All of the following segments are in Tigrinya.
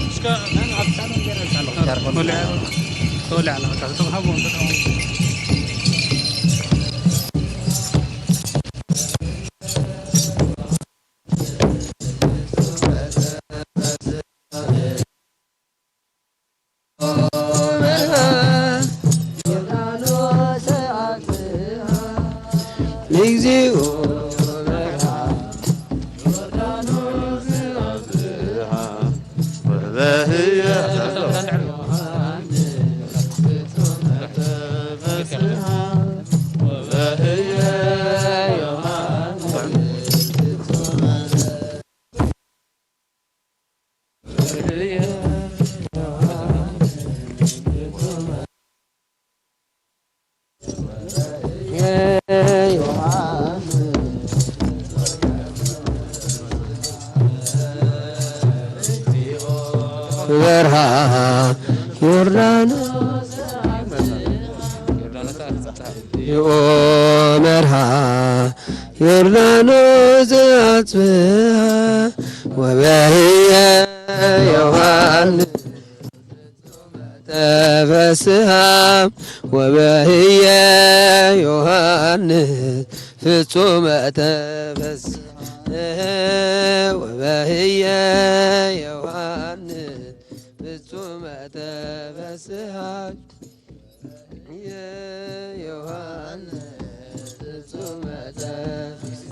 እስከ ተወልዕ ኣለኻ፣ እቶም ሃቦም ተጠቐሙ። በርሃ ዮርዳኖስ ዮርዳኖስ ኣፍጽሃ። ዮ መርሃ ዮርዳኖስ ኣጽብሃ ወበህየ ዮሃንስ ተፈስሃ ወበህየ ዮሃንስ ፍጹመ ተፈስሃ ወበህየ ዮሃንስ ፍጹመ ተፈስሃ ዮሐንስ ፍጹመ ተፈስሃ።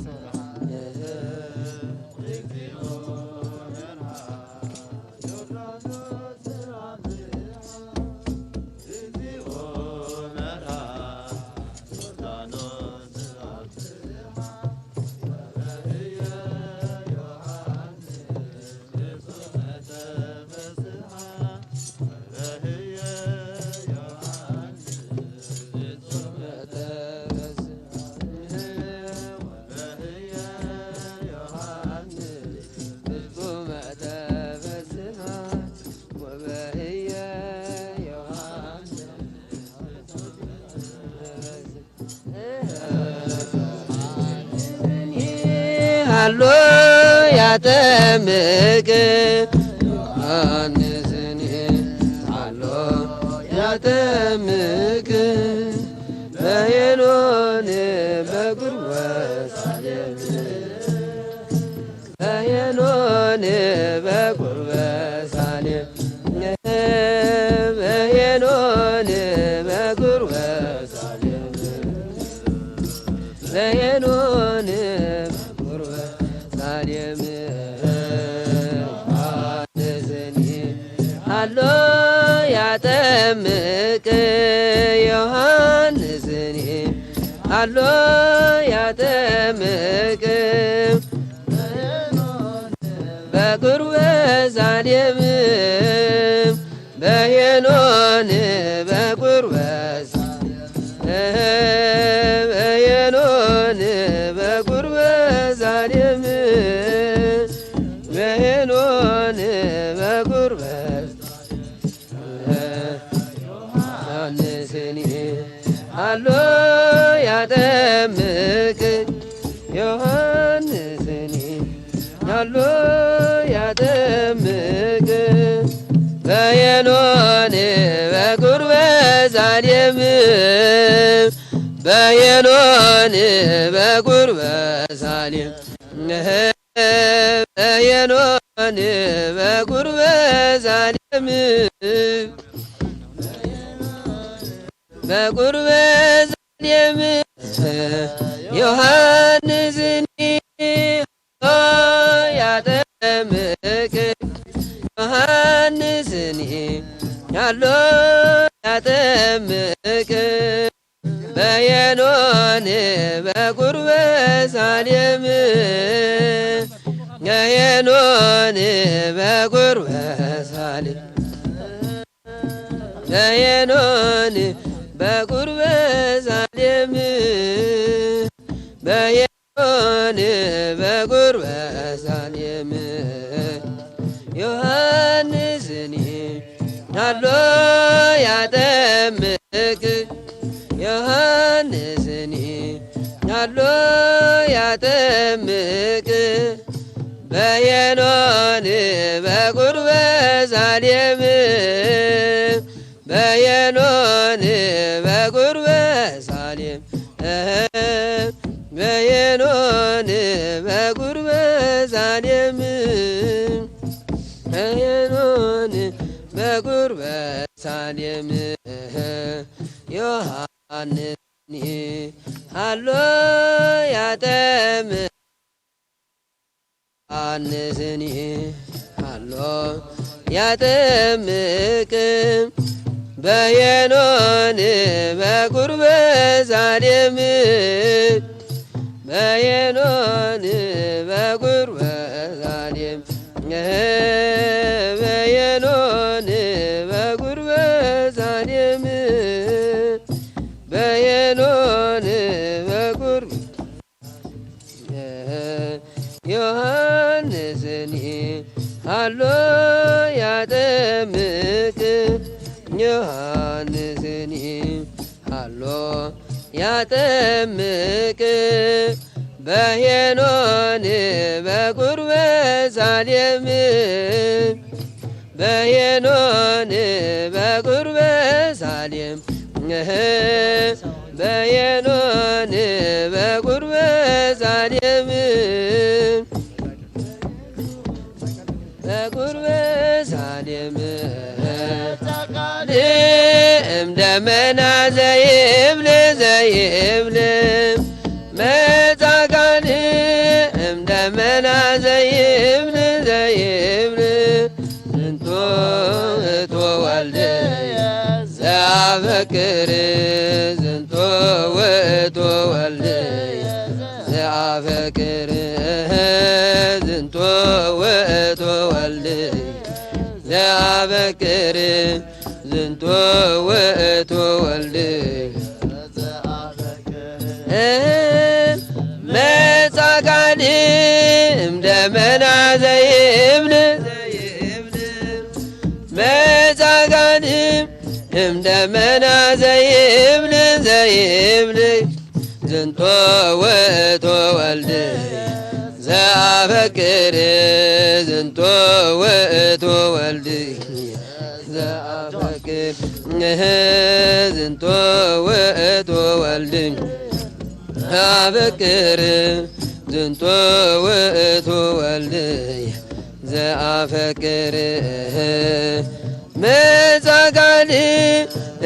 ሃሎ ያጠምቅ ዮሐንስን ሃሎ ያጠምቅ በሄኖን በጉርበ ሳሌም በሄኖን በጉርበ ሳሌም በሄኖን በጉርበ ሳሌም በሄኖን በጉርበ ሳሌም ዮሐንስኒ ሃሎ ያጠምቅ ዮሐንስኒ ሃሎ ያጠምቅ በጉርበ ሳሌም በሄኖን በጉርበ ሳሌም በሄኖን በጉርበ ሳሌም በሄኖን በጉርበ ዮሐንስኒ ሃሎ ያጠምቅ ዮሐንስኒ ሃሎ ያጠምቅ በየኖን በጉርበ ሳሌም በየኖን በጉርበ ሳሌም በየኖን በጉርበ ሳሌም በጉርበ ሳሌም ዮሐንስኒ ያጠምቅ ዮሐንስኒ ያሎ ያጠምቅ በየኖን በጉርበ ሳሌም በየኖን በጉርበ ሳሌም በየኖን በጉርበ ሳሌም በየኖን በጉርበ ሳሌም ዮሐንስኒ ሃሎ ያጠምቅ ዮሐንስኒ ሃሎ ያጠምቅ በየኖን በጉር በሳሌም በየኖን በጉር በሳሌም በየኖን በጉር በሳሌም በየኖን በጉር በሳሌም ዮሐንስ ሃሎ ያጠምቅ ዮሐንስኒ ሃሎ ያጠምቅ በየኖን በጉር በሳሌም በየኖን በጉር በሳሌም በየኖን በጉር በሳሌም በየኖን በጉር ዮሐንስኒ ሃሎ ያጠምቅ ዮሐንስኒ ሃሎ ያጠምቅ በሄኖን በጉር በሳሌም በሄኖን በጉር በሳሌም በሄኖን በጉር በሳሌም በጉር በሳሌም እምደመና ዘይብል ዘይብል መጻጋን እምደመና ዘይብል ዘይብል ዝንቶ እቶ ወልድ ዘአፈቅር ዝንቶ ውእቱ ወልድ ዘአፈቅር ዝንቶ ውእቱ ወልድ ዘአፈቅር ዝንቶ ውእቱ ወልድ መጻጋን እምደመና ዘይብል መጻጋን እምደመና ዘይብል ዘይብል ዝንቶ ውእቱ ወልድ ዘአፈቅር ዝንቶ ውእቱ ወልድ ዘአፈቅር ዝንቶ ውእቱ ወልድ አፈቅር ዝንቶ ውእቱ ወልድ ዘአፈቅር መጻጋን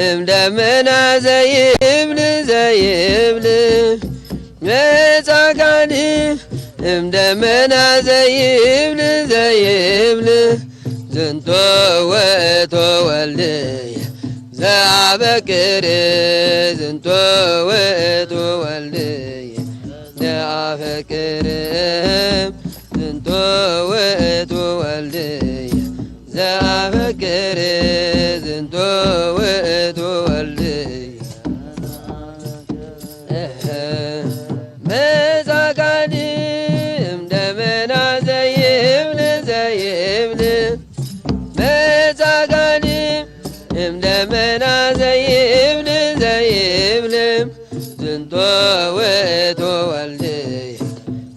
እምደመና ዘይብል ዘይብል መጻጋን እምደመና ዘይብል ዘይብል ዝንቶ ውእቱ ወልድ ዘአፈቅር ዝንቶ ውእቱ ወልድ ዘአፈቅር ዝንቶ ውእቱ ወልድ ዘአፈቅር ዝንቶ ውእቱ ወልድ መጻጋን እምደመና ዘይብል ዘይብል መጻጋን እምደመና ዘይብል ዘይብል ዝንቶ ውእቱ ወልድ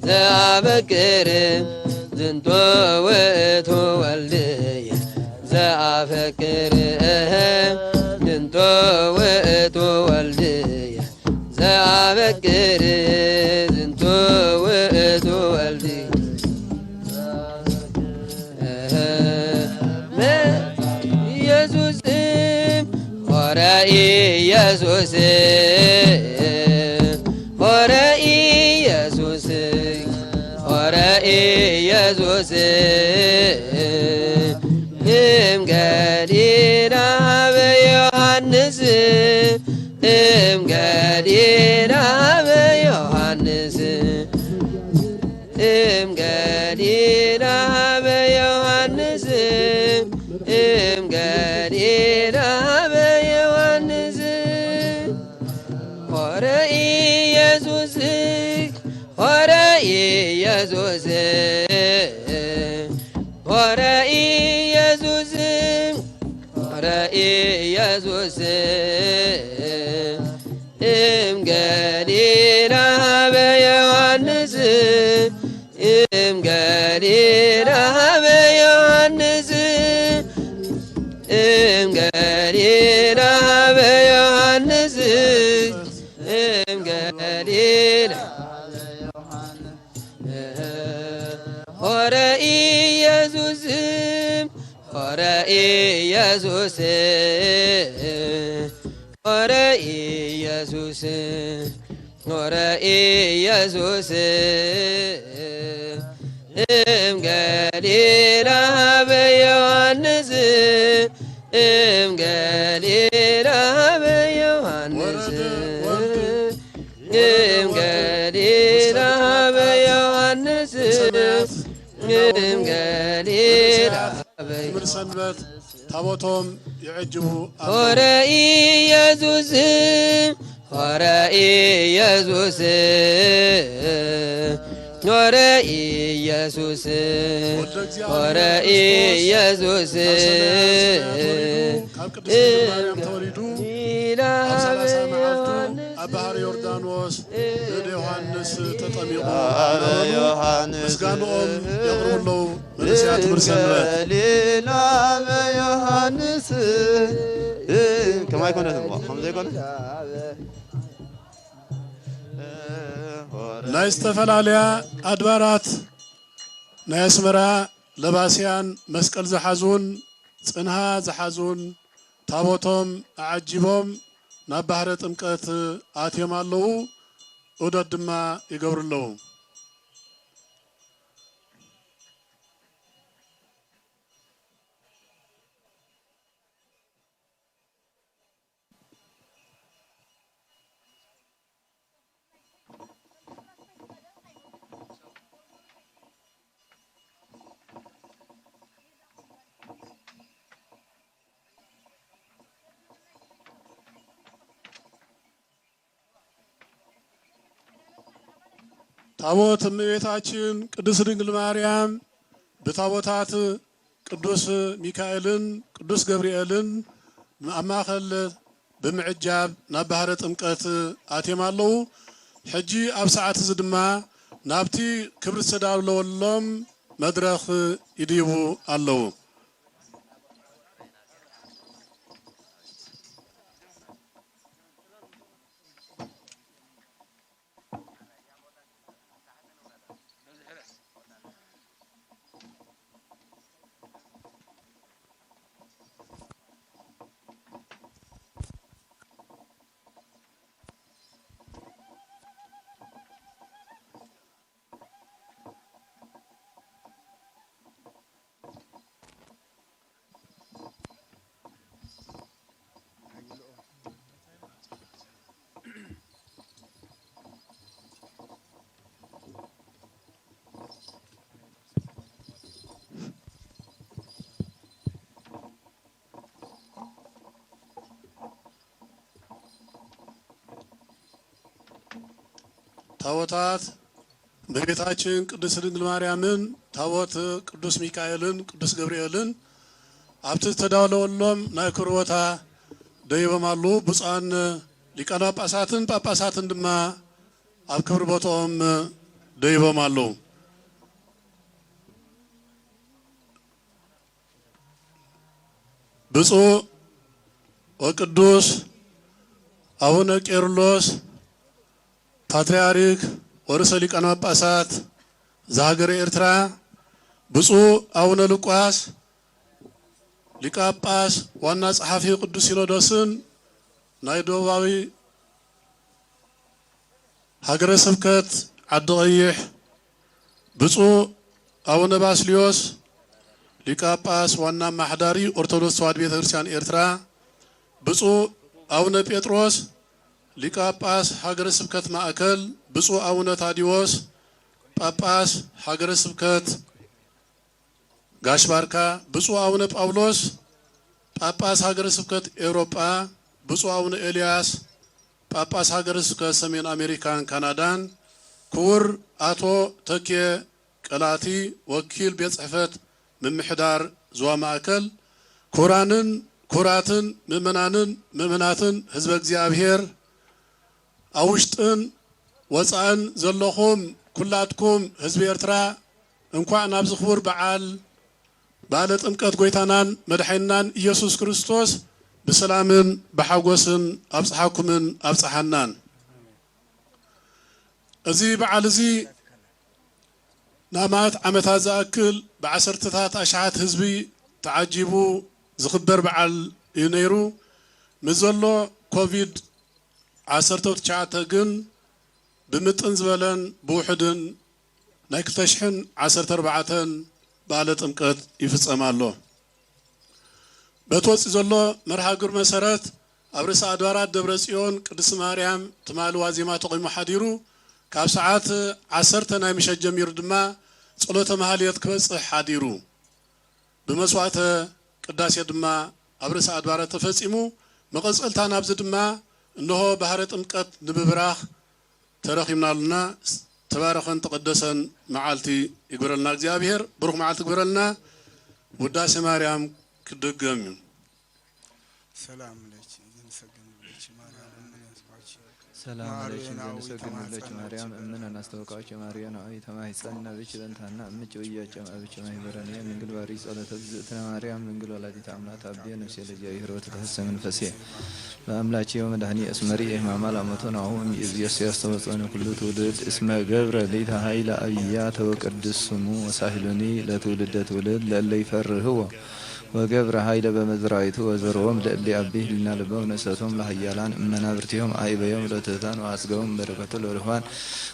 ዘአፈቅር ዝንቶ ውእቱ ወልድ ዘአፈቅር ዝንቶ ውእቱ ወልድ ዘአፈቅር ዝንቶ ውእቱ ወልድ ኢየሱስ ሆረ ኢየሱስ ሆረ ኢየሱስ ሆረ ኢየሱስ እም ገሊላ ሀበ ዮሐንስ እም ገሊላ ሀበ ዮሐንስ እም ገሊላ ሀበ ዮሐንስ እም ገሊላ ሀበ ዮሐንስ ሆረ ኢየሱስ ሆረ ኢየሱስ ሆረ ኢየሱስ ሆረ ኢየሱስ እም ገሊላ ሀበ ዮሐንስ እም ገሊላ ኢየሱስ፣ ሆረ ኢየሱስ፣ ሆረ ኢየሱስ፣ ሆረ ኢየሱስ፣ እም ገሊላ በዮሐንስ፣ እም ገሊላ በዮሐንስ፣ ወረደ ወልድ እም ገሊላ በዮሐንስ፣ እም ገሊላ በዮ- ትምህርት ሰንበት ታቦቶም ይዕጅቡ ኣለዉ። ሆረ ኢየሱስ፣ ሆረ ኢየሱስ፣ ሆረ ኢየሱስ፣ ወልደ እግዚአብሔር ሆረ ክርስቶስ ኢየሱስ፣ ካብ ሰማያት ሰማያት ወሪዱ ካብ ቅድስት ድንግል ማርያም ተወሊዱ ኣብ ሰላሳ መዓልቱ ኣብ ባሕሪ ዮርዳኖስ ብእደ ዮሃንስ ተጠሚቑ ኣበ እናበሉ ዮሃንስ ምስጋንኦም የቕርቡ ኣለዉ። መንእሰያት ትምህርት ሰንበት። ገሊላ በዮሃንስ ከም ኣይኮነትን እሞ፣ ከም ዘይኮነ። ናይ ዝተፈላለያ ኣድባራት ናይ ኣስመራ ለባስያን መስቀል ዝሓዙን ጽንሃ ዝሓዙን ታቦቶም ኣዓጂቦም ናብ ባህረ ጥምቀት ኣትዮም ኣለዉ። ዑደት ድማ ይገብሩ ኣለዉ። ታቦት እመቤታችን ቅድስት ድንግል ማርያም ብታቦታት ቅዱስ ሚካኤልን ቅዱስ ገብርኤልን ኣብ ማእከል ብምዕጃብ ናብ ባህረ ጥምቀት ኣትዮም ኣለዉ። ሕጂ ኣብ ሰዓት እዚ ድማ ናብቲ ክብሪ ዝተዳለወሎም መድረኽ ይድይቡ ኣለዉ። ታቦታት እመቤታችን ቅድስት ድንግል ማርያምን ታቦት ቅዱስ ሚካኤልን ቅዱስ ገብርኤልን ኣብቲ ዝተዳለወሎም ናይ ክብሪ ቦታ ደይቦም ኣለዉ። ብፁዓን ሊቃነ ጳጳሳትን ጳጳሳትን ድማ ኣብ ክብሪ ቦትኦም ደይቦም ኣለዉ። ብፁዕ ወቅዱስ ኣቡነ ቄርሎስ ፓትርያርክ ወርእሰ ሊቃነ ጳጳሳት ዘሃገረ ኤርትራ፣ ብፁዕ ኣቡነ ሉቃስ ሊቀ ጳጳስ ዋና ጸሓፊ ቅዱስ ሲኖዶስን ናይ ደቡባዊ ሃገረ ስብከት ዓዲ ቐይሕ፣ ብፁዕ ኣቡነ ባስልዮስ ሊቀ ጳጳስ ዋና ኣማሓዳሪ ኦርቶዶክስ ተዋሕዶ ቤተ ክርስቲያን ኤርትራ፣ ብፁዕ ኣቡነ ጴጥሮስ ሊቀ ጳጳስ ሃገረ ስብከት ማእከል፣ ብፁዕ ኣቡነ ታዲዎስ ጳጳስ ሃገረ ስብከት ጋሽ ባርካ፣ ብፁዕ ኣቡነ ጳውሎስ ጳጳስ ሃገረ ስብከት ኤውሮጳ፣ ብፁዕ ኣቡነ ኤልያስ ጳጳስ ሃገረ ስብከት ሰሜን ኣሜሪካን ካናዳን፣ ክቡር ኣቶ ተኬ ቀላቲ ወኪል ቤት ጽሕፈት ምምሕዳር ዞባ ማእከል፣ ክቡራንን ክቡራትን ምእመናንን ምእመናትን ህዝበ እግዚኣብሔር፣ ኣብ ውሽጥን ወጻእን ዘለኹም ኩላትኩም ህዝቢ ኤርትራ፣ እንኳዕ ናብዚ ክቡር በዓል፣ በዓለ ጥምቀት ጐይታናን መድሓኒናን ኢየሱስ ክርስቶስ ብሰላምን ብሓጎስን ኣብጽሓኩምን ኣብጽሓናን። እዚ በዓል እዚ ንኣማት ዓመታት ዝኣክል ብዓሰርተታት ኣሽሓት ህዝቢ ተዓጂቡ ዝኽበር በዓል እዩ ነይሩ። ምስ ዘሎ ኮቪድ ዓሰርተ ትሽዓተ ግን ብምጥን ዝበለን ብውሑድን ናይ ክልተ ሽሕን ዓሰርተ ኣርባዕተን በዓለ ጥምቀት ይፍጸም ኣሎ። በቲ ወፂ ዘሎ መርሃ ግብሪ መሰረት ኣብ ርእሰ ኣድባራት ደብረ ጽዮን ቅድስት ማርያም ትማሊ ዋዜማ ተቆይሙ ሓዲሩ ካብ ሰዓት ዓሰርተ ናይ ምሸት ጀሚሩ ድማ ጸሎተ ማህሌት ክበጽሕ ሓዲሩ። ብመስዋዕተ ቅዳሴ ድማ ኣብ ርእሰ ኣድባራት ተፈጺሙ። መቐጸልታ ናብዚ ድማ እንሆ ባህረ ጥምቀት ንምብራኽ ተረኺብና ኣለና። ዝተባረኸን ተቐደሰን መዓልቲ ይግበረልና እግዚኣብሔር። ብሩኽ መዓልቲ ይግበረልና። ውዳሴ ማርያም ክድገም እዩ። ሰላም ለኪ ዘንሰግድ ለኪ ማርያም እምነ ያስባች ሰላም ለኪ ዘንሰግድ ለኪ ማርያም እምነ ናስተወቃች ማርያም አዊ ተማሂፀን ነብች በንታና እምጭ ወያጨም አብች ማይበረን የምንግል ባሪ ጸሎተ ብዝእትነ ማርያም ምንግል ወላዲት አምላክ አብየ ነፍሴ ለእግዚአብሔር ወተተሐሰ መንፈሴ በአምላቼ ወመድኃኒ እስመሪ የማማ ላሞቶ ናሁ እምይእዝየስ ያስተወጸነ ኩሉ ትውልድ እስመ ገብረ ሊተ ኃይለ አብያ ተወቀድስ ስሙ ወሳሂሉኒ ለትውልደ ትውልድ ለእለ ይፈርህዎ ወገብረ ኃይለ በመዝራይቱ ወዘርዎም ለእሊ አቢህ ልና ልቦም ነሰቶም ለሀያላን እመናብርቲሆም አይበዮም ለትህታን ወአጽገቦም በረከቱ ለርፋን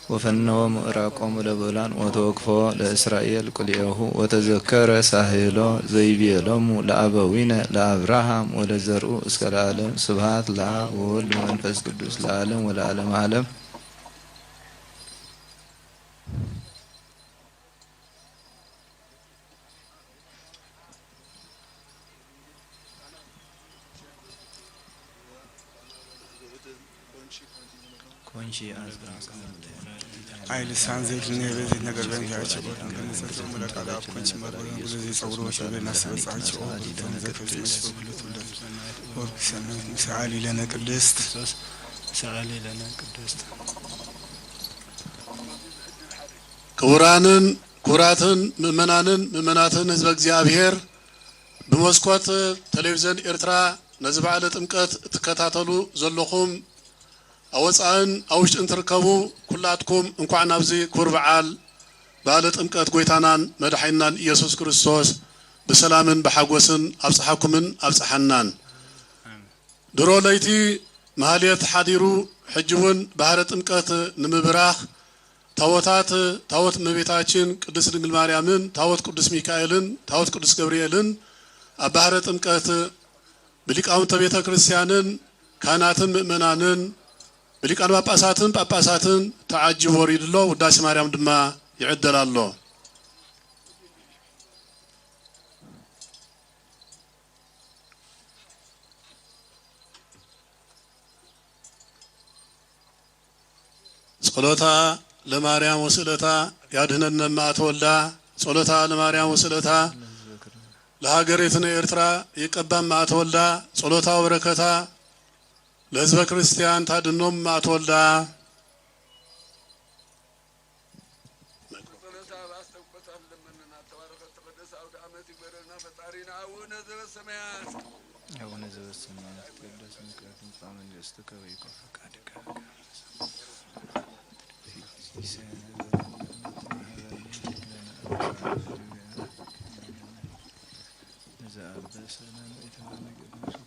ወፈነዎም ምዕራቆሙ ለብዑላን ወተወክፎ ለእስራኤል ቅልኤሁ ወተዘከረ ሳህሎ ዘይቤሎሙ ለአበዊነ ለአብርሃም ወለዘርኡ እስከ ለዓለም። ስብሐት ለአብ ወወልድ ወመንፈስ ቅዱስ ለዓለም ወለዓለመ ዓለም። አይ ልሳን ዘይትልኔ በዚህ ነገር በእንቲአቸው በእንተ ንጽሕት ሙለቃ ለአብ ኮንች መርበ ብለዚ ጸውሮ ወሸበ እናስበጻቸው ዘፈጽመች በብሉት ውለት ወርኩሰነ ሰዓሊ ለነ ቅድስት ሰዓሊ ለነ ቅድስት ክቡራንን ክቡራትን ምእመናንን ምእመናትን ህዝበ እግዚኣብሔር ብመስኮት ቴሌቪዝን ኤርትራ ነዚ በዓለ ጥምቀት እትከታተሉ ዘለኹም ኣብ ወፃእን ኣብ ውሽጥን ትርከቡ ኩላትኩም እንኳዕ ናብዚ ክቡር በዓል በዓለ ጥምቀት ጎይታናን መድሓኒናን ኢየሱስ ክርስቶስ ብሰላምን ብሓጎስን ኣብፀሓኩምን ኣብፀሓናን። ድሮ ለይቲ ማህሌት ሓዲሩ ሕጂ እውን ባህረ ጥምቀት ንምብራኽ ታቦታት ታቦት እመቤታችን ቅድስት ድንግል ማርያምን ታቦት ቅዱስ ሚካኤልን ታቦት ቅዱስ ገብርኤልን ኣብ ባህረ ጥምቀት ብሊቃውንተ ቤተ ክርስቲያንን ካህናትን ምእመናንን ብሊቃነ ጳጳሳትን ጳጳሳትን ተዓጂቡ ወሪዱ ኣሎ። ውዳሴ ማርያም ድማ ይዕደል ኣሎ። ጸሎታ ለማርያም ወስእለታ ያድህነነ እማ ተወልዳ። ጸሎታ ለማርያም ወስእለታ ለሀገሪትነ ኤርትራ ይቀባ እማ ተወልዳ። ጸሎታ ወበረከታ ለህዝበ ክርስቲያን ታድኖም እማ ተወልዳ። ጸሎታ በአስተውቆት አለመንና ተባረከ ተቀደሰ አውደ ዓመት ይግበረልና ፈጣሪና አቡነ ዘበሰማያት። አቡነ ዘበሰማያት ይትቀደስ ስምከ ትምጻእ መንግስትከ ወይኩን ፈቃድከ በከመ በሰማይ ከማሁ በምድር።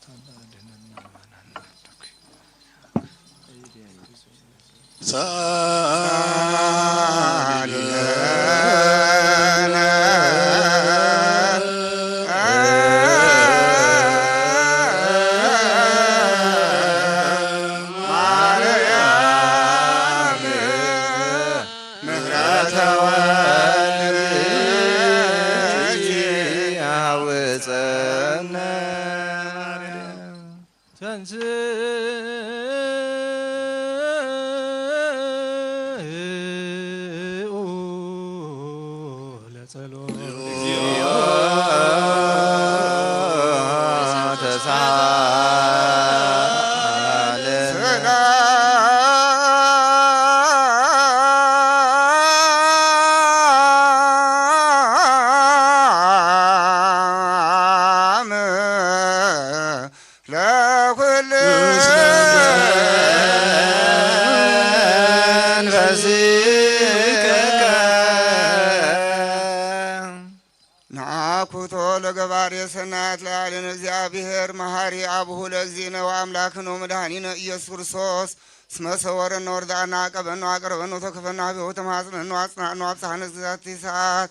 ናኩቶ ለገባሬ ሰናያት ለዓሌነ እግዚአብሔር መሐሪ አቡሁ ለእግዚእነ ወአምላክነ ወመድኃኒነ ኢየሱስ ክርስቶስ እስመ ሰወረነ ወርድአነ አቀበነ አቅረበነ ወተከፈነ ሀቤሁ ተማጽነነ አጽናነ አብጽሐነ እስከ ዛቲ ሰዓት።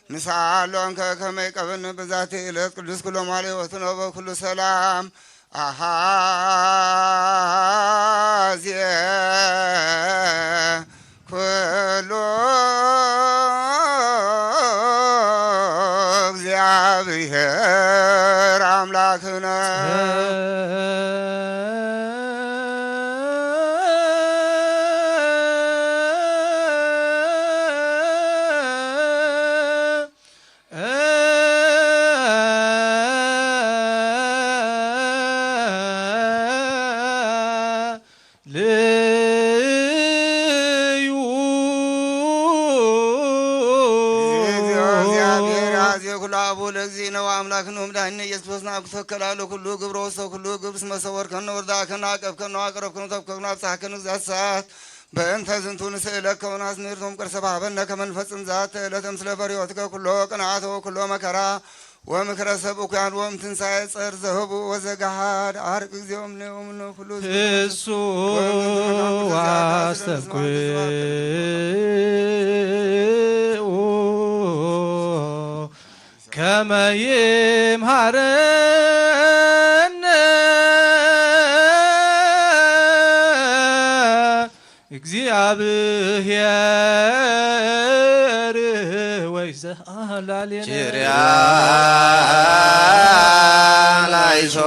ንስአሎ እንከ ከመ ይቀበነ በዛቲ ዕለት ቅዱስ ኩሎ ማለ ሕይወትነ በኩሉ ሰላም አሃዜ ኩሉ እግዚአብሔር አምላክነ። ልዩ። እግዚኦ እግዚአብሔር አዜ ኩሉ አቡ ለእግዚእነ ወአምላክነ ወመድኃኒነ ኢየሱስ ክርስቶስ ናኩቶ ከላለ ኩሉ ግብሮ ውስተ ኩሉ ግብር እስመ ሰወርከነ ወርዳከነ አቀብከነ አቅረብከነ ተብከነ አብጽሐከነ ግዛት ሰዓት። በእንተ ዝንቱ ንስእለከ ወናስምር ቶም ቅርሰ ባበነ ከመ ንፈጽም ዛተ ዕለተ ምስለ ፈሪሆትከ ኩሎ ቅንዓተ ወኩሎ መከራ ወምክረ ሰብ እኩያን ወም ትንሣኤ ጸር ዘህቡ ወዘገሃድ አርቅ ጊዜውም ነውም ኩሉ እሱ አስተብቅዑ ከመ ይምሃረነ እግዚአብሔር ወይዘ አላሌነ ኪርያ ላይሶ።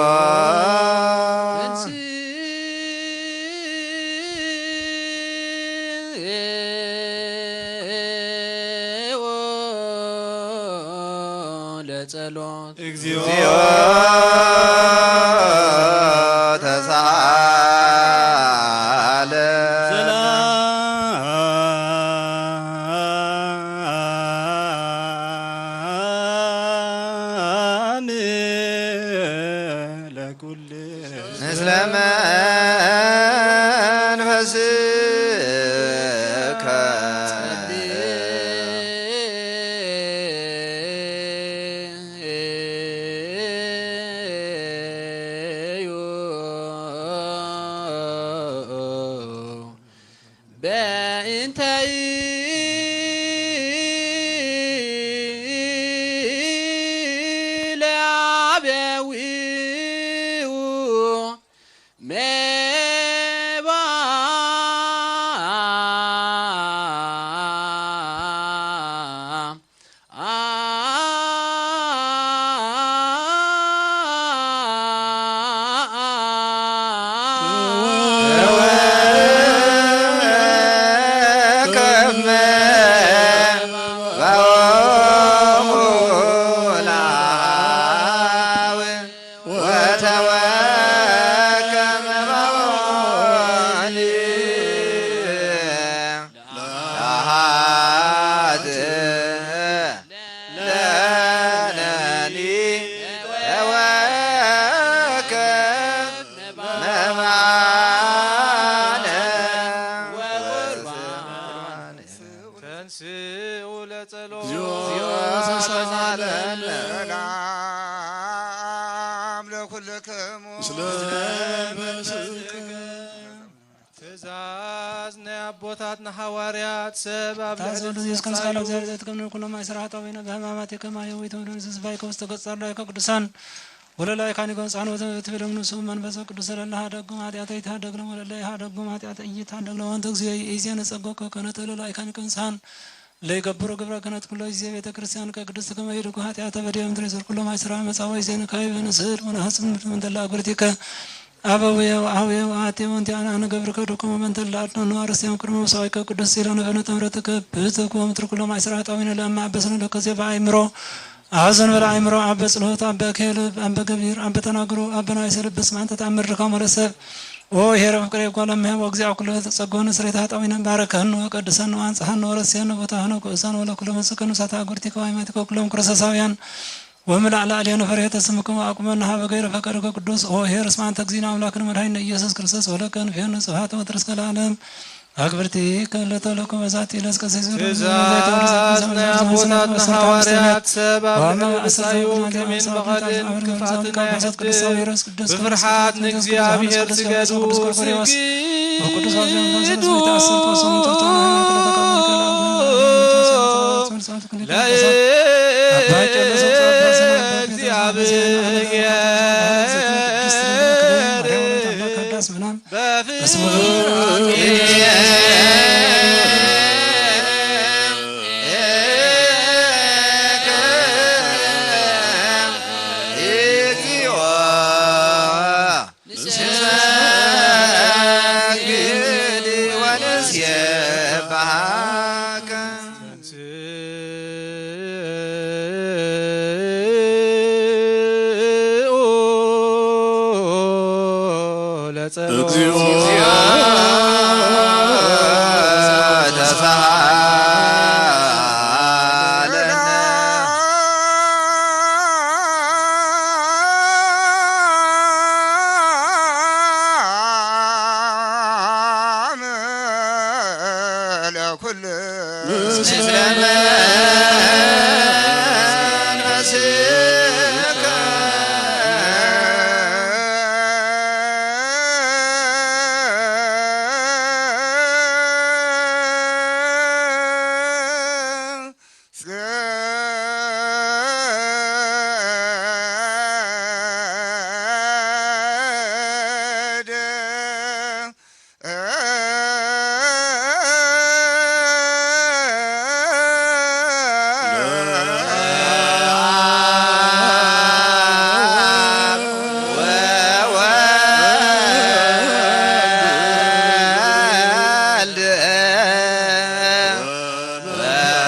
ለጸሎት እግዚኦ ተሳለ ዘላን ለኩል ምስለ መንፈስከ በእንተ ኢለአበዊሁ መባ ለኃጥእ ለነኒ ተወከ መባነ ተንስኡ ለጸሎት። እግዚኦ ተሳሃለነ። ሰላም ለኩልክሙ። ምስለ መንፈስከ። ትእዛዝ ናይ ኣቦታትና ሃዋርያት ሰብ ኣብ ልዕሊ ተዘሉ ኢየሱስ ክርስቶስ ቃል እግዚኣብሔር ዘትከምነ ኩሎም ኣይስራሕት ኣበይነ ብህማማት የከማየ ወይ ተወደኑ ስስፋይ ከውስተ ገጻ ላይከ ቅዱሳን ወለላይ ካኒ ጎንጻን ወዘ ትብሎም ንሱ መንፈስ ቅዱስ ለላ ሃደጉም ኃጢአተ ይታደግሎም ወለላይ ሃደጉም ኃጢአተ እይታደግሎም። ወንተ እግዚኦ ኢዜ ነጸጎከ ከነተ ለላይ ካኒ ጎንጻን ለይገብሩ ግብረ ክህነት ኩሎ ጊዜ ቤተ ክርስቲያን ከቅድስት ከመ ይድጉ ኃጢአተ በዲበ ምድር ይዘር ኩሎም አይስራ መጻወ ጊዜ ንካይ በንስል ወነሐጽም ምድር ምንተላ አጉርቲከ አበውየ ወአውየ ወአቴ ወንቲ አነ አነ ገብርከ ዱክሙ መንተላ አድኖ ነዋርስ የምክር መውሳዊ ከቅዱስ ሲለ ነፈነ ተምረትከ ብትኩ ምትር ኩሎም አይስራ ጣዊነ ለማ አበስነ ለከዜ በአይምሮ አሐዘን በለ አእምሮ፣ አበ ጸሎት፣ አበ ክህል፣ አበ ገቢር፣ አበ ተናግሮ፣ አበ ናይሰ ልብስ ማንተ ተአምር ድካም ወለሰብ። ኦ ኄር ፍቅሬ ጓለ እምሕያም ወእግዚአ ኩሉ ተጸጎን ስሬታ ጣዊነ ባረከህኑ ወቀድሰኑ አንጽሐኑ ወረስየኑ ቦታህኑ ቅዱሳን ወለኩሉ መጽከኑ ሳታ አጉርቲ ከዋይማቲከ ኩሎም ክርስቶሳውያን ወምላእ ለአልያኑ ፈርሄተ ስምክሙ አቁመና ሀበ ገይረ ፈቀድከ ቅዱስ ኦ ኄር እስመ አንተ እግዚእነ አምላክነ መድኃኒነ ኢየሱስ ክርስቶስ ወለከ ንፍሔኑ ስብሐተ ወትርስከ ለዓለም። ኣክብርቲ ክህለቶ ለኩም በዛቲ ለስቀሴ ትእዛዝ ናይ ኣቦታትና ሐዋርያት ሰብ ኣብ ልዕሊ ብጻዩ ከሜን በቐልን ክፋትን ኣይሕድስ። ብፍርሓት ንእግዚኣብሔር ስገዱ፣ ስግዱ ለእግዚኣብሔር።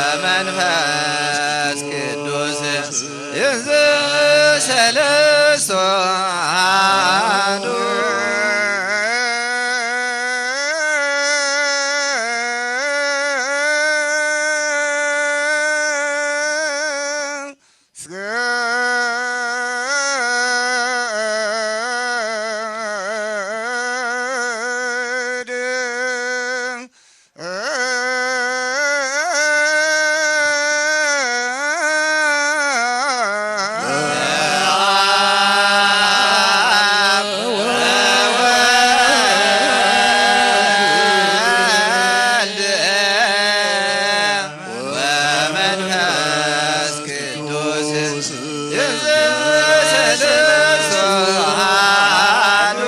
ወመንፈስ ቅዱስ እንዘ ሰለስቱ አሐዱ። ወመንፈስ ቅዱስ እንዘ ሰለስቱ አሐዱ።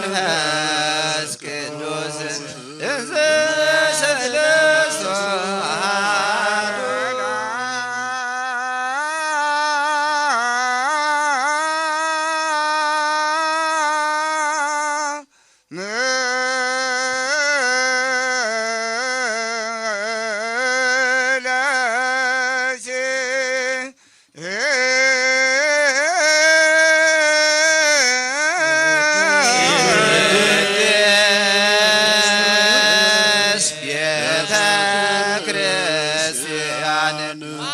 ወመንፈስ ቅዱስ እንዘ ሰለስቱ አሐዱ። ቅድስት ቤተ ክርስቲያን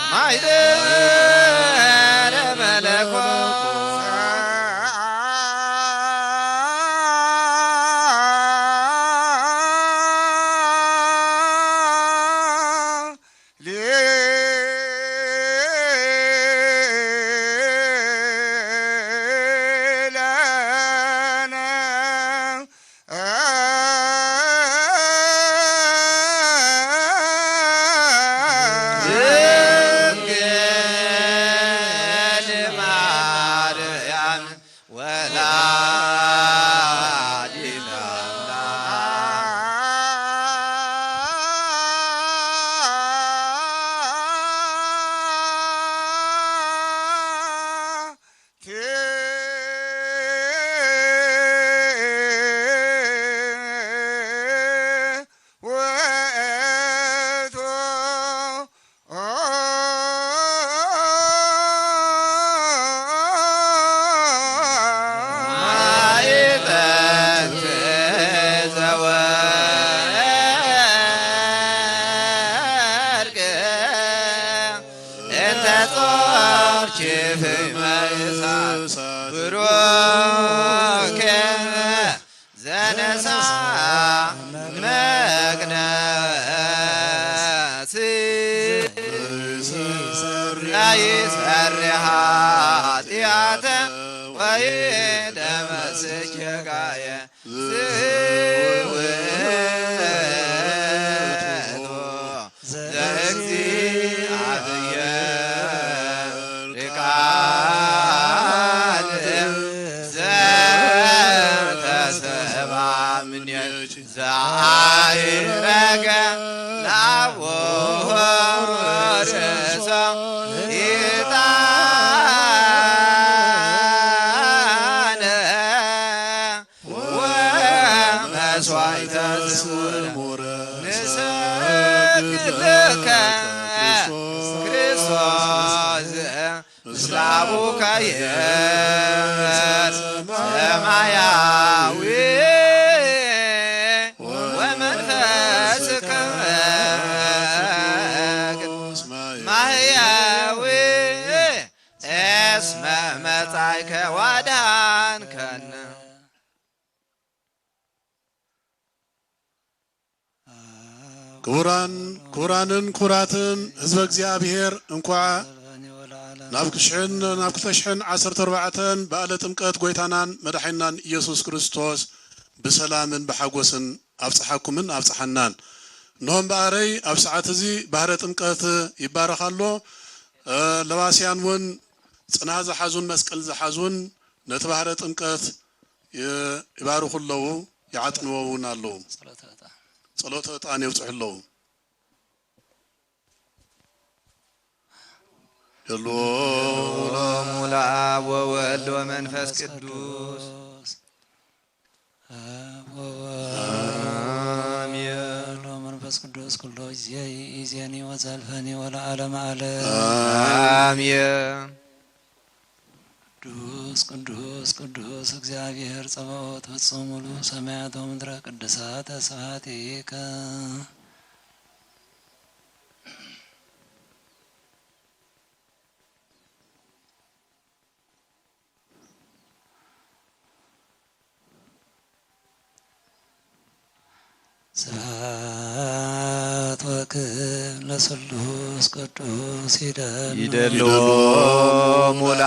ማይደረ መለኮት ፍመ እሳት ብሩኬ ዘነሳ መቅደስ ላይሰሪ ኃጢአተ ወይደመስስ ጌጋየ። ዝውእቱ ዘእግዚኣብሔር ቃል ዘተሰብአ ምኔኪ ዘአይረገ ናቦ ርእሶ ኢጣነ ወመስዋዕተ ስሙረ ንሰግድ ለከ ክርስቶስ ምስለ አቡከ ሰማያዊ ወመንፈስከ ማህያዊ እስመ መጻእከ ወአድኃንከነ። ክቡራን ክቡራንን ክቡራትን ህዝበ እግዚኣብሔር፣ እንኳዕ ናብ ክሽሕን ናብ ክልተ ሽሕን ዓሰርተ ኣርባዕተን በዓለ ጥምቀት ጎይታናን መድሓኒናን ኢየሱስ ክርስቶስ ብሰላምን ብሓጎስን ኣብጽሓኩምን ኣብጽሓናን። እንሆ እምበኣረይ ኣብ ሰዓት እዚ ባህረ ጥምቀት ይባረኽ ኣሎ። እ፣ ለባስያን እውን ጽና ዝሓዙን መስቀል ዝሓዙን ነቲ ባህረ ጥምቀት ይ-፣ ይባርኹ ኣለዉ፣ ይዓጥንዎ እውን ኣለዉ። ጸሎተ ዕጣን። ጸሎተ ዕጣን የብጽሑ ኣለዉ። የልዎ ሎሙ ለአብ ወወልድ ወመንፈስ ቅዱስ። አብ ወወልድ አሜን። ወመንፈስ ቅዱስ ኩሎ ጊዜ ይእዜኒ ወዘልፈኒ ወለዓለመ ዓለም። አሜን። ቅዱስ ቅዱስ ቅዱስ እግዚአብሔር ጸባኦት ፍጹም ሙሉ ሰማያት ወምድረ ቅዱሳተ ስብሐቲከ። ስብሐት ወክብር ለስሉስ ቅዱስ ይደሉ። ይደልዎ ሙላ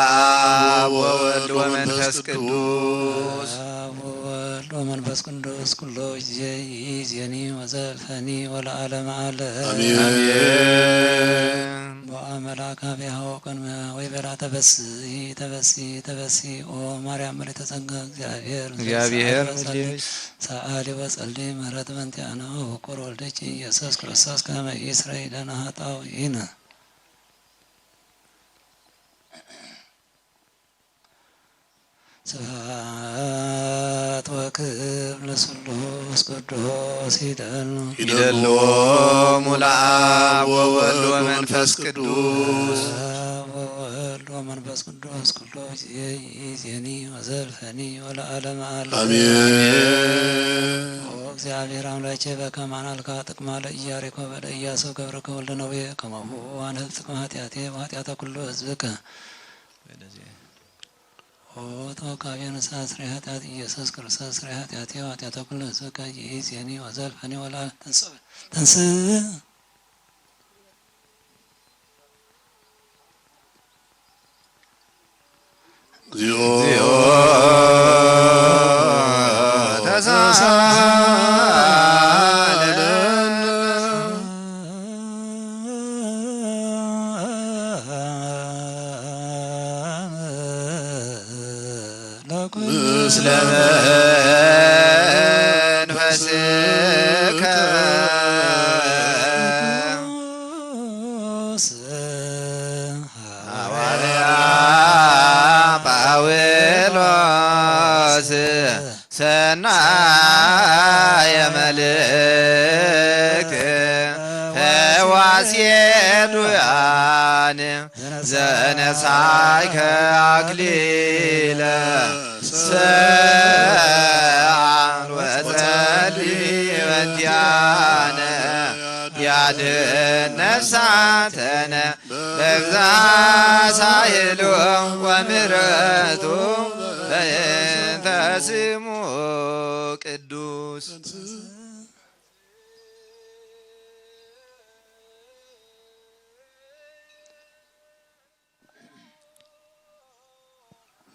አብ ወወልድ ወመንፈስ ቅዱስ። አብ ወወልድ ወመንፈስ ቅዱስ ኩሎ ጊዜ ይእዜኒ ወዘልፈኒ ወለዓለመ ዓለም። አሜን። አሜን። ቦአ መልአክ አብያሆ ቅድመ ወይቤላ ተበስሒ ተበስሒ ተበስሒ ኦ ማርያም ምልዕተ ጸጋ እግዚአብሔር እግዚአብሔር ሰአሊ ወጸሊ። ምስሌኪ። ሰአሊ ወጸሊ ምህረት በእንቲአነ ወፍቁር ወልድኪ ኢየሱስ ክርስቶስ ከመ ይስረይ ለነ ኃጣውኢነ። ስብሐት ወክብር ለስሉስ ቅዱስ ይደል። ይደልዎ ሙላ አብ ወወልድ ወመንፈስ ቅዱስ። አብ ወወልድ ወመንፈስ ቅዱስ ኩሎ ጊዜ ይእዜኒ ወዘልፈኒ ወለዓለመ ዓለም። አሜን። ኦ እግዚአብሔር አምላኬ በከመ አልካ ጥቅማ ለኢያሪኮ በለኢያሱ ገብርከ ወልደ ነዌ ከማሁ አንህብ ጥቅመ ኃጢአቴ ወኃጢአተ ኩሉ ህዝብከ። ኦ ተወካፌ ንስሐ ስሬ ኃጢአት ኢየሱስ ክርስቶስ ስሬ ኃጢአቴ ወኃጢአተ ኩሉ ህዝብ ከይእዜኒ ወዘልፈኒ ወለዓለመ። ተንሥእ ተንሥእ። እግዚኦ ተሳለን። ምስለ መንፈስከ። ሐዋርያ ጳውሎስ ሰናየ መልእክት ፈዋሴ ዱያን ዘነሳይከ አክሊለ ሰዓል ወጸሊ በእንቲአነ። ያድን ነፍሳተነ በብዛ ሳይሉ ወምሕረቱ በእንተ ስሙ ቅዱስ።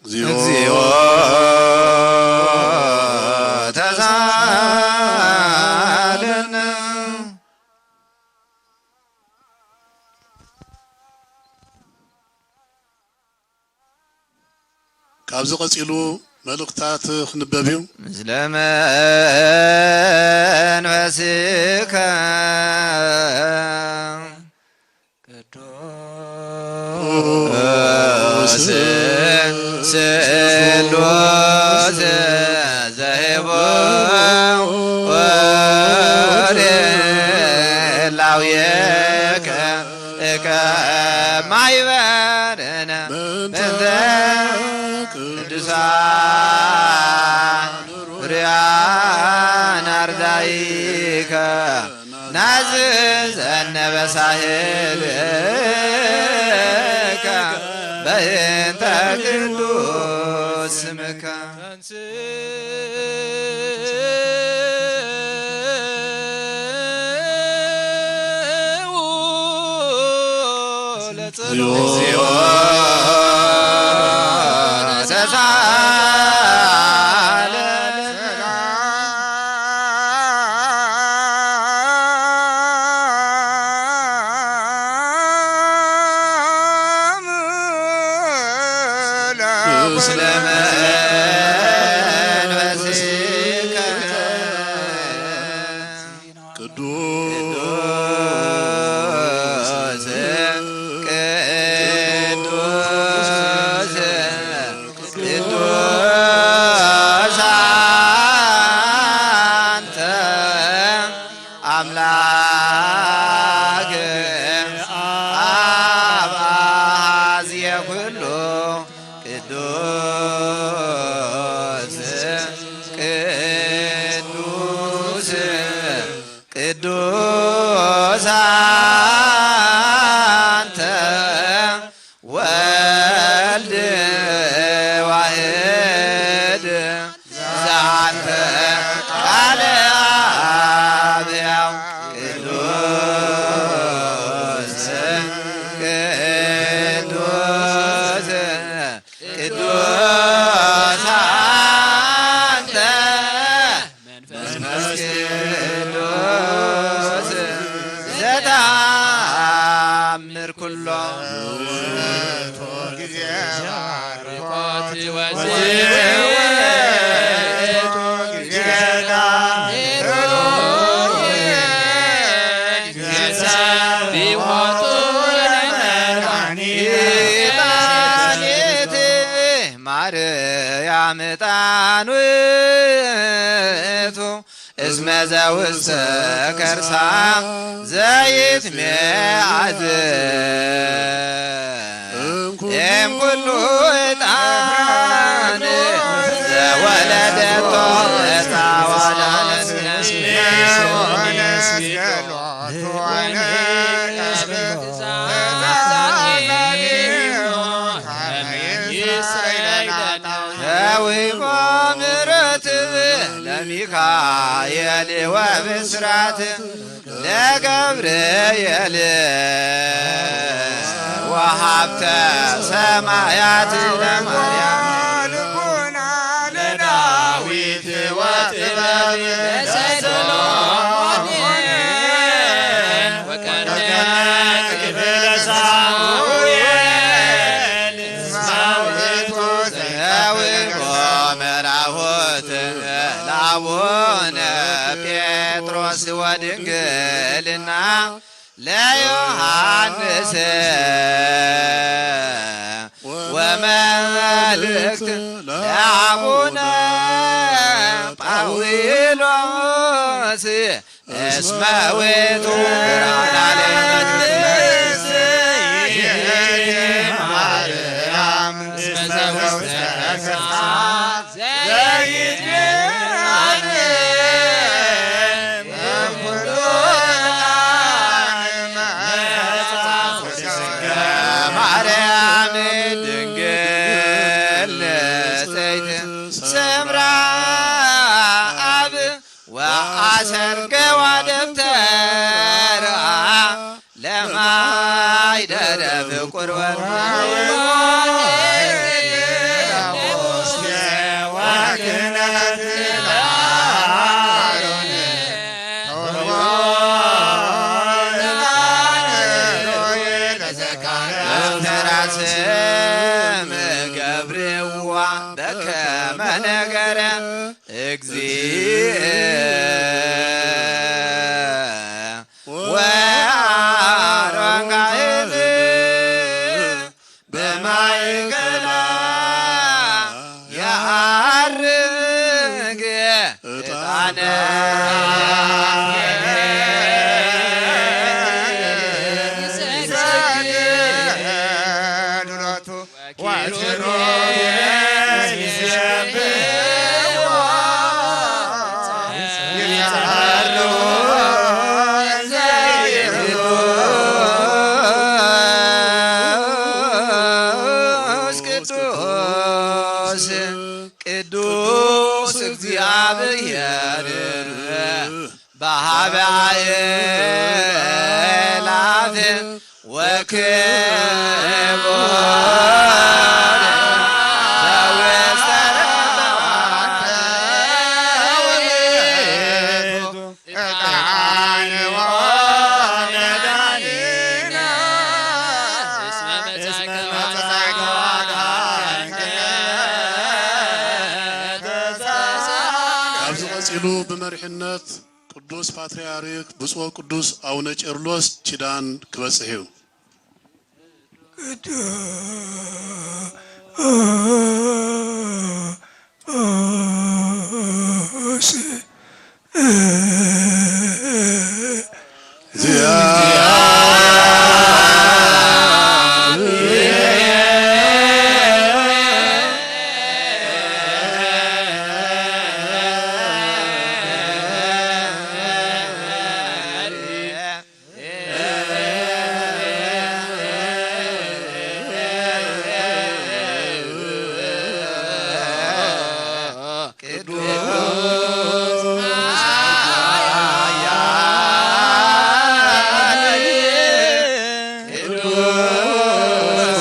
እግዚኦ ተሳለነ። ካብዚ ቀጺሉ መልእኽታት ክንበብ እዩ። ምስለ መንፈስከ ቅዱስ ስሉስ ዘህቦ ወሬ ላውየከ እከ ማይበርነ በእንተ ቅዱሳን ርያን አርዳኢከ ናዝዘነ በሳህልከ በእንተ ቅዱስ ስምከ። እግዚኦ ተሳለ። ምስለ መንፈስከ ቅዱስ ቅዱስ ቅዱስ አንተ አምላክ አብ አዜ ኩሉ ቅዱስ ቅዱስ ቅዱስ አንተ ወልድ ዋህድ ዘአንተ ቃለ አብ ሕያው ቅዱስ ቅዱስ ቅዱስ አንተ መንፈስ ቅዱስ ዘተአምር ኩሎ። ውእቱ ጊዜ ባርኮት ወውእቱ ጊዜ ዳህሩ ጊዜ ሰቢሖቱ ለመድኃኒት። ማርያም ዕጣን ውእቱ እስመ ዘውስተ ከርሳ ዘይትሜአዝ እምኩሉ ዕጣን ዘወለደቶ እታ ዋላ ተውቆ ምሕረት ለሚካኤል ወብስራት ለገብርኤል ወሀብተ ሰማያት ለማርያም ልቡና ለዳዊት ወጥበብ ለሰሎሞን ወቀነ ክፍለ ሳሙኤል እስመ ውእቱ ዘያውቆ መራሁት ለአቡነ ጴጥሮስ ወድንግልና ለዮሐንስ ወመልእክት ለአቡነ ጳውሎስ እስመ ውእቱ ብርሃነ ዓለም። ማርያም እስመ ዘውስተ ከርሳ ዘይትሜአዝ እምኩሉ ስም ገብርዋ በከመ ነገረ እግዚእ ወአሮን ጋይዝ በማእከላ የዐርግ ዕጣነ ወኪሩቤል ይሴብሕዎ ይጸርዩ እንዘ ይብሉ ቅዱስ ቅዱስ ቅዱስ እግዚአብሔር በሀበ አእላፍ ወክቡር ዘውስተ ካብዚ ቀጺሉ ብመሪሕነት ቅዱስ ፓትርያርክ ብፁዕ ቅዱስ ኣቡነ ቄርሎስ ኪዳን ክበጽሕ እዩ። ቅዱስ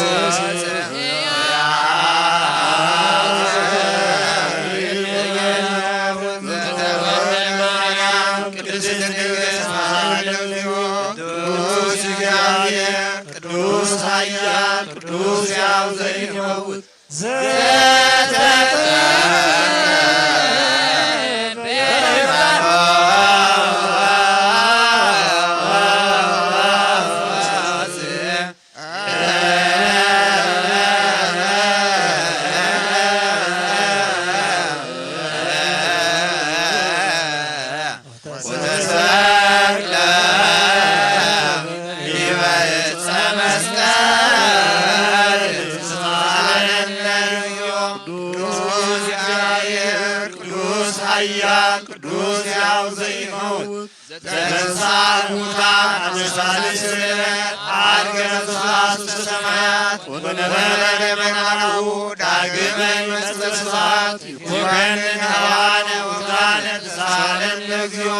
ቅዱስ እግዚአብሔር ቅዱስ ኃያል ቅዱስ ሕያው ዘይመውት ወተሰቅለ ዲበ ዕፀ መስቀል። ቅዱስ እግዚአብሔር ቅዱስ ኃያል ቅዱስ ሕያው ዘይመውት ዘተንሥአ እሙታን አመ ሣልስት ዕለት ዐርገ መንሱታ ውስተ ሰማያት ወነበረ በየማነ አቡሁ ዳግመ ይመጽእ በስብሐት ይኮንን ሕያዋነ ወሙታነ። ተሳሃለነ እግዚኦ።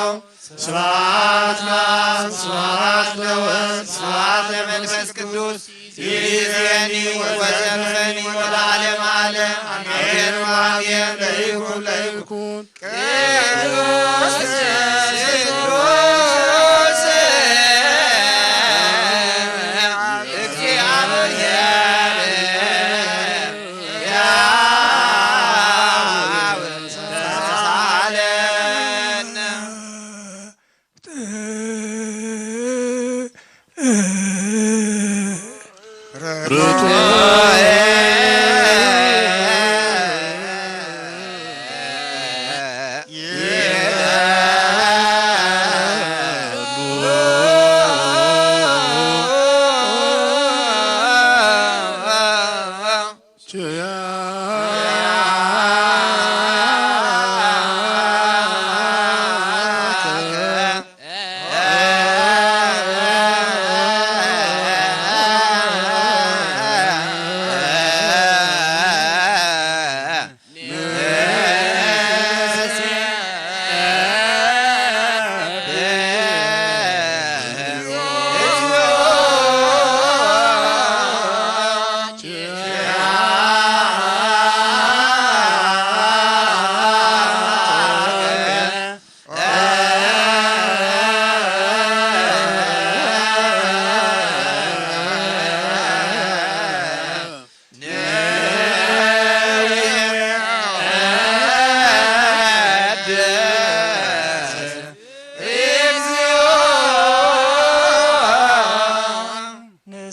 ስብሐት ለአብ፣ ስብሐት ለወልድ፣ ስብሐት ለመንፈስ ቅዱስ። ይእዜኒ ወዘልፈኒ ወለዓለመ ዓለም። አሜን ወአሜን። ለይኩን ለይኩን። ቅዱስ ቅዱስ እግዚአብሔር ያውሳለን።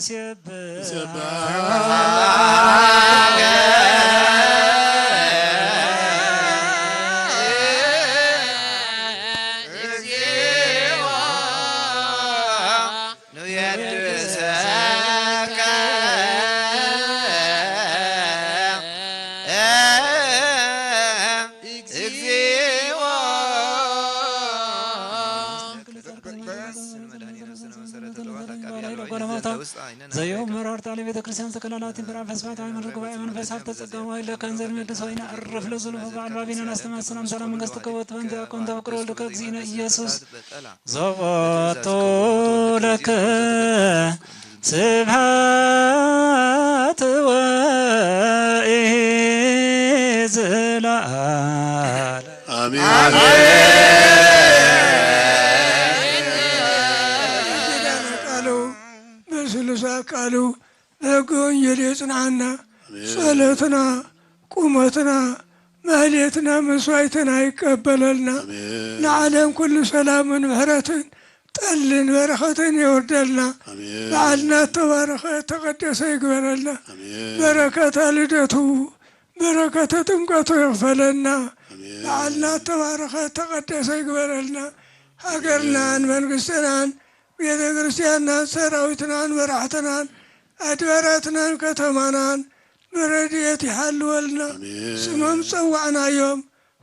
ይሴብሕ። ዘየው መራር ጣሊ ቤተ ክርስቲያን ተከላላት ብርሃን ፈስፋት ሃይማኖት ጉባኤ መንፈስ ሀብተ ጸጋ ዋይ ለከን ዘልመድስ ወይና እርፍ ለዝሉ በዓል ባቢና ናስተማሰናም ሰላም መንግስት ከወት በንተ ያቆን ተፍቅሮ ወልድከ እግዚእነ ኢየሱስ ዘወቱ ለከ ስብሐት ወኢዝላል። አሜን። ኪዳነ ቃሉ በስሉሳ ቃሉ በሕገ ወንጌል የጽንዓና። ጸሎትና፣ ቁመትና፣ ማህሌትና፣ መስዋዕትና ይቀበለልና። ንዓለም ኩሉ ሰላምን ምሕረትን ጠልን በረኸትን የውርደልና። በዓልና ተባረኸ ተቀደሰ ይግበረልና። በረከተ ልደቱ በረከተ ጥምቀቱ ይኽፈለና። በዓልና ተባረኸ ተቀደሰ ይግበረልና። ሃገርናን መንግስትናን ቤተ ክርስቲያንናን ሰራዊትናን መራሕትናን ኣድባራትናን ከተማናን ብረድኤት ይሓልወልና። ስሞም ጸዋዕናዮም፣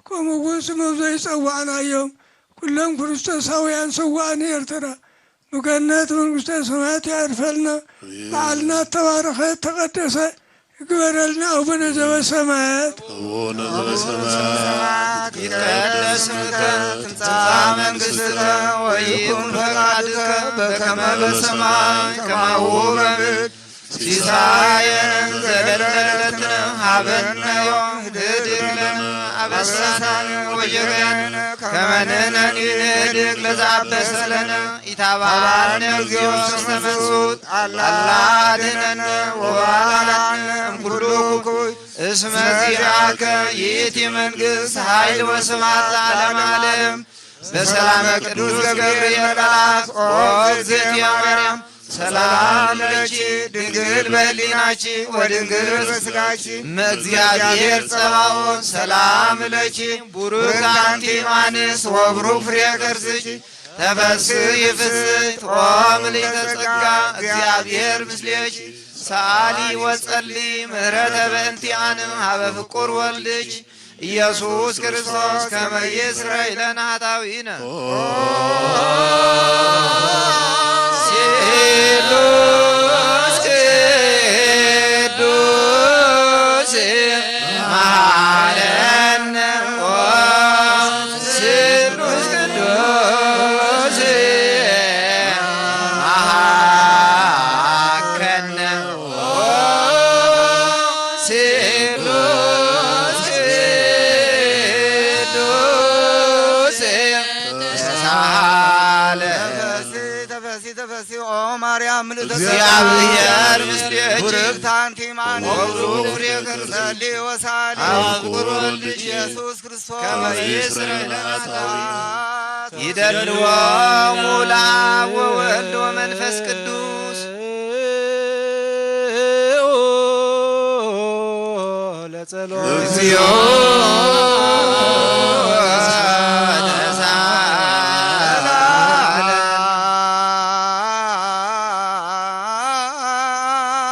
ከምኡ እውን ስሞም ዘይጸዋዕናዮም ኩሎም ክርስቶሳውያን ስዋኣን ኤርትራ ብገነት መንግስተ ሰማያት ያዕርፈልና። በዓልና ተባረኸ ተቀደሰ ይግበረልና። ኣቡነ ዘበሰማያት። አቡነ ዘበሰማያት ይትቀደስ ስምከ ትምጻእ መንግስትከ ወይኩን ፈቃድከ በከመ በሰማይ ከማሁ በምድር። ሲሳየነ ዘለለነ ሀበነ ዮም ህድግ ለነ አበሳነ ወጌጋየነ ከመ ንሕነኒ ንህድግ ለዘአበሰ ለነ ኢታብአነ እግዚኦ ውስተ መንሱት አላ አድኅነነ ወባልዓነ እምኩሉ እኩይ እስመ ዚአከ ይእቲ መንግስት ኃይል ወስብሐት ለዓለመ ዓለም። በሰላመ ቅዱስ ገብርኤል መልአክ ኦ እግዝእትየ ማርያም ሰላም ለኪ ድንግል በህሊናኪ ወድንግል በስጋኪ እመ እግዚአብሔር ጸባኦት ሰላም ለኪ ቡሩክ አንቲ እማንስ ወቡሩክ ፍሬ ከርስኪ ተፈስሒ ፍስሕት ኦ ምልዕተ ጸጋ እግዚአብሔር ምስሌኪ ሰአሊ ወጸሊ ምህረተ በእንቲአነ ሀበ ፍቁር ወልድኪ ኢየሱስ ክርስቶስ ከመ ይስረይ ለነ ኃጣውኢነ። ቅዱስ ቅዱስ መሐረነ። ስሉስ ቅዱስ መሐረነ። ስሉስ ቅዱስ ተሳለ። ተፈሲ ተፈሲ ተፈሲ ኦ ማርያም ምልዕተ ጸጋ እግዚአብሔር ምስሌኪ ቡርክት አንቲ እማንስ ወቡሩክ ፍሬ ከርሥኪ ጸሊ ወሳሊ አብ ፍቁር ወልድኪ ኢየሱስ ክርስቶስ ከመ ይስረይ ለነ ኃጣውኢነ። ይደልዎሙ ለአብ ወወልድ ወመንፈስ ቅዱስ። ለጸሎት እግዚኦ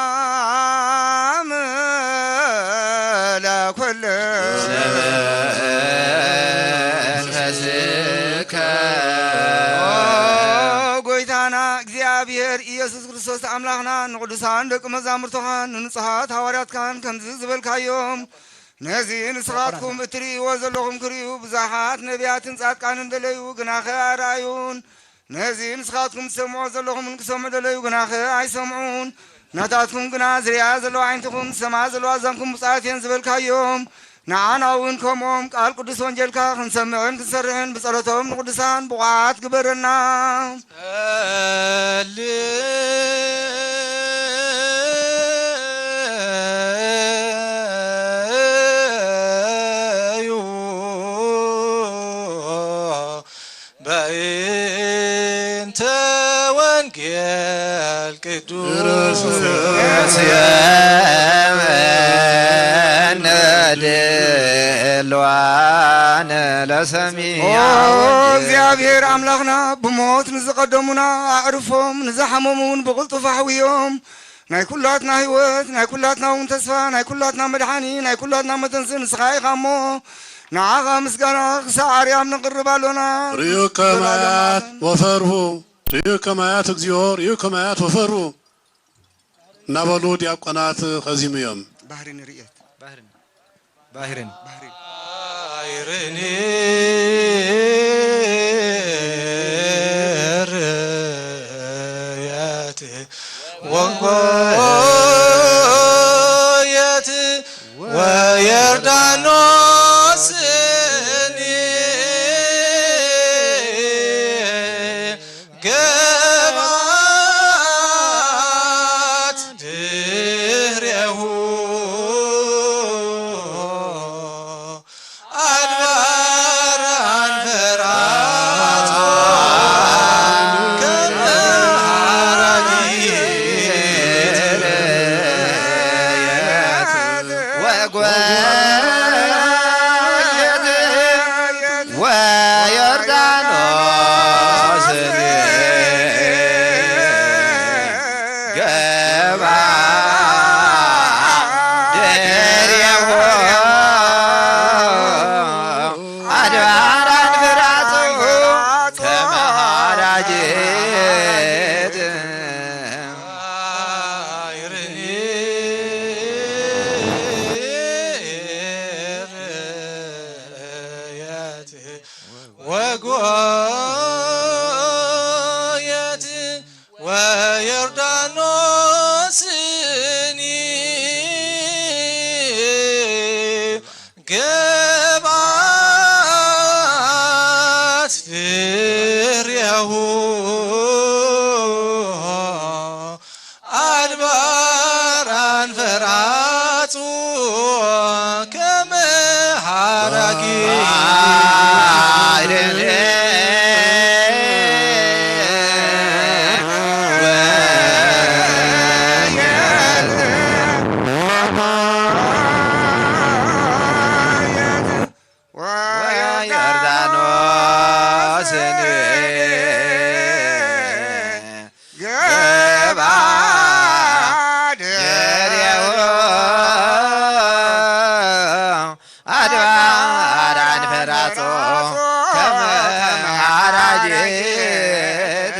ሰላም ለኩል ጎይታና እግዚኣብሔር ኢየሱስ ክርስቶስ ኣምላኽና ንቕዱሳን ደቂ መዛሙርትኻን ንንጹሃት ሃዋርያትካን ከምዚ ዝበልካዮም፣ ነዚ ንስኻትኩም እትርእይዎ ዘለኹም ክርእዩ ብዙሓት ነቢያትን ጻድቃንን ደለዩ፣ ግናኸ ኣርኣዩን። ነዚ ንስኻትኩም ትሰምዑ ዘለኹምን ክሰምዑ ደለዩ፣ ግናኸ ኣይሰምዑን። ናታትኩም ግና ዝርእያ ዘለዋ ዓይንትኹም ዝሰምዓ ዘለዋ ኣዛንኩም ብፁዓት እየን ዝበልካዮም፣ ንዓና እውን ከምኦም ቃል ቅዱስ ወንጌልካ ክንሰምዕን ክንሰርሕን ብጸሎቶም ንቕዱሳን ብቑዓት ግበረና። ጸልዩ በእንተ ወንጌል ቅዱስ የነ ድልዋነ ለሰሚዐ ኦ ወንጌል። እግዚኣብሔር ኣምላኽና፣ ብሞት ንዝቐደሙና ኣዕርፎም፣ ንዝሓመሙ እውን ብቕልጡፍ ኣሕውዮም። ናይ ኩላትና ህይወት፣ ናይ ኩላትና እውን ተስፋ፣ ናይ ኩላትና መድሓኒ፣ ናይ ኩላትና መተንስኢ ንስኻ ኢኻ እሞ፣ ንዓኻ ምስጋና ክሳዕ ኣርያም ነቕርብ ኣሎና። ርእዩ ከማያት ወፈርሁ፣ ርእዩ ከማያት እግዚኦ፣ ርእዩ ከማያት ወፈርሁ እናበሉ ዲያቆናት ኸዚሙ እዮም። ባህሪ ንርእየት። ባህርን ባህርን ባሕርን ርያት ወንጎየት ወዮርዳኖስን ገባት ድሬሁ ኣድባር ኣንፈራቶ ከመሃራጊት ወጎየት ወዮርዳኖስ ገባ ድሬሁ ኣድባር ኣንፈራቶ ከመሃራጊት ወጎየት ወዮርዳኖስኒ ገባት ፍሬሁ ኣድባር ኣንፈራጹ ከመ ሓራጊ ወዮርዳኖስን ገባ ድሬሁ ኣድባር ኣንፈራጾ ከመ ሓራጊት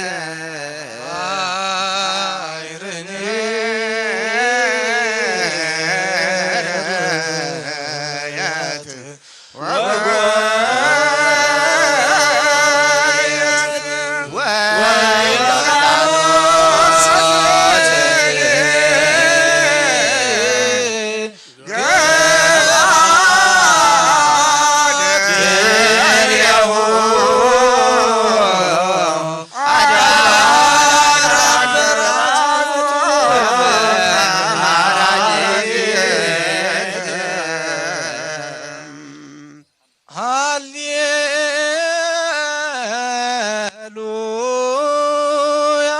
ሃሌሉያ።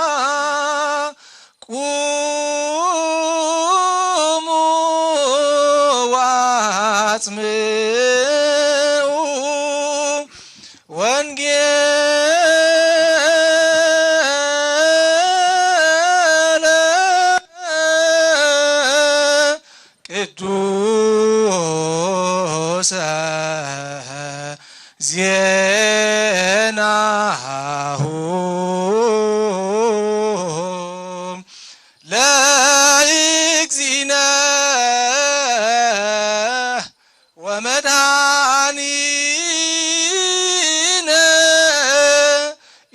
ቁሙ ወአጽምዑ ወንጌለ ቅዱሰ ዜናሁ ለእግዚእነ ወመድኃኒነ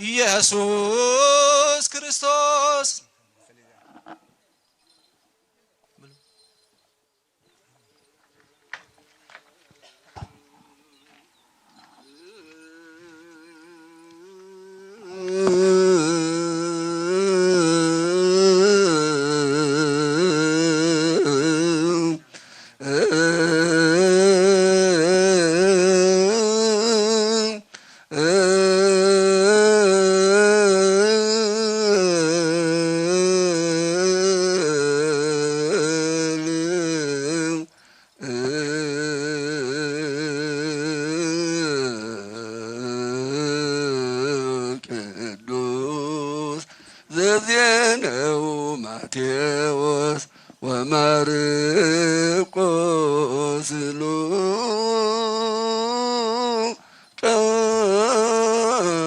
ኢየሱስ ክርስቶስ። ዜነው ማቴዎስ ወማርቆስ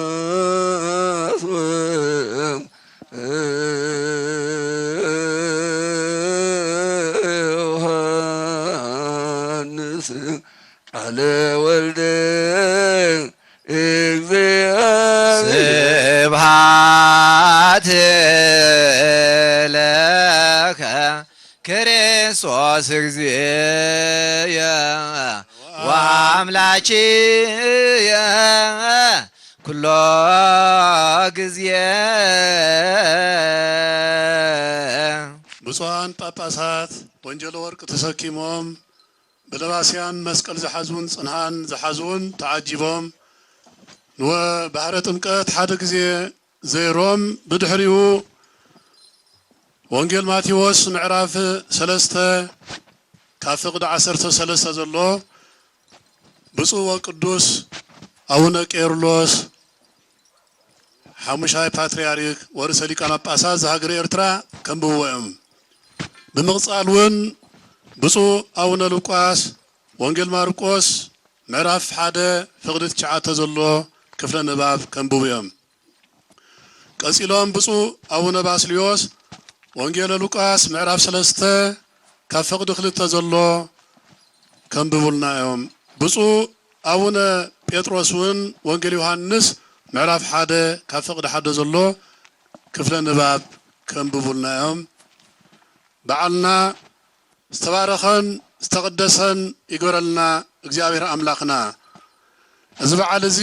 ሉቃስ ወዮሐንስ ቃለ ወልደ እግዚአብሔር። ስብሐት ለከ ክርስቶስ እግዚእየ ወአምላክየ ኩሎ ግዜ። ብፁዓን ጳጳሳት ወንጌል ወርቅ ተሰኪሞም ብለባስያን መስቀል ዝሓዙን ጽንሃን ዝሓዙን ተዓጂቦም ንወ-፣ ባህረ ጥምቀት ሓደ ግዜ ዘይሮም ብድሕሪኡ ወንጌል ማቴዎስ ምዕራፍ ሰለስተ ካብ ፍቕዲ ዓሰርተ ሰለስተ ዘሎ ብፁዕ ወቅዱስ ኣቡነ ቄርሎስ ሓሙሻይ ፓትርያርክ ወርእሰ ሊቃነ ጳጳሳት ዘሃገረ ኤርትራ ከንብብዎ እዮም። ብምቕጻል እውን ብፁዕ ኣቡነ ሉቃስ ወንጌል ማርቆስ ምዕራፍ ሓደ ፍቕዲ ትሽዓተ ዘሎ ክፍለ ንባብ ከንብቡ እዮም። ቀጺሎም ብፁዕ ኣቡነ ባስልዮስ ወንጌለ ሉቃስ ምዕራፍ ሰለስተ ካብ ፍቕዲ ክልተ ዘሎ ከንብቡልና እዮም። ብፁዕ ኣቡነ ጴጥሮስ እውን ወንጌል ዮሃንስ ምዕራፍ ሓደ ካብ ፍቕዲ ሓደ ዘሎ ክፍለ ንባብ ከንብቡልና እዮም። በዓልና ዝተባረኸን ዝተቐደሰን ይግበረልና እግዚኣብሔር ኣምላኽና። እዚ በዓል እዚ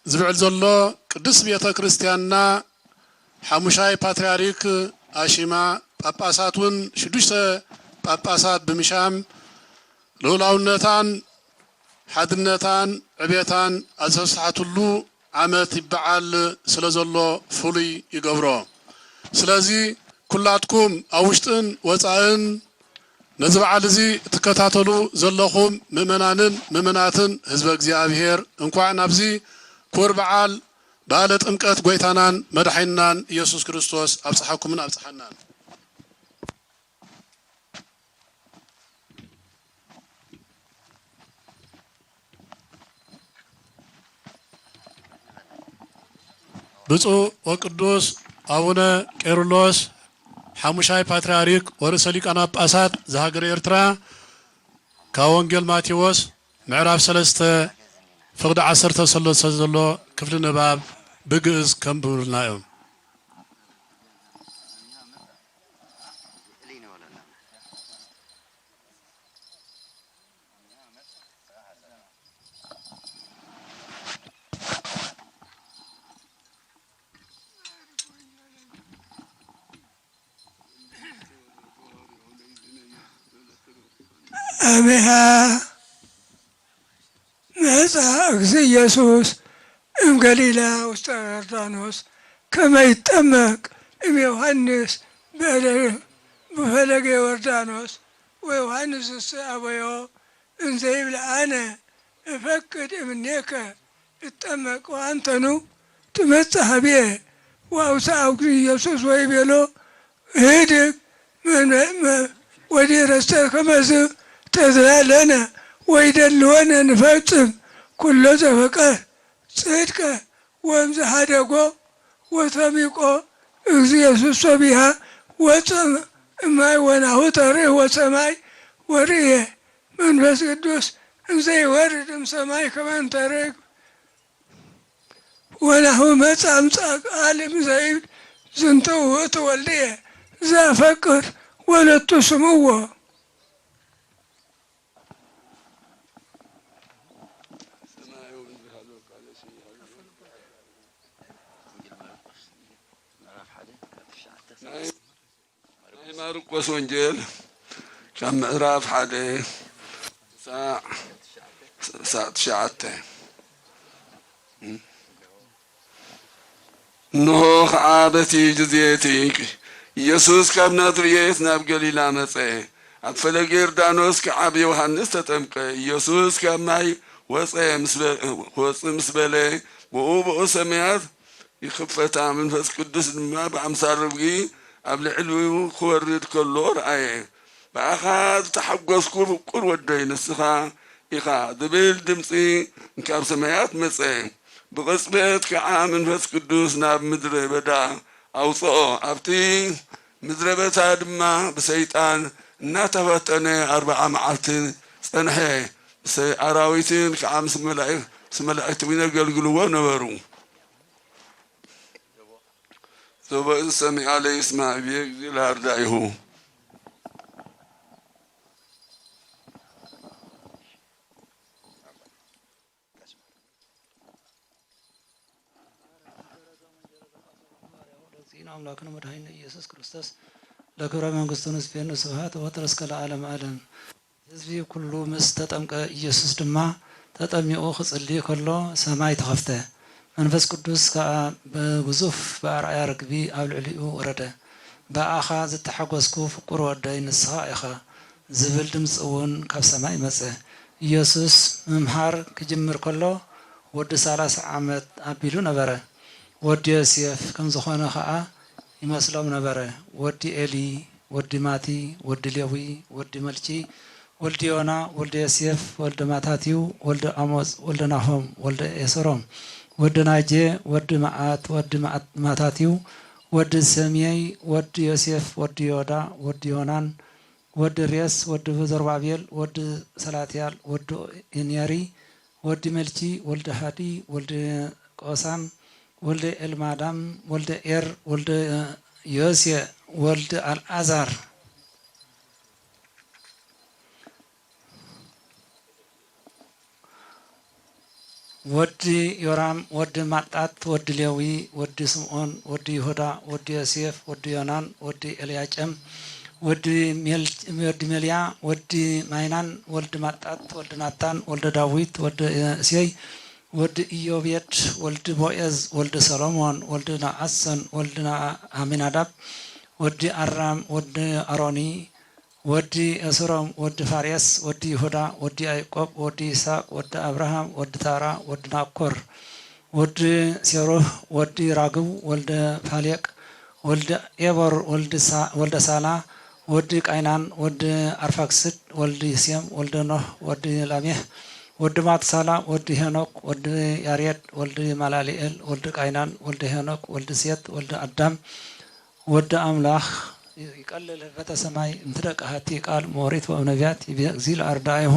ዝብዕል ዘሎ ቅድስት ቤተ ክርስቲያንና ሓሙሻይ ፓትርያርክ ኣሺማ፣ ጳጳሳት እውን ሽዱሽተ ጳጳሳት ብምሻም ልኡላውነታን ሓድነታን ዕቤታን ኣብ ዘስፍሓትሉ ዓመት ይበዓል ስለ ዘሎ ፍሉይ ይገብሮ። ስለዚ ኩላትኩም ኣብ ውሽጥን ወጻእን ነዚ በዓል እዚ እትከታተሉ ዘለኹም ምእመናንን ምእመናትን ህዝበ እግዚኣብሔር፣ እንኳዕ ናብዚ ክቡር በዓል በዓለ ጥምቀት ጐይታናን መድሓኒናን ኢየሱስ ክርስቶስ ኣብጽሓኩምን ኣብጽሓናን። ብፁዕ ወቅዱስ ኣቡነ ቄርሎስ ሓሙሻይ ፓትርያርክ ወርእሰ ሊቃነ ጳጳሳት ዘሃገረ ኤርትራ፣ ካብ ወንጌል ማቴዎስ ምዕራፍ ሰለስተ ፍቕዲ ዓሰርተ ሰለስተ ዘሎ ክፍሊ ንባብ ብግእዝ ከንብቡልና እዮም። ኣሜሃ መጻ እግዚእ ኢየሱስ እምገሊላ ውስተ ዮርዳኖስ ከመ ይጠመቅ እምዮሃንስ በለ-፣ ብፈለገ ዮርዳኖስ። ወዮሃንስ እሰ አበዮ እንዘ ይብል አነ እፈቅድ እምኔከ እጠመቅ ወአንተኑ ትመጽእ ሀብየ። ወአውስአ እግዚእ ኢየሱስ ወይቤሎ ህድግ መ-፣ መ-፣ ወዲረሰ ከመዝ ተድላ ለነ ወይደልወነ ንፈጽም ኩሎ ዘፈቀ ጽድቀ ወእምዝ ሀደጎ ወሰሚቆ እግዚእ ኢየሱስ ሶቢሃ ወፀ እማይ ወናሁ ተርህ ወሰማይ ወርእየ መንፈስ ቅዱስ እንዘ ይወርድ እምሰማይ ከመ እንተ ርግብ ወናሁ መጻ እምጻእ ቃል እምዘ ይብል ዝንቱ ውእቱ ወልድየ ዘአፈቅር ወለቱ ስምዎ። ናይ ማርቆስ ወንጌል ካብ ምዕራፍ ሓደ ሳዕ ሳዕ ትሽዓተ። እንሆ ኸዓ በቲ ግዜ እቲ ኢየሱስ ካብ ናዝሬት ናብ ገሊላ መጸ። ኣብ ፈለግ ዮርዳኖስ ከዓ ብዮሃንስ ተጠምቀ። ኢየሱስ ካብ ማይ ወጸ ምስ በ-፣ ወጽእ ምስ በለ፣ ብኡ ብኡ ሰማያት ይኽፈታ፣ መንፈስ ቅዱስ ድማ ብኣምሳል ርግቢ ኣብ ልዕሊኡ ክወርድ ከሎ ረኣየ። ብኣኻ ዝተሓጎስኩ ፍቁር ወደይ ንስኻ ኢኻ ዝብል ድምፂ ካብ ሰማያት መጸ። ብቕጽበት ከዓ መንፈስ ቅዱስ ናብ ምድረ በዳ ኣውፅኦ። ኣብቲ ምድረ በዳ ድማ ብሰይጣን እናተፈተነ ኣርብዓ መዓልቲ ጸንሐ። ብሰ-፣ ኣራዊትን ከዓ ምስ መላእ-፣ ምስ መላእክቲ እውን የገልግልዎ ነበሩ። ዘቦእዝ ሰሚዓ ለይስማዕ ብየ ጊዜ ለሃርዳኢሁ። ለእግዚእነ አምላክነ መድኃኒነ ኢየሱስ ክርስቶስ ለክብረ መንግስቱ ንስፌኑ ስብሐት ወትረ እስከ ለዓለመ ዓለም። ህዝቢ ኩሉ ምስ ተጠምቀ፣ ኢየሱስ ድማ ተጠሚቑ ክጽሊ ከሎ ሰማይ ተኸፍተ። መንፈስ ቅዱስ ከኣ ብግዙፍ ብኣርኣያ ርግቢ ኣብ ልዕሊኡ ወረደ። ብኣኻ ዝተሓጎስኩ ፍቁር ወደይ ንስኻ ኢኻ ዝብል ድምጺ እውን ካብ ሰማይ መጸ። ኢየሱስ ምምሃር ክጅምር ከሎ ወዲ ሠላሳ ዓመት ኣቢሉ ነበረ። ወዲ ዮሴፍ ከም ዝኾነ ኸኣ ይመስሎም ነበረ። ወዲ ኤሊ፣ ወዲ ማቲ፣ ወዲ ሌዊ፣ ወዲ መልኪ፣ ወልዲ ዮና፣ ወልደ ዮሴፍ፣ ወልደ ማታትዩ፣ ወልደ ኣሞጽ፣ ወልደ ናሆም፣ ወልደ ኤስሮም፣ ወዲ ናጄ፣ ወዲ መዓት፣ ወዲ መዓት-፣ ማታትዩ፣ ወዲ ሰምየይ፣ ወዲ ዮሴፍ፣ ወዲ ዮዳ፣ ወዲ ዮናን፣ ወዲ ሬስ፣ ወዲ ዘሩባቤል፣ ወዲ ሰላትያል፣ ወዲ ኢንየሪ፣ ወዲ መልኪ፣ ወልደ ሃዲ፣ ወልደ ቆሳም፣ ወልደ ኤልማዳም፣ ወልደ ኤር፣ ወልደ ዮሴ፣ ወልደ ኣልዓዛር፣ ወዲ ዮራም፣ ወዲ ማጣት፣ ወዲ ሌዊ፣ ወዲ ስምዖን፣ ወዲ ይሁዳ፣ ወዲ ዮሴፍ፣ ወዲ ዮናን፣ ወዲ ኤልያቄም፣ ወዲ ሜል-፣ ወዲ ሜልያ፣ ወዲ ማይናን፣ ወልዲ ማጣት፣ ወልዲ ናታን፣ ወልደ ዳዊት፣ ወዲ እሴይ፣ ወዲ ኢዮቤድ፣ ወልዲ ቦኤዝ፣ ወልዲ ሰሎሞን፣ ወልዲ ነኣሶን፣ ወልዲ ና-፣ ኣሚናዳብ፣ ወዲ ኣራም፣ ወዲ ኣሮኒ፣ ወዲ ኤስሮም፣ ወዲ ፋሬስ፣ ወዲ ይሁዳ፣ ወዲ ያዕቆብ፣ ወዲ ይስሐቅ፣ ወዲ ኣብርሃም፣ ወዲ ታራ፣ ወዲ ናኮር፣ ወዲ ሴሩህ፣ ወዲ ራግው፣ ወልደ ፋሌቅ፣ ወልደ ኤቦር፣ ወልዲ ሳ-፣ ወልደ ሳላ፣ ወዲ ቃይናን፣ ወዲ ኣርፋክስድ፣ ወልዲ ሴም፣ ወልደ ኖህ፣ ወዲ ላሜህ፣ ወዲ ማትሳላ፣ ወዲ ሄኖክ፣ ወዲ ያሬድ፣ ወልዲ ማላሊኤል፣ ወልዲ ቃይናን፣ ወልደ ሄኖክ፣ ወልዲ ሴት፣ ወልደ ኣዳም፣ ወዲ ኣምላኽ ይቀልል ህፈተ ሰማይ፣ እምቲ ደቂ ሃቲ ቃል እም ኦሪት ወእም ነቢያት ይቤ እግዚእ ለኣርዳኢሁ።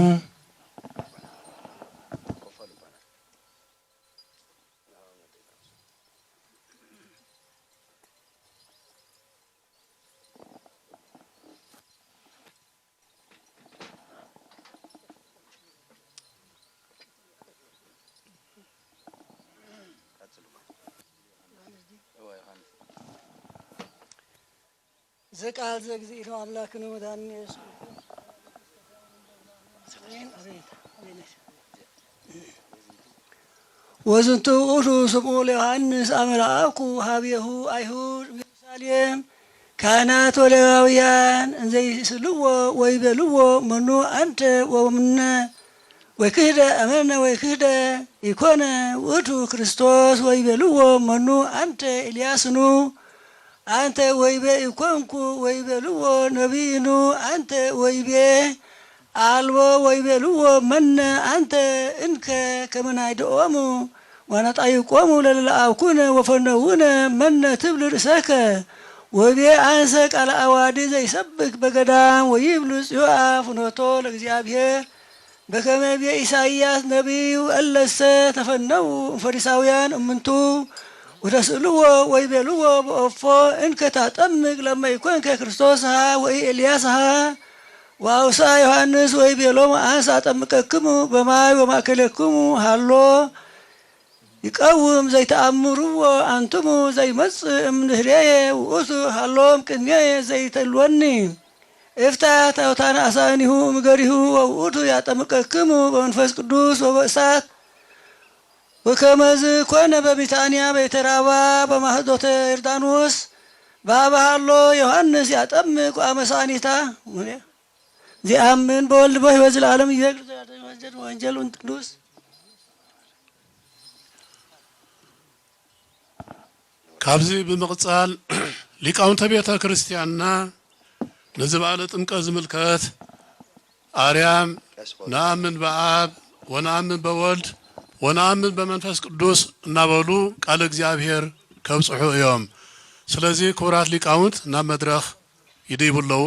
ዘቃል ዘእግዚእነ አምላክነ ወመድኃኒነ ኢየሱስ ክርስቶስ። አሜን። አቤት። አሜን። ወዝንቱ ውእቱ ስምዑ ለዮሐንስ አመ ለአኩ ሀቤሁ አይሁድ እምኢየሩሳሌም ካህናት ወሌዋውያን እንዘ ይስእልዎ ወይቤልዎ መኑ አንተ ወምነ ወይክህደ አመነ ወይክህደ ኢኮነ ውእቱ ክርስቶስ ወይቤልዎ መኑ አንተ ኤልያስኑ አንተ ወይቤ ኢኮንኩ ወይቤልዎ ነቢይኑ አንተ ወይቤ አልቦ ወይቤልዎ መነ አንተ እንከ ከመ ናይድኦሙ ወነጣይቆሙ ለለአኩነ ወፈነውነ መነ ትብል ርእሰከ ወይቤ አንሰ ቃለ አዋዲ ዘይሰብክ በገዳም ወይብሉ ጽዮአ ፍኖቶ ለእግዚአብሔር በከመ ይቤ ኢሳይያስ ነቢዩ እለሰ ተፈነዉ እምፈሪሳውያን እምንቱ ወተስእልዎ ወይቤልዎ በኦፎ እንከ ታጠምቅ ለመ ኢኮንከ ክርስቶስሃ ወኢኤልያስሃ ወአውስአ ዮሐንስ ወይቤሎሙ አንሰ አጠምቀክሙ በማይ ወማእከሌክሙ ሃሎ ይቀውም ዘይተአምርዎ አንትሙ ዘይመጽእ እምድህሬየ ውእቱ ሃሎም ቅድሜየ ዘይተልወኒ። እፍታህ ታውታነ አሳኒሁ እምገሪሁ ወውእቱ ያጠምቀክሙ በመንፈስ ቅዱስ ወበእሳት። ወከመዝ ኮነ በቢታንያ በይተራባ በማህዶተ ዮርዳኖስ በሀበ ሃሎ ዮሐንስ ያጠምቅ ወአመሳኒታ። ዚአምን በወልድ በሕይወት ዘለዓለም ይቤ ወንጀል ቅዱስ። ካብዚ ብምቕጻል ሊቃውንተ ቤተ ክርስቲያንና ነዚ በዓለ ጥምቀት ዝምልከት ኣርያም ነአምን በአብ ወነአምን በወልድ ወነአምን በመንፈስ ቅዱስ እናበሉ ቃለ እግዚኣብሔር ከብጽሑ እዮም። ስለዚ ክቡራት ሊቃውንት ናብ መድረኽ ይድይቡ ኣለዉ።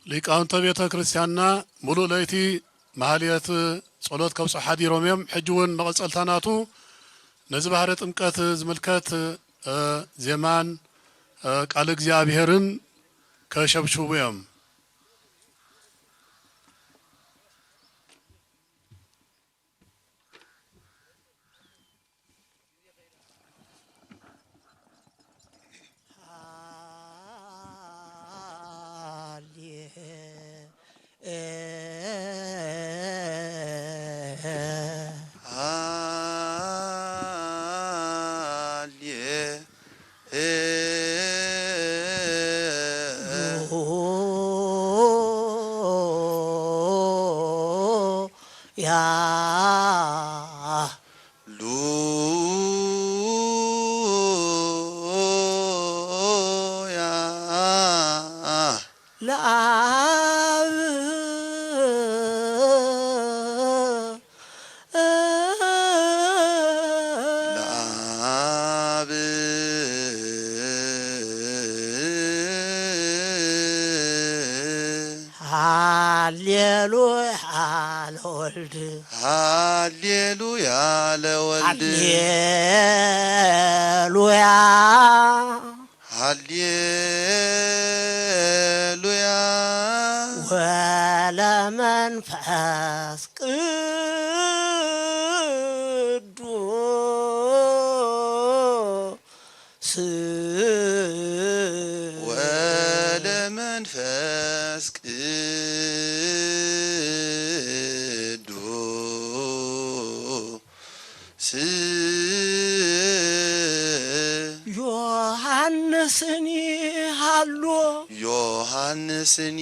ሊቃውንተ ቤተ ክርስቲያንና ሙሉእ ለይቲ ማህልየት ጸሎት ከብጽሑ ሓዲሮም እዮም። ሕጂ እውን መቐጸልታ ናቱ ነዚ ባህረ ጥምቀት ዝምልከት፣ እ፣ ዜማን፣ እ፣ ቃለ እግዚኣብሔርን ከሸብሽቡ እዮም። ሃሌ ሉያ ሉያ ለአብ ለአብ ሃሌሉያ ለወልድ ሃሌሉያ ለወልድ ሃሌሉያ ሃሌሉያ ወለመንፈስ ቅዱስ ወለመንፈስ ቅዱስ ዮሐንስኒ ሃሎ ዮሐንስኒ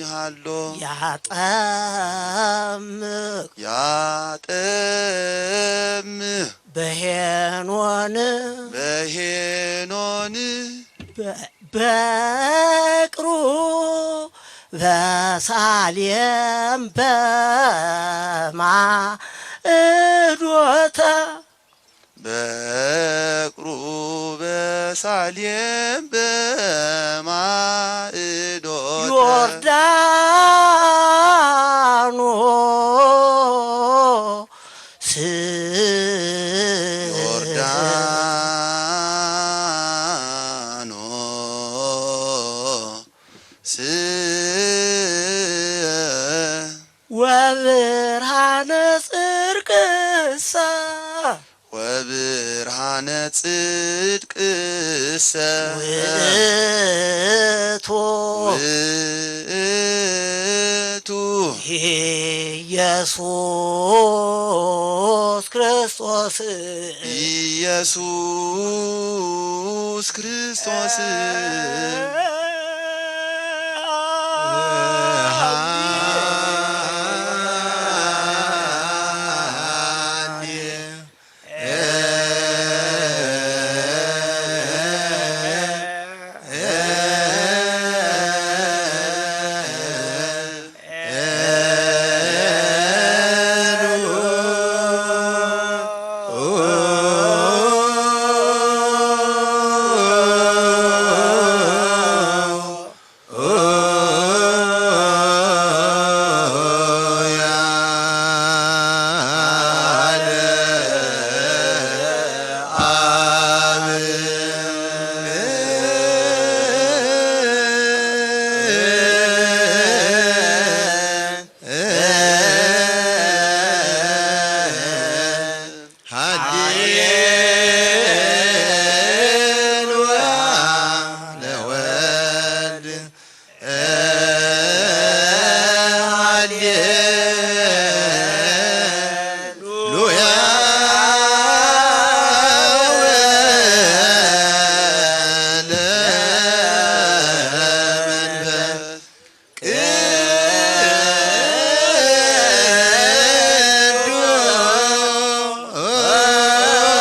ሃሎ ያጠምቅ ያጠምቅ በሄኖን በሄኖን በ-፣ በቅሩ በሳሌም በማእዶተ በቅሩ በሳሌም በማእዶተ ዮርዳኖስ ዮርዳኖስ ወብርሃነ ጽድቅሰ ወብርሃነ ጽድቅሰ ውእቱ ውእቱ ኢየሱስ ክርስቶስ ኢየሱስ ክርስቶስ ሃሌሉያ ለወልድ፣ ሃሌሉያ ለመንፈስ ቅዱስ።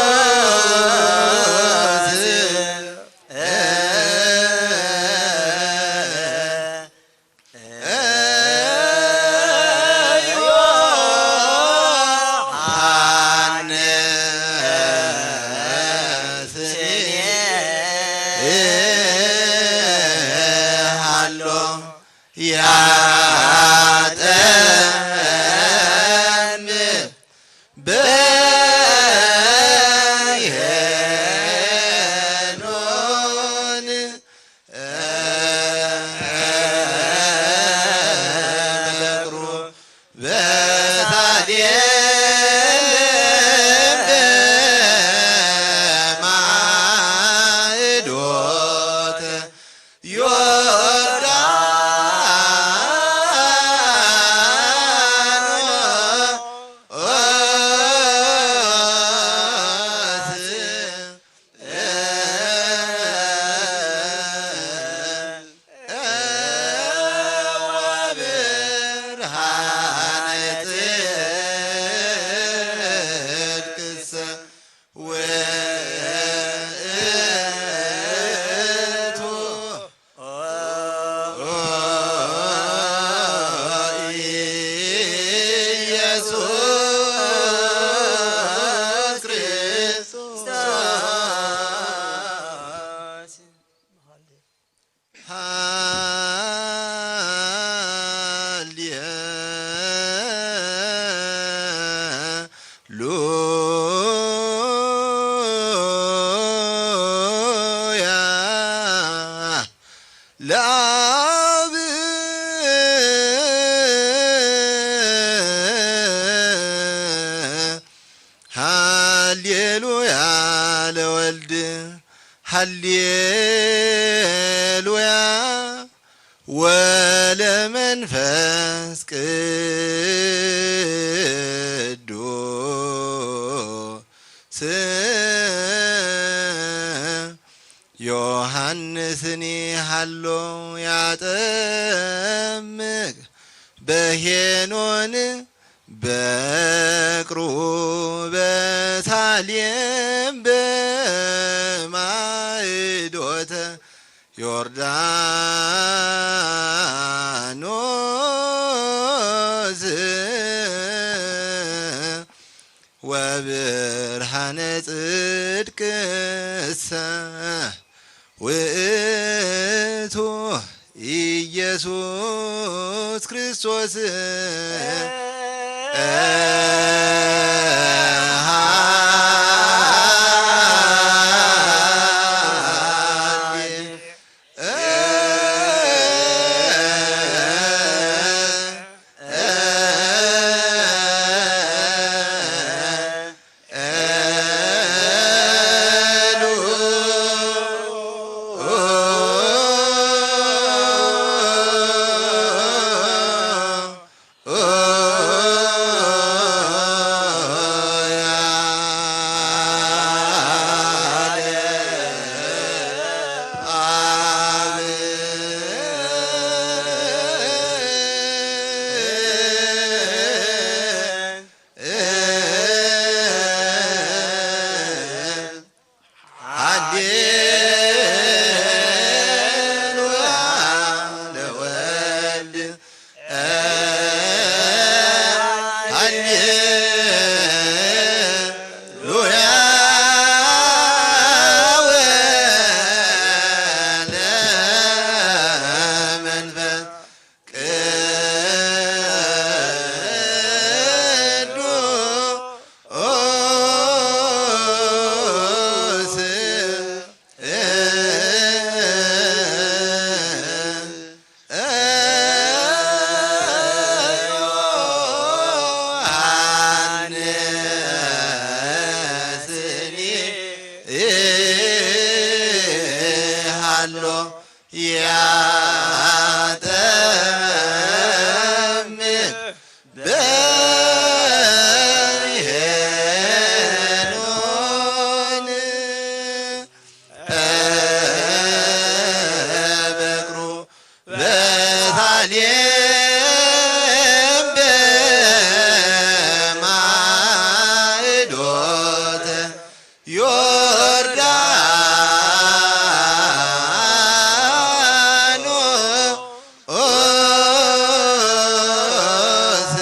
ዮሐንስ ሃሎ ያጠምቅ በሄኖን በፍቅሩ በሳሌም በማዕዶተ ዮርዳኖስ ወብርሃነ ጽድቅሰ ውእቱ ኢየሱስ ክርስቶስ። ሃሌሉያ ለአብ፣ ሃሌሉያ ለወልድ፣ ሃሌሉያ ወለመንፈስ ቅዱስ። ዮሐንስኒ ሃሎ ያጠምቅ በሄኖን በቅርቡ በሳሌም በማዕዶተ ዮርዳኖስ ወብርሃነ ጽድቅሰ ውእቱ ኢየሱስ ክርስቶስ። ያጠምቅ በሄኖን በቅሩ በሳሌም በማዕዶተ ዮርዳኖስ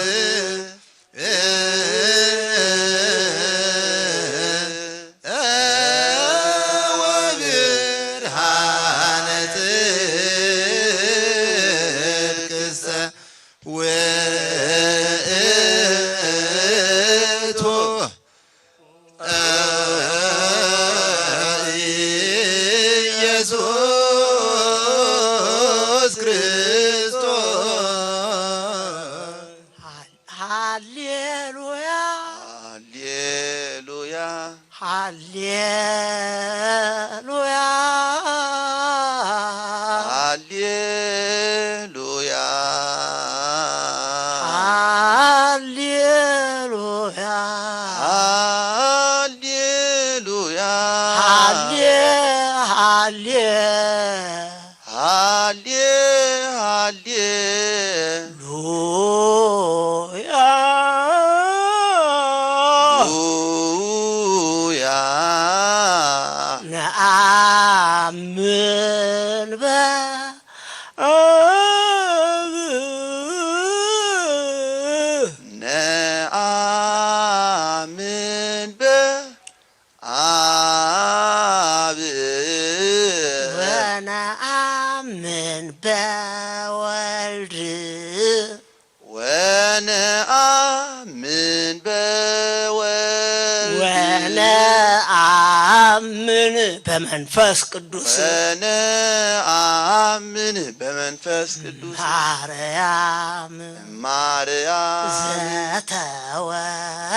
ወብርሃነ ጽድቅሰ ውእቱ ኢየሱስ ክርስቶስ። ሃሌሉያ። ሃሌሉያ። ሃሌሉያ። ሃሌሉያ። ሃሌሉያ። ሃሌሉያ። ሃሌ-፣ ሃሌ-፣ ሃሌ-፣ ሃሌ-፣ ሉያ። ሉያ። ነአምን በአብ። ነአምን በአብ። ወነአምን በወልድ። ወነአምን በወልድ። ወነአምን በመንፈስ ቅዱስ። ወነአምን በመንፈስ ቅዱስ። ማርያም። ማርያም።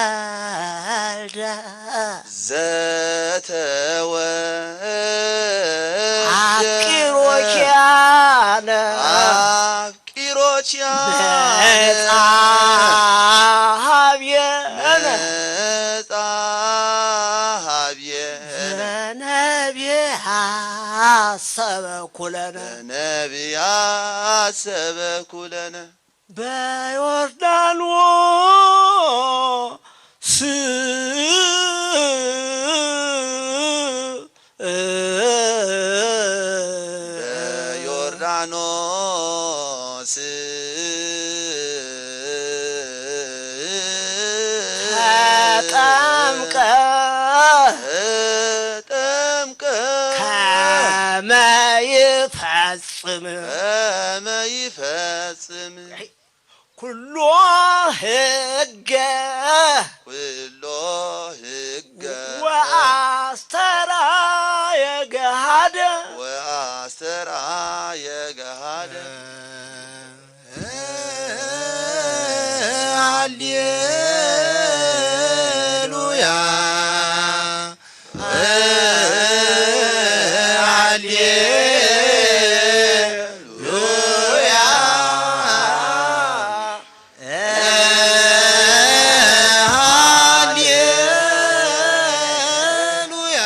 ዘተወልደ። ዘተወልደ። አፍቂሮ ኪያነ። አፍቂሮ ኪያነ። መጻ ሀብየነ። መጻ ሀብየነ። ዘነቢያ አሰበኩለነ። ዘነቢያ አሰበኩለነ። በዮርዳኖስ። በዮርዳኖስ። ተጠምቀ። ተጠምቀ። ከመ ይፈጽም። ከመ ይፈጽም። ኩሎ ህገ። ኩሎ ህገ። ወአስተርአየ ገሃደ። ወአስተርአየ ገሃደ። ሃሌሉያ። ሃሌሉያ። ሃሌሉያ።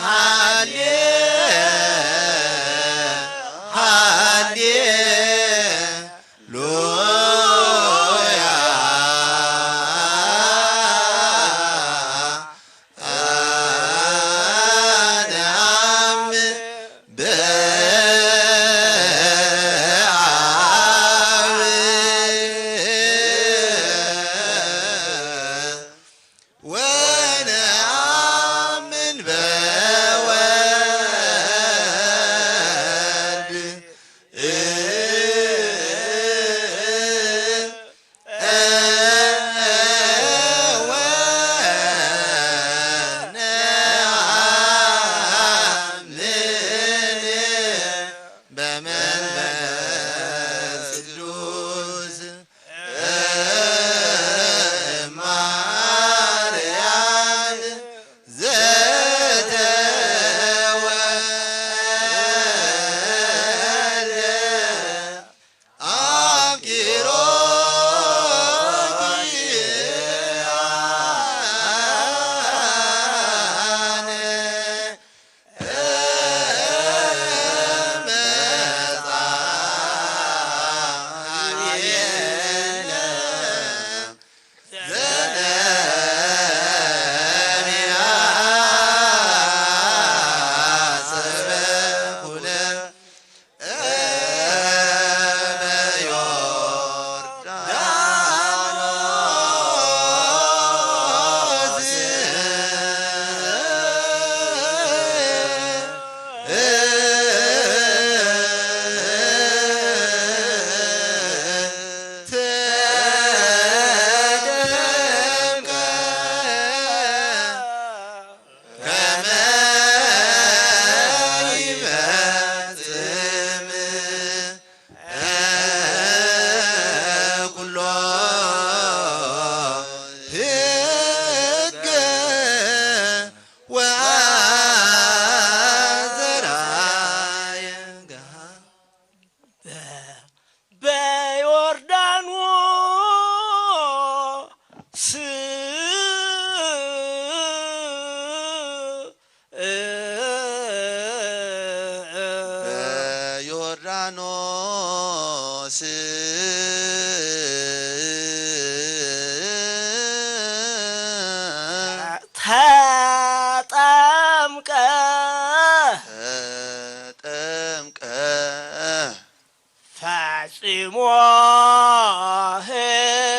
ሃሌ-፣ ሃሌ-፣ ሉያ።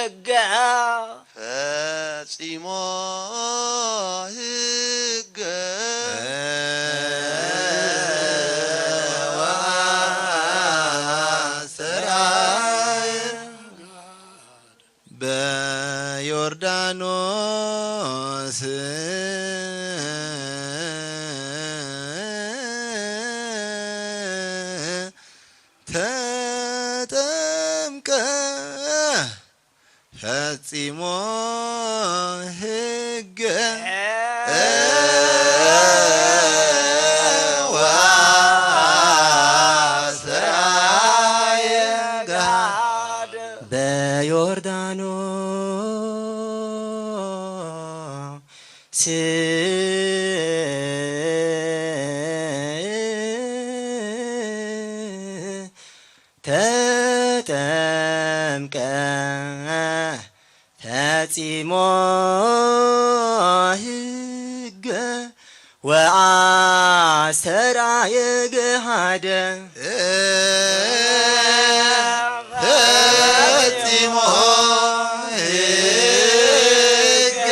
ሕገ ፈጺሞ ሕገ ወአስተርአየ በዮርዳኖስ ተጠምቀ ፈጺሞ ሕገ ወአስተርአየ ገሃደ በዮርዳኖስ ተጠምቀ ፈጺሞ ሕገ ወአስተርአየ ገሃደ ፈጺሞ ሕገ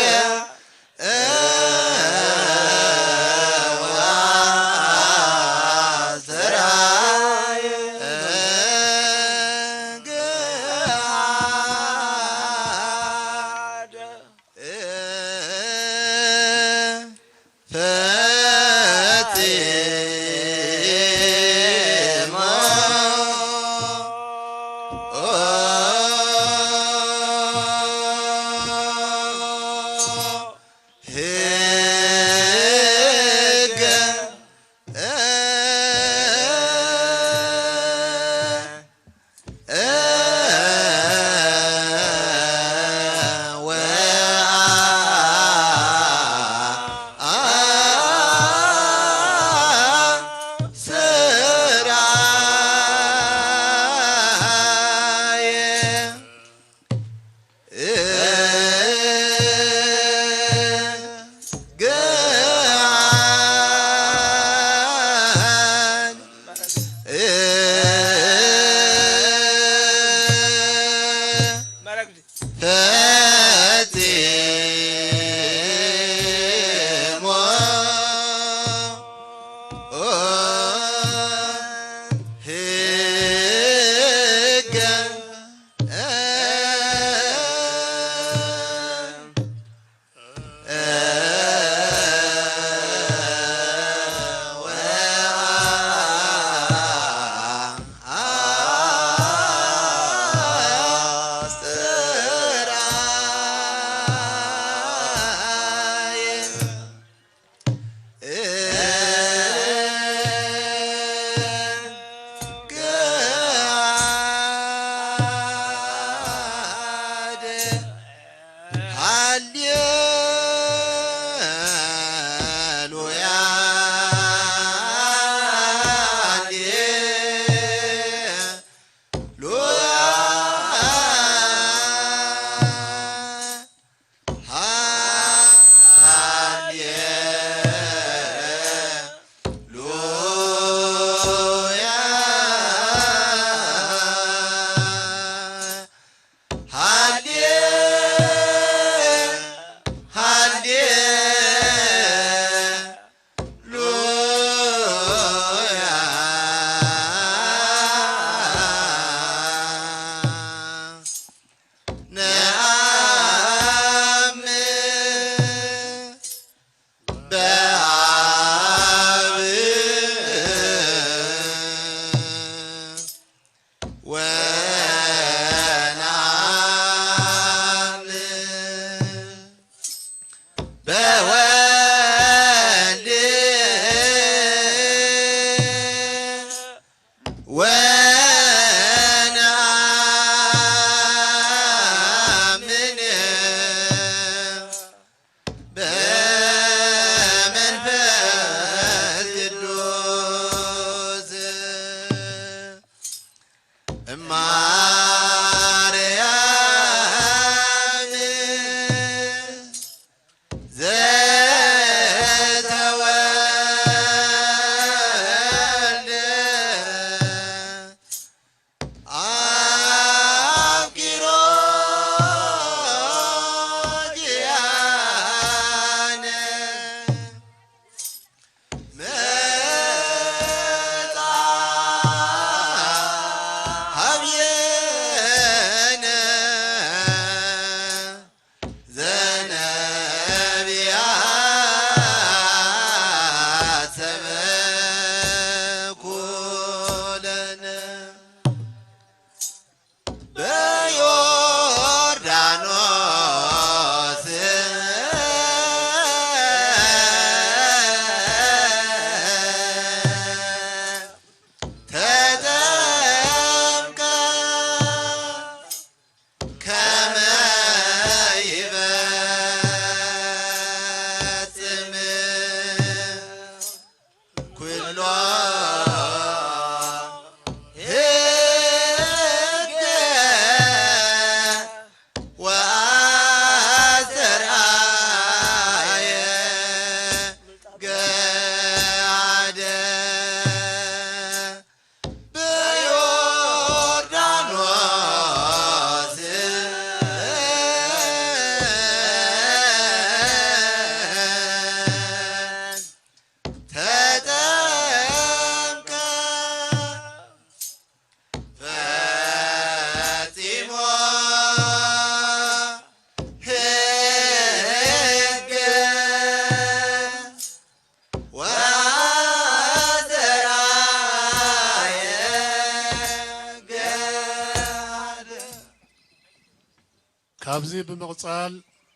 እዚ ብምቕጻል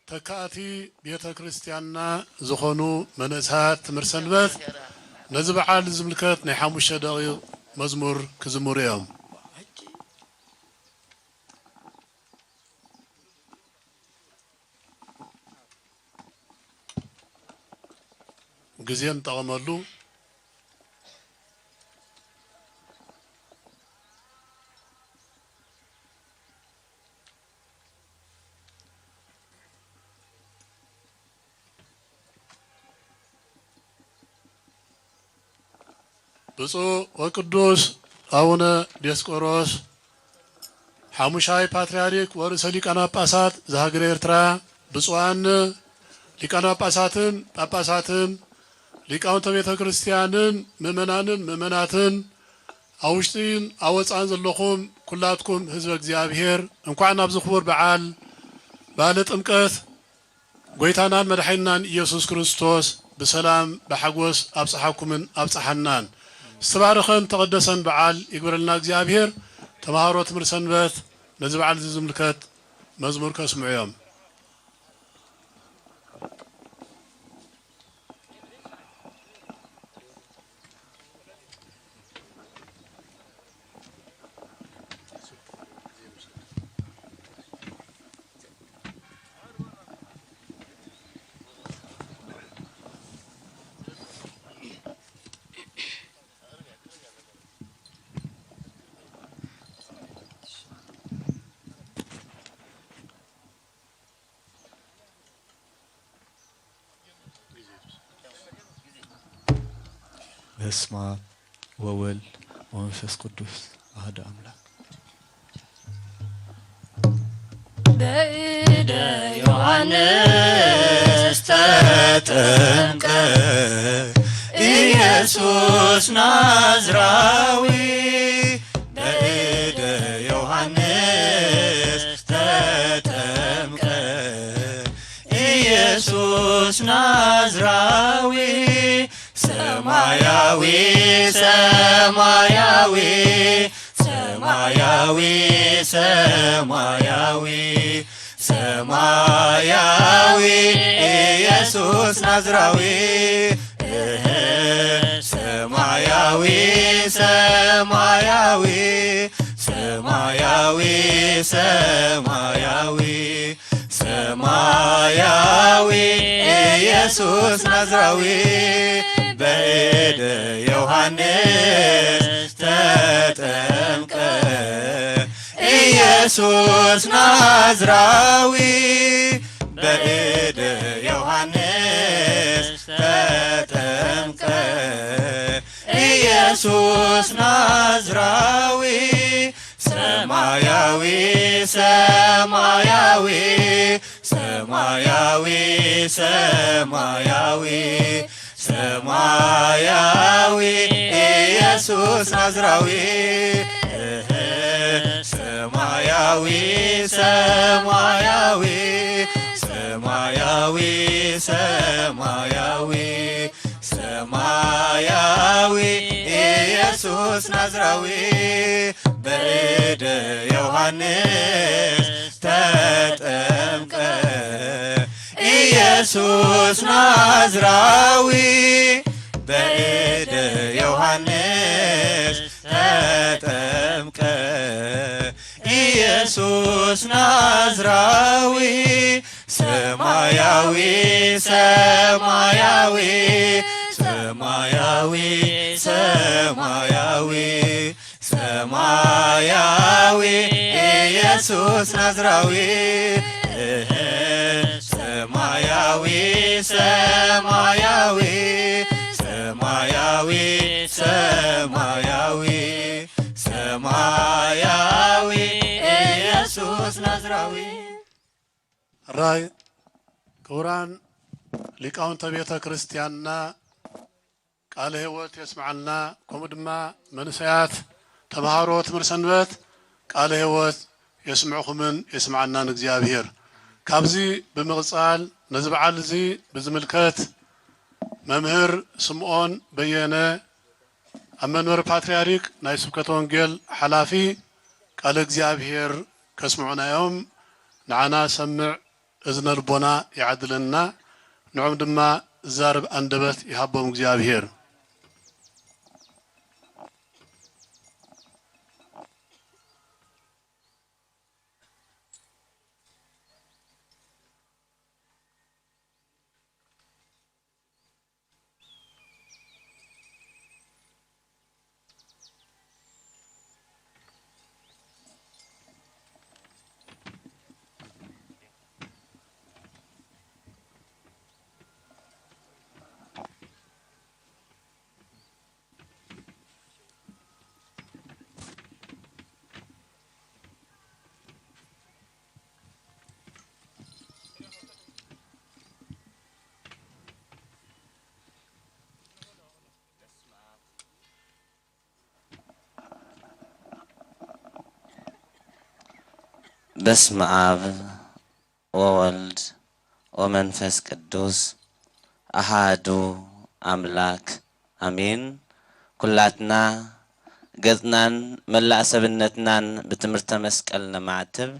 ተካእቲ ቤተ ክርስቲያንና ዝኾኑ መንእሰያት ትምህርቲ ሰንበት ነዚ በዓል ዝምልከት ናይ ሓሙሽተ ደቂቕ መዝሙር ክዝምሩ እዮም። ግዜ ንጠቐመሉ። ብፁዕ ወቅዱስ ኣቡነ ዲዮስቆሮስ ሓሙሻይ ፓትርያርክ ወርእሰ ሊቃነ ጳጳሳት ዘሃገረ ኤርትራ፣ ብፁዓን ሊቃነ ጳጳሳትን ጳጳሳትን፣ ሊቃውንተ ቤተ ክርስቲያንን ምእመናንን ምእመናትን፣ ኣብ ውሽጥን ኣብ ወፃእን ዘለኹም ኩላትኩም ህዝበ እግዚኣብሔር፣ እንኳዕ ናብዚ ክቡር በዓል፣ በዓለ ጥምቀት ጎይታናን መድሓኒናን ኢየሱስ ክርስቶስ ብሰላም ብሓጎስ ኣብፀሓኩምን ኣብፀሓናን። ዝተባረኸን ተቐደሰን በዓል ይግበረልና እግዚኣብሔር። ተምሃሮ ትምህርቲ ሰንበት ነዚ በዓል እዚ ዝምልከት መዝሙር ከስምዑ እዮም። በስመ አብ ወወልድ ወመንፈስ ቅዱስ አሐዱ አምላክ። በእደ ዮሐንስ ተጠምቀ ኢየሱስ ናዝራዊ። በእደ ዮሐንስ ተጠምቀ ኢየሱስ ናዝራዊ። ሰማያዊ፣ ሰማያዊ፣ ሰማያዊ፣ ሰማያዊ፣ ሰማያዊ ኢየሱስ ናዝራዊ። እህ፣ ሰማያዊ፣ ሰማያዊ፣ ሰማያዊ፣ ሰማያዊ፣ ሰማያዊ ኢየሱስ ናዝራዊ። በእደ ዮሐንስ ተጠምቀ ኢየሱስ ናዝራዊ። በእደ ዮሐንስ ተጠምቀ ኢየሱስ ናዝራዊ። ሰማያዊ፣ ሰማያዊ፣ ሰማያዊ፣ ሰማያዊ፣ ሰማያዊ ኢየሱስ ናዝራዊ። እህ፣ ሰማያዊ፣ ሰማያዊ፣ ሰማያዊ፣ ሰማያዊ፣ ሰማያዊ ኢየሱስ ናዝራዊ። በእደ ዮሐንስ ተጠምቀ ኢየሱስ ናዝራዊ። በእደ ዮሐንስ ተጠምቀ ኢየሱስ ናዝራዊ። ሰማያዊ፣ ሰማያዊ፣ ሰማያዊ፣ ሰማያዊ፣ ሰማያዊ ኢየሱስ ናዝራዊ። እህ፣ ሰማያዊ፣ ሰማያዊ፣ ሰማያዊ፣ ሰማያዊ፣ ሰማያዊ ኢየሱስ ናዝራዊ። ራይ ክቡራን ሊቃውንተ ቤተ ክርስቲያንና ቃለ ሕይወት የስምዓልና፣ ከምኡ ድማ መንእሰያት ተምሃሮ ትምህርቲ ሰንበት ቃለ ሕይወት የስምዕኹምን የስምዓናን እግዚኣብሔር። ካብዚ ብምቕጻል ነዚ በዓል እዚ ብዝምልከት መምህር ስምዖን በየነ ኣብ መንበሪ ፓትርያርክ ናይ ስብከተ ወንጌል ሓላፊ ቃለ እግዚኣብሔር ከስምዑና እዮም። ንዓና ሰምዕ እዝነ ልቦና ይዓድለና፣ ንዖም ድማ ዛርብ ኣንደበት ይሃቦም እግዚኣብሔር። በስመ ኣብ ወወልድ ወመንፈስ ቅዱስ ኣሃዱ ኣምላክ ኣሜን። ኩላትና ገጽናን መላእ ሰብነትናን ብትምህርተ መስቀል ነማዕትብ።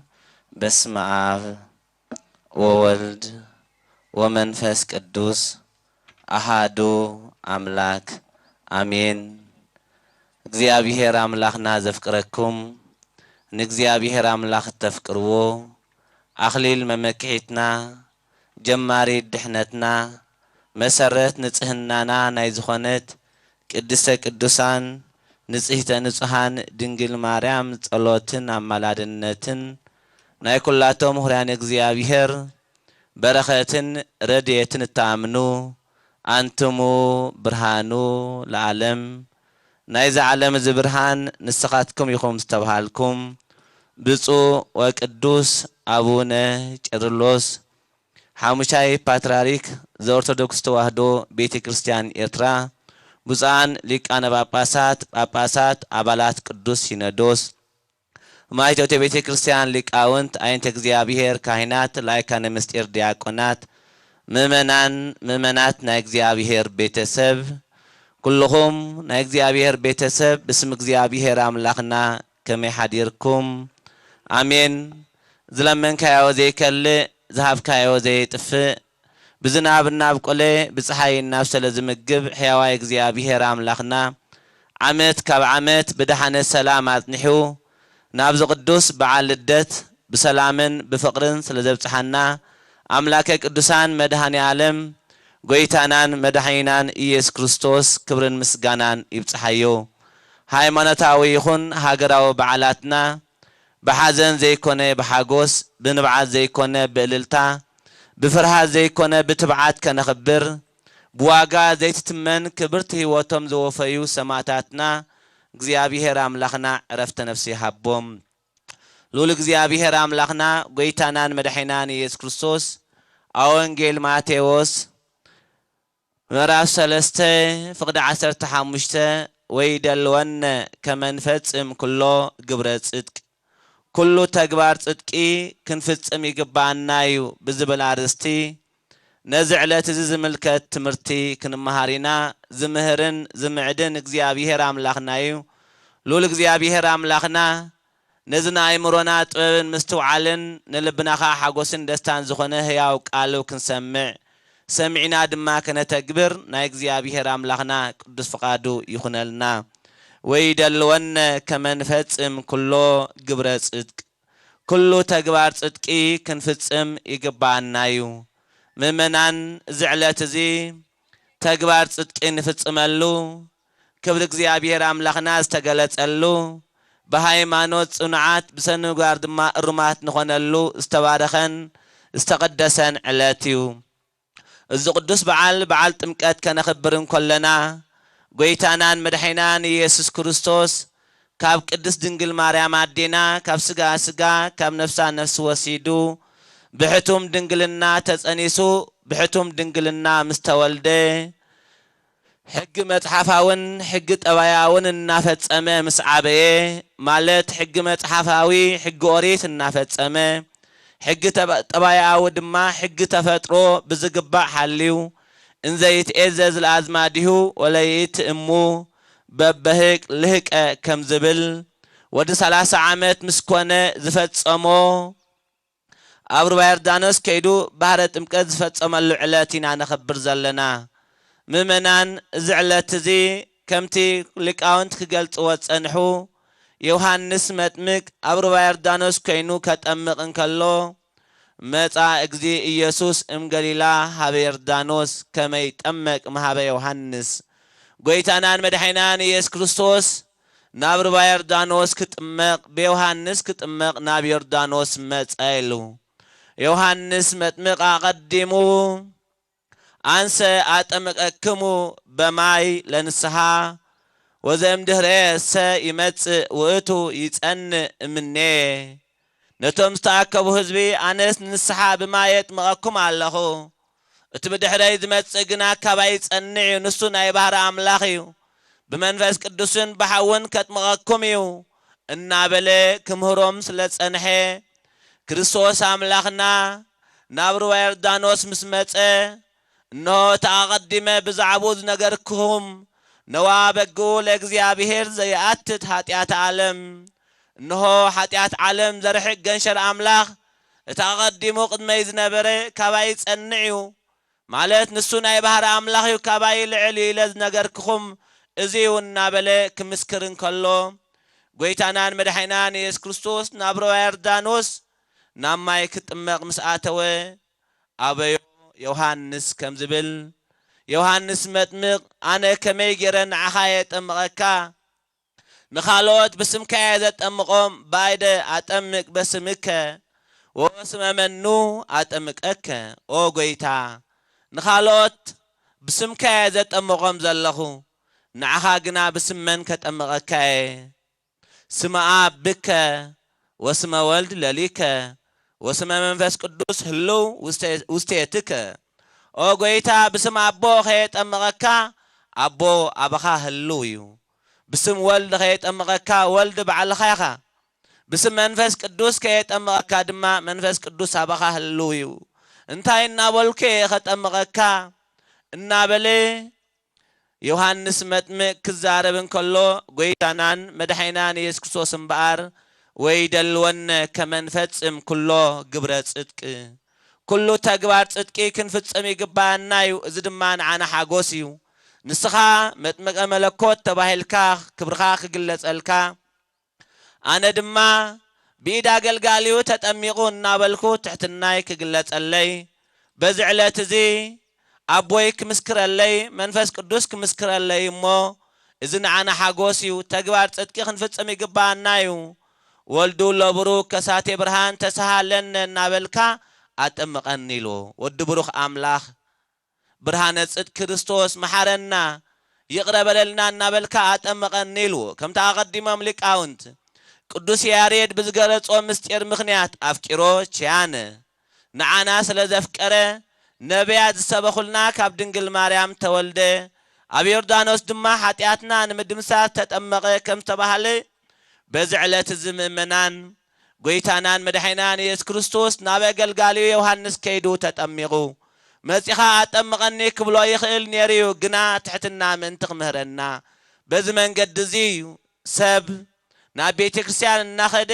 በስመ ኣብ ወወልድ ወመንፈስ ቅዱስ ኣሃዱ ኣምላክ ኣሜን። እግዚኣብሔር ኣምላኽና ዘፍቅረኩም፣ ንእግዚኣብሔር ኣምላኽ እተፍቅርዎ፣ ኣኽሊል መመክሒትና፣ ጀማሪት ድሕነትና፣ መሰረት ንጽህናና ናይ ዝኾነት ቅድስተ ቅዱሳን ንጽህተ ንጹሃን ድንግል ማርያም ጸሎትን ኣማላድነትን ናይ ኩላቶም ሁርያን እግዚኣብሔር በረኸትን ረድኤትን እትኣምኑ ኣንትሙ ብርሃኑ ለዓለም ናይዚ ዓለም እዚ ብርሃን ንስኻትኩም ኢኹም ዝተብሃልኩም ብፁዕ ወቅዱስ ኣቡነ ቄርሎስ ሓሙሻይ ፓትርያርክ ዘኦርቶዶክስ ተዋህዶ ቤተ ክርስቲያን ኤርትራ፣ ብፁዓን ሊቃነ ጳጳሳት፣ ጳጳሳት፣ ኣባላት ቅዱስ ሲኖዶስ፣ ማይቶት ቤተ ክርስቲያን፣ ሊቃውንት፣ ኣይንተ እግዚኣብሔር፣ ካህናት፣ ላይካነ ምስጢር፣ ዲያቆናት፣ ምእመናን፣ ምእመናት ናይ እግዚኣብሔር ቤተሰብ፣ ኩልኹም ናይ እግዚኣብሔር ቤተሰብ ብስም እግዚኣብሔር ኣምላኽና ከመይ ሓዲርኩም? ኣሜን። ዝለመንካዮ ዘይከልእ፣ ዝሃብካዮ ዘየጥፍእ፣ ብዝናብ እናብቆለ፣ ብፀሓይ እናብሰለ ዝምግብ ሕያዋይ እግዚኣብሔር ኣምላኽና፣ ዓመት ካብ ዓመት ብደሓነ ሰላም ኣጽኒሑ፣ ናብዚ ቅዱስ በዓል ልደት ብሰላምን ብፍቕርን ስለ ዘብጽሓና፣ ኣምላከ ቅዱሳን መድኃኔ ዓለም ጎይታናን መድኃኒናን ኢየሱስ ክርስቶስ ክብርን ምስጋናን ይብጽሓዮ። ሃይማኖታዊ ይኹን ሃገራዊ በዓላትና ብሓዘን ዘይኮነ ብሓጎስ፣ ብንብዓት ዘይኮነ ብእልልታ፣ ብፍርሃት ዘይኮነ ብትብዓት ከነኽብር፣ ብዋጋ ዘይትትመን ክብርቲ ህይወቶም ዘወፈዩ ሰማእታትና እግዚኣብሔር ኣምላኽና ዕረፍተ ነፍሲ ይሃቦም። ልኡል እግዚኣብሔር ኣምላኽና ጎይታናን መድሒናን ኢየሱስ ክርስቶስ ኣብ ወንጌል ማቴዎስ ምዕራፍ ሰለስተ ፍቕዲ ዓሰርተ ሓሙሽተ "ወይደልወነ ከመ ንፈጽም ኩሎ ግብረ ጽድቅ" ኩሉ ተግባር ጽድቂ ክንፍጽም ይግብኣና እዩ ብዝብል ኣርእስቲ ነዚ ዕለት እዚ ዝምልከት ትምህርቲ ክንመሃር ኢና። ዝምህርን ዝምዕድን እግዚኣብሔር ኣምላኽና እዩ። ልኡል እግዚኣብሔር ኣምላኽና ነዚ ንኣእምሮና ጥበብን ምስትውዓልን ንልብና ኸኣ ሓጎስን ደስታን ዝኾነ ህያው ቃሉ ክንሰምዕ ሰሚዕና ድማ ከነተግብር ናይ እግዚኣብሔር ኣምላኽና ቅዱስ ፍቓዱ ይኹነልና። "ወይደልወነ ከመ ንፈጽም ኩሎ ግብረ ጽድቅ" ኩሉ ተግባር ጽድቂ ክንፍጽም ይግብኣና እዩ። ምእመናን፣ እዚ ዕለት እዚ ተግባር ጽድቂ ንፍጽመሉ፣ ክብሪ እግዚኣብሔር ኣምላኽና ዝተገለጸሉ፣ ብሃይማኖት ጽኑዓት ብሰነ ምግባር ድማ እሩማት ንኾነሉ ዝተባረኸን ዝተቐደሰን ዕለት እዩ። እዚ ቅዱስ በዓል፣ በዓል ጥምቀት ከነኽብር እንኮለና፣ ጎይታናን መድሓኒናን ኢየሱስ ክርስቶስ ካብ ቅድስት ድንግል ማርያም ኣዴና፣ ካብ ስጋ ስጋ፣ ካብ ነፍሳ ነፍሲ ወሲዱ፣ ብሕቱም ድንግልና ተጸኒሱ፣ ብሕቱም ድንግልና ምስ ተወልደ፣ ሕጊ መጽሓፋውን ሕጊ ጠባያውን እናፈጸመ ምስ ዓበየ፣ ማለት ሕጊ መጽሓፋዊ ሕጊ ኦሪት እናፈጸመ፣ ሕጊ ተባ-፣ ጠባያዊ ድማ ሕጊ ተፈጥሮ ብዝግባእ ሓልዩ፣ "እንዘ ይትኤዘዝ ለኣዝማዲሁ ወለይእቲ እሙ በበህቅ ልህቀ" ከም ዝብል፣ ወዲ ሰላሳ ዓመት ምስ ኮነ ዝፈጸሞ ኣብ ሩባ ዮርዳኖስ ከይዱ ባህረ ጥምቀት ዝፈጸመሉ ዕለት ኢና ነኸብር ዘለና። ምእመናን፣ እዚ ዕለት እዚ ከምቲ ሊቃውንት ክገልጽዎ ዝጸንሑ፣ ዮሃንስ መጥምቅ ኣብ ሩባ ዮርዳኖስ ኮይኑ ከጠምቕ እንከሎ፣ መጻ እግዚ ኢየሱስ እም ገሊላ ሀበ ዮርዳኖስ ከመ ይጠመቅ እምሃበ ዮሃንስ። ጎይታናን መድሓኒናን ኢየሱስ ክርስቶስ ናብ ሩባ ዮርዳኖስ ክጥመቕ፣ ብዮሃንስ ክጥመቕ ናብ ዮርዳኖስ መጸ ኢሉ። ዮሃንስ መጥምቕ ኣቐዲሙ፣ "ኣንሰ ኣጠምቀክሙ በማይ ለንስሓ፣ ወዘእምድህሬሰ ይመጽእ ውእቱ ይጸንእ እምኔ።" ነቶም ዝተኣከቡ ህዝቢ፣ "ኣነስ ንስሓ ብማይ የጥምቐኩም ኣለኹ፣ እቲ ብድሕረይ ዝመጽእ ግና ካባይ ይጸንዕ እዩ፣ ንሱ ናይ ባህሪ ኣምላኽ እዩ፣ ብመንፈስ ቅዱስን ብሓውን ከጥምቐኩም እዩ" እናበለ ክምህሮም ስለ ጸንሐ፣ ክርስቶስ ኣምላኽና ናብ ሩባ ዮርዳኖስ ምስ መጸ፣ "እንሆ እቲ ኣቐዲመ ብዛዕባኡ ዝነገርክኹም፣ ነዋ በግኡ ለእግዚኣብሔር ዘይኣትት ሓጢኣት ዓለም፣ እንሆ ሓጢኣት ዓለም ዘርሕቅ ገንሸል ኣምላኽ፣ እቲ ኣቐዲሙ ቅድመይ ዝነበረ ካባይ ይጸንዕ እዩ፣ ማለት ንሱ ናይ ባህሪ ኣምላኽ እዩ፣ ካባይ ልዕል እዩ ኢለ ዝነገርክኹም እዚ እዩ" እናበለ ክምስክር እንከሎ፣ ጎይታናን መድሓኒናን የሱስ ክርስቶስ ናብ ሩባ ዮርዳኖስ ናብ ማይ ክጥመቕ ምስ ኣተወ፣ ኣበዮ ዮሃንስ ከም ዝብል፣ ዮሃንስ መጥምቕ፣ "ኣነ ከመይ ገይረ ንዓኻ የጠምቐካ? ንኻልኦት ብስምካ እየ ዘጠምቖም፣ ባይደ ኣጠምቅ በስምከ፣ ወበስመ መኑ ኣጠምቀከ?" ኦ ጎይታ፣ ንኻልኦት ብስምካ እየ ዘጠምቖም ዘለኹ፣ ንዓኻ ግና ብስም መን ከጠምቐካ እየ? ስመ ኣብ ብከ፣ ወስመ ወልድ ለሊከ፣ ወስመ መንፈስ ቅዱስ ህልው ውስቴ-፣ ውስቴትከ። ኦ ጎይታ፣ ብስም ኣቦ ከየጠምቐካ፣ ኣቦ ኣባኻ ህልው እዩ። ብስም ወልድ ከየጠምቐካ፣ ወልድ ባዕልኻ ኢኻ። ብስም መንፈስ ቅዱስ ከየጠምቐካ ድማ፣ መንፈስ ቅዱስ ኣባኻ ህልው እዩ። እንታይ እናበልኩ እየ ከጠምቐካ? እናበለ ዮሃንስ መጥምቅ ክዛረብ እንከሎ፣ ጎይታናን መድሓኒናን የሱስ ክርስቶስ እምበኣር፣ "ወይደልወነ ከመ ንፈጽም ኩሎ ግብረ ጽድቅ፣ ኩሉ ተግባር ጽድቂ ክንፍጽም ይግባኣና እዩ፣ እዚ ድማ ንዓና ሓጎስ እዩ። ንስኻ መጥምቀ መለኮት ተባሂልካ ክብርኻ ክግለጸልካ፣ ኣነ ድማ ብኢድ ኣገልጋሊኡ ተጠሚቑ እናበልኩ ትሕትናይ ክግለጸለይ፣ በዚ ዕለት እዚ ኣቦይ ክምስክረለይ፣ መንፈስ ቅዱስ ክምስክረለይ እሞ፣ እዚ ንዓና ሓጎስ እዩ፣ ተግባር ጽድቂ ክንፍጽም ይግባኣና እዩ። ወልዱ ለቡሩክ ከሳቴ ብርሃን ተሳሃለነ" እናበልካ ኣጠምቐኒ ኢልዎ። ወዲ ብሩኽ ኣምላኽ፣ ብርሃነ ጽድቅ ክርስቶስ መሓረና፣ ይቕረ በለልና እናበልካ ኣጠምቐኒ ኢልዎ። ከምቲ ኣቐዲሞም ሊቃውንት ቅዱስ ያሬድ ብዝገለጾ ምስጢር ምኽንያት ኣፍቂሮ ኪያነ ንዓና ስለ ዘፍቀረ፣ ነቢያት ዝሰበኹልና ካብ ድንግል ማርያም ተወልደ፣ ኣብ ዮርዳኖስ ድማ ሓጢኣትና ንምድምሳስ ተጠመቐ ከም ዝተባህለ፣ በዚ ዕለት እዚ ምእመናን፣ ጎይታናን መድሓኒናን የሱስ ክርስቶስ ናብ ኣገልጋሊኡ ዮሃንስ ከይዱ ተጠሚቑ፣ "መጺኻ ኣጠምቐኒ" ክብሎ ይኽእል ነይሩ እዩ፣ ግና ትሕትና ምእንቲ ክምህረና፣ በዚ መንገዲ እዚ እዩ ሰብ ናብ ቤተ ክርስቲያን እናኸደ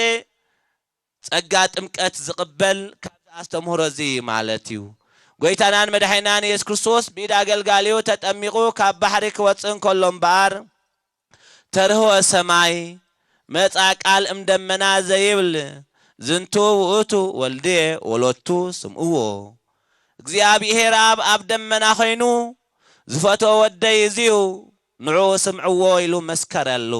ጸጋ ጥምቀት ዝቕበል። ካብዚ ኣስተምህሮ እዚ ማለት እዩ። ጎይታናን መድሓኒናን የሱስ ክርስቶስ ብኢድ ኣገልጋሊኡ ተጠሚቑ ካብ ባሕሪ ክወጽእ እንከሎ እምበኣር፣ ተርህወ ሰማይ፣ መጻ ቃል እም ደመና ዘይብል፣ "ዝንቱ ውእቱ ወልድየ ወሎቱ ስምዕዎ።" እግዚኣብሔር ኣብ ኣብ ደመና ኾይኑ፣ "ዝፈትዎ ወደይ እዚ እዩ፣ ንዕኡ ስምዕዎ" ኢሉ መስከረሉ።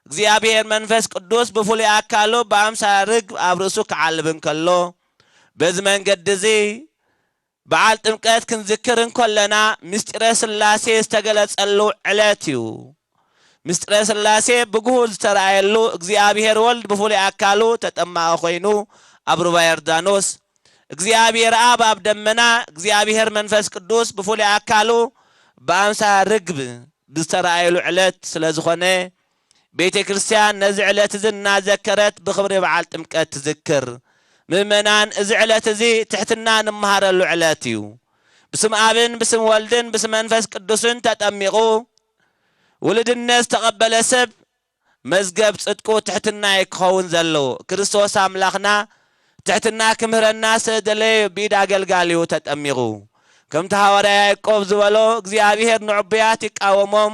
እግዚኣብሔር መንፈስ ቅዱስ ብፍሉይ ኣካሉ ብኣምሳል ርግብ ኣብ ርእሱ ክዓልብ እንከሎ፣ በዚ መንገዲ እዚ በዓል ጥምቀት ክንዝክር እንከለና፣ ምስጢረ ሥላሴ ዝተገለጸሉ ዕለት እዩ። ምስጢረ ሥላሴ ብግሁድ ዝተረኣየሉ፣ እግዚኣብሔር ወልድ ብፍሉይ ኣካሉ ተጠማቒ ኮይኑ ኣብ ሩባ ዮርዳኖስ፣ እግዚኣብሔር ኣብ ኣብ ደመና፣ እግዚኣብሔር መንፈስ ቅዱስ ብፍሉይ ኣካሉ ብኣምሳል ርግብ ዝተረኣየሉ ዕለት ስለ ዝኾነ፣ ቤተ ክርስቲያን ነዚ ዕለት እዚ እናዘከረት ብኽብሪ በዓል ጥምቀት ትዝክር። ምእመናን፣ እዚ ዕለት እዚ ትሕትና እንመሃረሉ ዕለት እዩ። ብስም ኣብን ብስም ወልድን ብስም መንፈስ ቅዱስን ተጠሚቑ ውልድነት ዝተቐበለ ሰብ መዝገብ ጽድቁ ትሕትና እዩ ክኸውን ዘለዎ። ክርስቶስ ኣምላኽና ትሕትና ክምህረና ስለ ደለየ ብኢድ ኣገልጋሊኡ ተጠሚቑ። ከምቲ ሃዋርያ ያዕቆብ ዝበሎ እግዚኣብሔር ንዕቡያት ይቃወሞም፣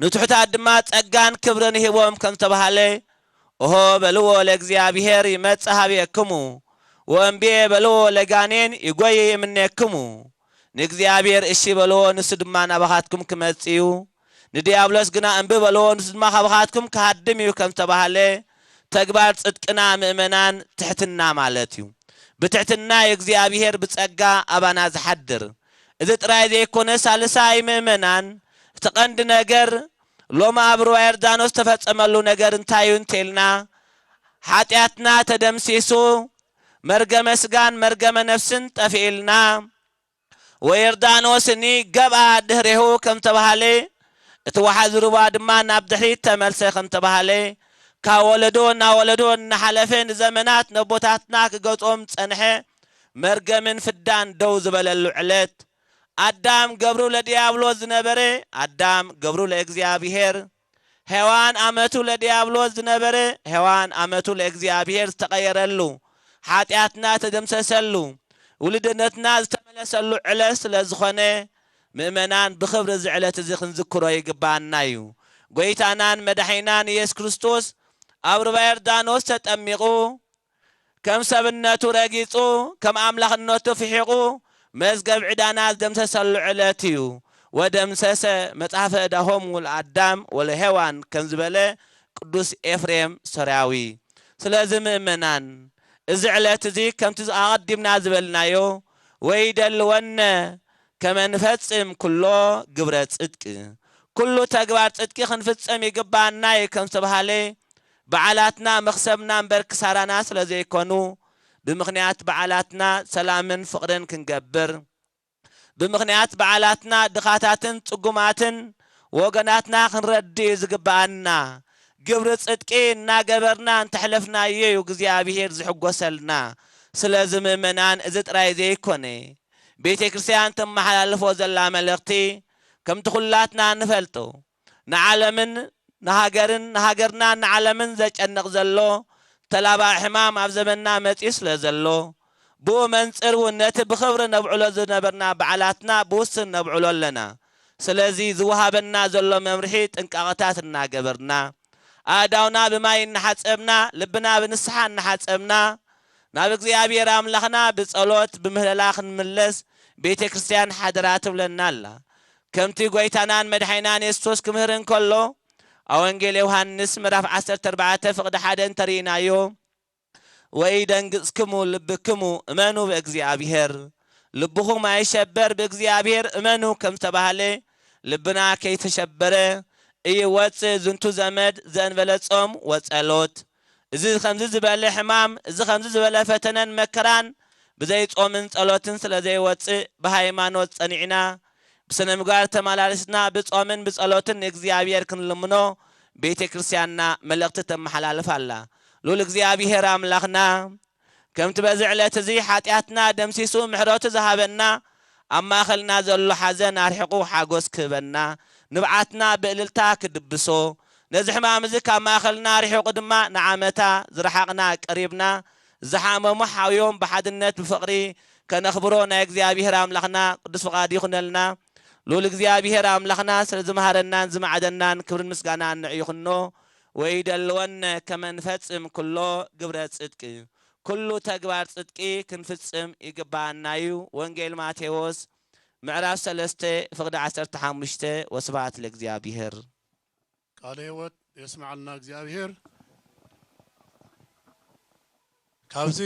ንትሑታት ድማ ጸጋን ክብርን ይህቦም ከም ዝተባህለ፣ ኦሆ በልዎ ለእግዚኣብሔር ይመጽእ ሀቤክሙ፣ ወእምብየ በልዎ ለጋኔን ይጎይ እምኔክሙ። ንእግዚኣብሔር እሺ በልዎ፣ ንሱ ድማ ናባኻትኩም ክመጽእ እዩ። ንዲያብሎስ ግና እምቢ በልዎ፣ ንሱ ድማ ካባኻትኩም ክሃድም እዩ ከም ዝተባህለ፣ ተግባር ጽድቅና ምእመናን ትሕትና ማለት እዩ። ብትሕትና እዩ እግዚኣብሔር ብጸጋ ኣባና ዝሓድር። እዚ ጥራይ ዘይኮነ፣ ሳልሳይ ምእመናን፣ እቲ ቀንዲ ነገር ሎሚ ኣብ ሩባ ዮርዳኖስ ዝተፈጸመሉ ነገር እንታይ እዩ እንተኢልና፣ ሓጢኣትና ተደምሲሱ፣ መርገመ ስጋን መርገመ ነፍስን ጠፊእልና፣ ወዮርዳኖስኒ ገብኣ ድህሬሁ ከም ተባሃለ፣ እቲ ወሓዚ ሩባ ድማ ናብ ድሕሪት ተመልሰ ከም ተባሃለ፣ ካብ ወለዶ ናብ ወለዶ እናሓለፈ ንዘመናት ነቦታትና ክገጾም ዝጸንሐ መርገምን ፍዳን ደው ዝበለሉ ዕለት፣ ኣዳም ገብሩ ለዲያብሎስ ዝነበረ፣ ኣዳም ገብሩ ለእግዚኣብሔር፣ ሄዋን ኣመቱ ለዲያብሎስ ዝነበረ፣ ሄዋን ኣመቱ ለእግዚኣብሔር ዝተቐየረሉ፣ ሓጢኣትና ተደምሰሰሉ፣ ውልድነትና ዝተመለሰሉ ዕለት ስለ ዝኾነ፣ ምእመናን ብኽብሪ እዚ ዕለት እዚ ክንዝክሮ ይግባኣና እዩ። ጎይታናን መድሓኒናን ኢየሱስ ክርስቶስ ኣብ ሩባ ዮርዳኖስ ተጠሚቑ፣ ከም ሰብነቱ ረጊጹ፣ ከም ኣምላኽነቱ ፍሒቑ፣ መዝገብ ዕዳና ዝደምሰሰሉ ዕለት እዩ። ወደምሰሰ መጽሐፈ ዕዳሆሙ ለኣዳም ወለሄዋን ከም ዝበለ ቅዱስ ኤፍሬም ሶርያዊ። ስለዚ ምእመናን፣ እዚ ዕለት እዚ ከምቲ ኣቐዲምና ዝበልናዮ፣ ወይደልወነ ከመ ንፈጽም ኩሎ ግብረ ጽድቅ፣ ኩሉ ተግባር ጽድቂ ክንፍጽም ይግባኣና እዩ ከም ዝተባሃለ፣ በዓላትና መኽሰብና እምበር ክሳራና ስለ ዘይኮኑ፣ ብምኽንያት በዓላትና ሰላምን ፍቕርን ክንገብር፣ ብምኽንያት በዓላትና ድኻታትን ጽጉማትን ወገናትና ክንረድእ እዩ ዝግብኣና። ግብሪ ጽድቂ እናገበርና እንተሕለፍናዮ እዩ እግዚኣብሔር ዝሕጎሰልና። ስለዚ ምእመናን፣ እዚ ጥራይ ዘይኮነ፣ ቤተ ክርስቲያን ተመሓላልፎ ዘላ መልእኽቲ፣ ከምቲ ኩላትና ንፈልጦ፣ ንዓለምን ንሃገርን፣ ንሃገርናን ንዓለምን ዘጨንቕ ዘሎ ተላባዒ ሕማም ኣብ ዘመንና መጺኡ ስለ ዘሎ፣ ብኡ መንጽር እውን ነቲ ብኽብሪ ነብዕሎ ዝነበርና በዓላትና ብውሱን ነብዕሎ ኣለና። ስለዚ ዝወሃበና ዘሎ መምርሒ ጥንቃቐታት እናገበርና፣ ኣእዳውና ብማይ እናሓጸብና፣ ልብና ብንስሓ እናሓጸብና፣ ናብ እግዚኣብሔር ኣምላኽና ብጸሎት ብምህለላ ክንምለስ ቤተ ክርስቲያን ሓደራ ትብለና ኣላ። ከምቲ ጐይታናን መድሓኒናን የሱስ ክምህር እንከሎ፣ ኣብ ወንጌል ዮሃንስ ምዕራፍ ዓሰርተ ኣርባዕተ ፍቕዲ ሓደ እንተርኢናዮ፣ "ወኢደንግጽክሙ ልብክሙ እመኑ በእግዚኣብሔር፣ ልብኹም ኣይሸበር፣ ብእግዚኣብሔር እመኑ" ከም ዝተባህለ፣ ልብና ከይተሸበረ እይወጽእ ዝንቱ ዘመድ ዘእንበለ ጾም ወጸሎት። እዚ ከምዚ ዝበለ ሕማም፣ እዚ ከምዚ ዝበለ ፈተነን መከራን ብዘይ ጾምን ጸሎትን ስለ ዘይወጽእ፣ ብሃይማኖት ጸኒዕና፣ ብስነ ምግባር ተመላሊስና፣ ብጾምን ብጸሎትን ንእግዚኣብሔር ክንልምኖ ቤተ ክርስቲያንና መልእኽቲ ተመሓላልፍ ኣላ። ልዑል እግዚኣብሔር ኣምላኽና፣ ከምቲ በዚ ዕለት እዚ ሓጢኣትና ደምሲሱ ምሕረቱ ዝሃበና፣ ኣብ ማእኸልና ዘሎ ሓዘን ኣርሒቑ ሓጎስ ክህበና፣ ንብዓትና ብእልልታ ክድብሶ፣ ነዚ ሕማም እዚ ካብ ማእኸልና ኣርሒቑ ድማ ንዓመታ ዝረሓቕና ቀሪብና፣ ዝሓመሙ ሓውዮም ብሓድነት ብፍቕሪ ከነኽብሮ ናይ እግዚኣብሔር ኣምላኽና ቅዱስ ፍቓድ ይኹነልና። ልዑል እግዚኣብሔር ኣምላኽና ስለ ዝመሃረናን ዝመዓደናን ክብርን ምስጋናን ንዑ ይኹኖ። "ወይደልወነ ከመ ንፈጽም ኩሎ ግብረ ጽድቅ"፣ ኩሉ ተግባር ጽድቂ ክንፍጽም ይግባኣና እዩ። ወንጌል ማቴዎስ ምዕራፍ ሰለስተ ፍቕዲ ዓሰርተ ሓሙሽተ። ወስብሐት ለእግዚኣብሔር። ቃለ ሕይወት የስምዓልና እግዚኣብሔር። ካብዚ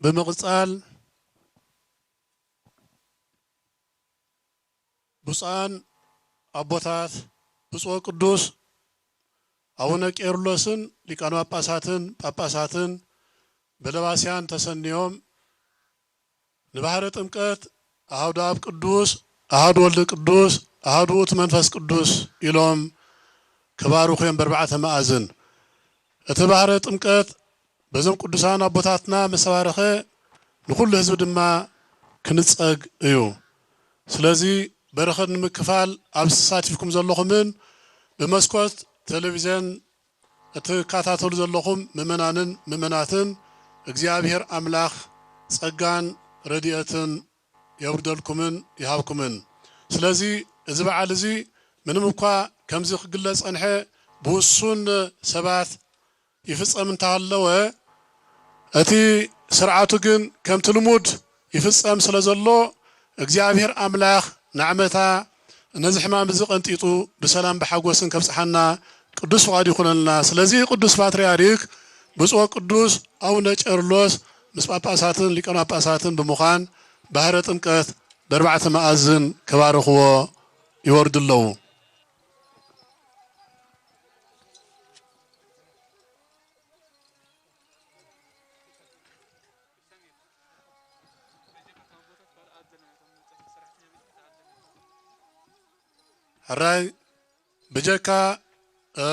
ብምቕጻል ብፁዓን ኣቦታት፣ ብፁዕ ቅዱስ ኣቡነ ቄርሎስን ሊቃነ ጳጳሳትን ጳጳሳትን በለባስያን ተሰንዮም ንባሕረ ጥምቀት ኣሃዱ ኣብ ቅዱስ፣ ኣሃዱ ወልድ ቅዱስ፣ ኣሃዱ ውእቱ መንፈስ ቅዱስ ኢሎም ክባርኹ እዮም በርባዕተ መኣዝን። እቲ ባሕረ ጥምቀት በዞም ቅዱሳን ኣቦታትና መሰባረኸ ንኹሉ ህዝቢ ድማ ክንጸግ እዩ። ስለዚ በረኸት ንምክፋል ኣብዚ ተሳቲፍኩም ዘለኹምን ብመስኮት ቴሌቪዝን እትከታተሉ ዘለኹም ምእመናንን ምእመናትን እግዚኣብሔር ኣምላኽ ጸጋን ረድኤትን የውርደልኩምን ይሃብኩምን። ስለዚ እዚ በዓል እዚ ምንም እኳ ከምዚ ክግለጽ ጸንሐ ብውሱን ሰባት ይፍጸም እንተሃለወ፣ እቲ ስርዓቱ ግን ከምቲ ልሙድ ይፍጸም ስለ ዘሎ፣ እግዚኣብሔር ኣምላኽ ንዓመታ ነዚ ሕማም እዚ ቀንጢጡ ብሰላም ብሓጎስን ከብጽሓና ቅዱስ ፍቓድ ይኹነልና። ስለዚ ቅዱስ ፓትርያርክ ብፁዕ ቅዱስ ኣቡነ ቄርሎስ ምስ ጳጳሳትን ሊቃነ ጳጳሳትን ብምዃን ባህረ ጥምቀት በርባዕተ መኣዝን ከባርኽዎ ይወርዱ ኣለዉ። ሕራይ ብጀካ፣ እ፣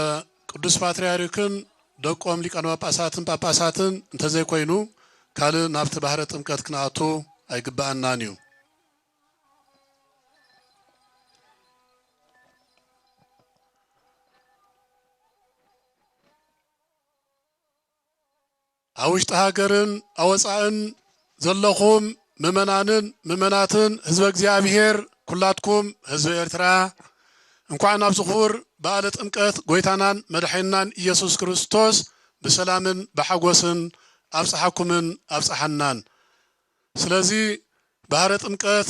ቅዱስ ፓትርያርክን ደቆም ሊቃነ ጳጳሳትን ጳጳሳትን እንተዘይኮይኑ፣ ካልእ ናብቲ ባህረ ጥምቀት ክንኣቱ ኣይግብኣናን እዩ። ኣብ ውሽጢ ሃገርን ኣብ ወጻእን ዘለኹም ምእመናንን ምእመናትን ህዝበ እግዚኣብሔር፣ ኩላትኩም ህዝቢ ኤርትራ፣ እንኳዕ ናብዚ ክቡር በዓለ ጥምቀት ጐይታናን መድሓኒናን ኢየሱስ ክርስቶስ ብሰላምን ብሓጎስን ኣብጽሓኩምን ኣብጽሓናን። ስለዚ ባህረ ጥምቀት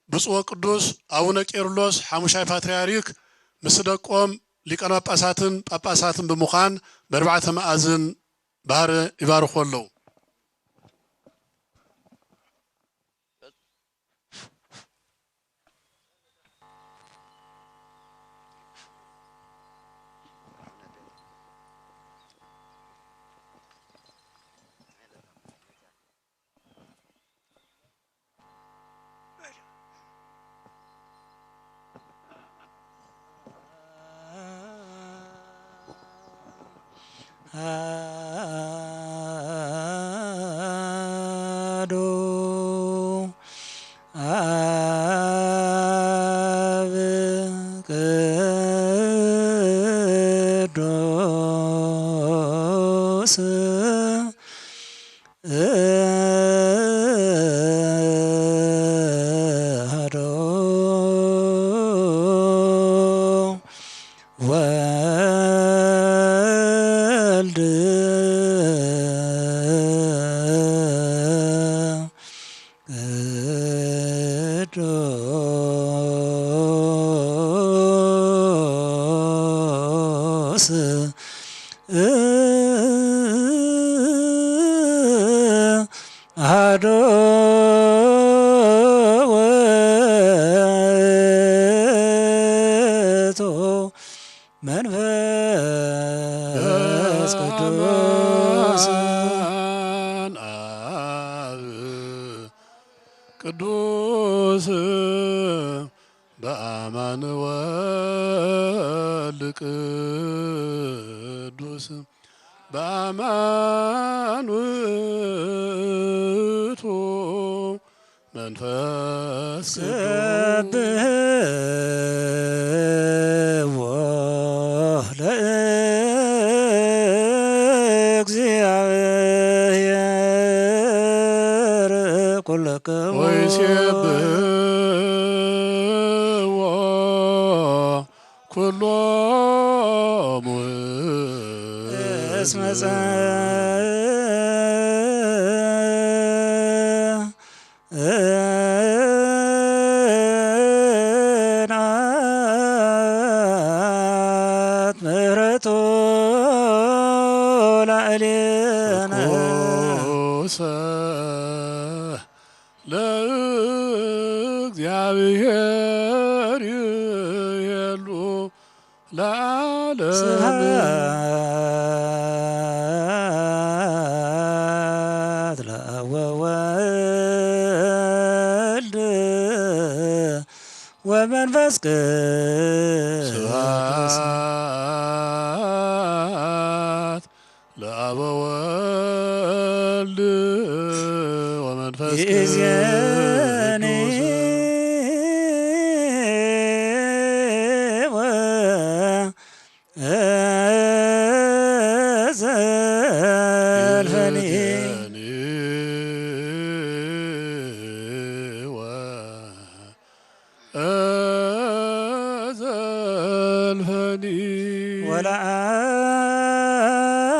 ብፁዕ ወቅዱስ ኣቡነ ቄርሎስ ሓሙሻይ ፓትርያርክ ምስ ደቆም ሊቃነ ጳጳሳትን ጳጳሳትን ብምዃን በርባዕተ መኣዝን ባህረ ይባርኹ ኣለዉ። አሐዱ አብ ቅዱስ አሐዱ ወልድ ቅዱስ አሐዱ ውእቱ መንፈስ ቅዱስ። አብ ቅዱስ በአማን ወልድ ቅዱስ በአማን ውእቱ መንፈስ ቅዱስ። ሰብሕዎ ለእግዚአብሔር ኩልክሙ። ወይሴብሕዎ ኩሎሙ እስመ ጸንዐት ምሕረቱ ላዕሌነ። ርኩሰ ለእግዚአብሔር ይሄሉ ለዓለም። ስብሐት ለአብ ወወልድ ወመንፈስ ቅዱስ። ስብሐት ለአብ ወወልድ ወመንፈስ ይእዜኒ ቅዱስ። ወዘልፈኒ። ይእዜኒ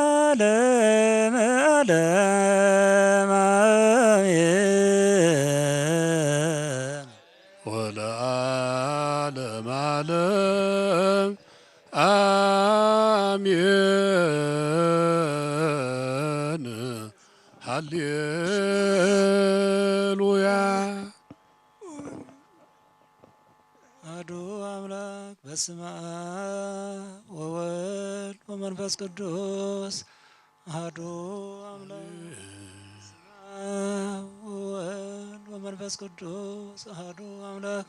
ወለዓለመ ዓለም ኣሜን። ወለዓለመ ዓለም ኣሜን። ሃሌሉያ። ኣሐዱ ኣምላክ በስመ ኣብ ወወልድ ወመንፈስ ቅዱስ ኣሐዱ ኣምላክ። በስመ ኣብ ወወልድ ወመንፈስ ቅዱስ ኣሐዱ ኣምላክ።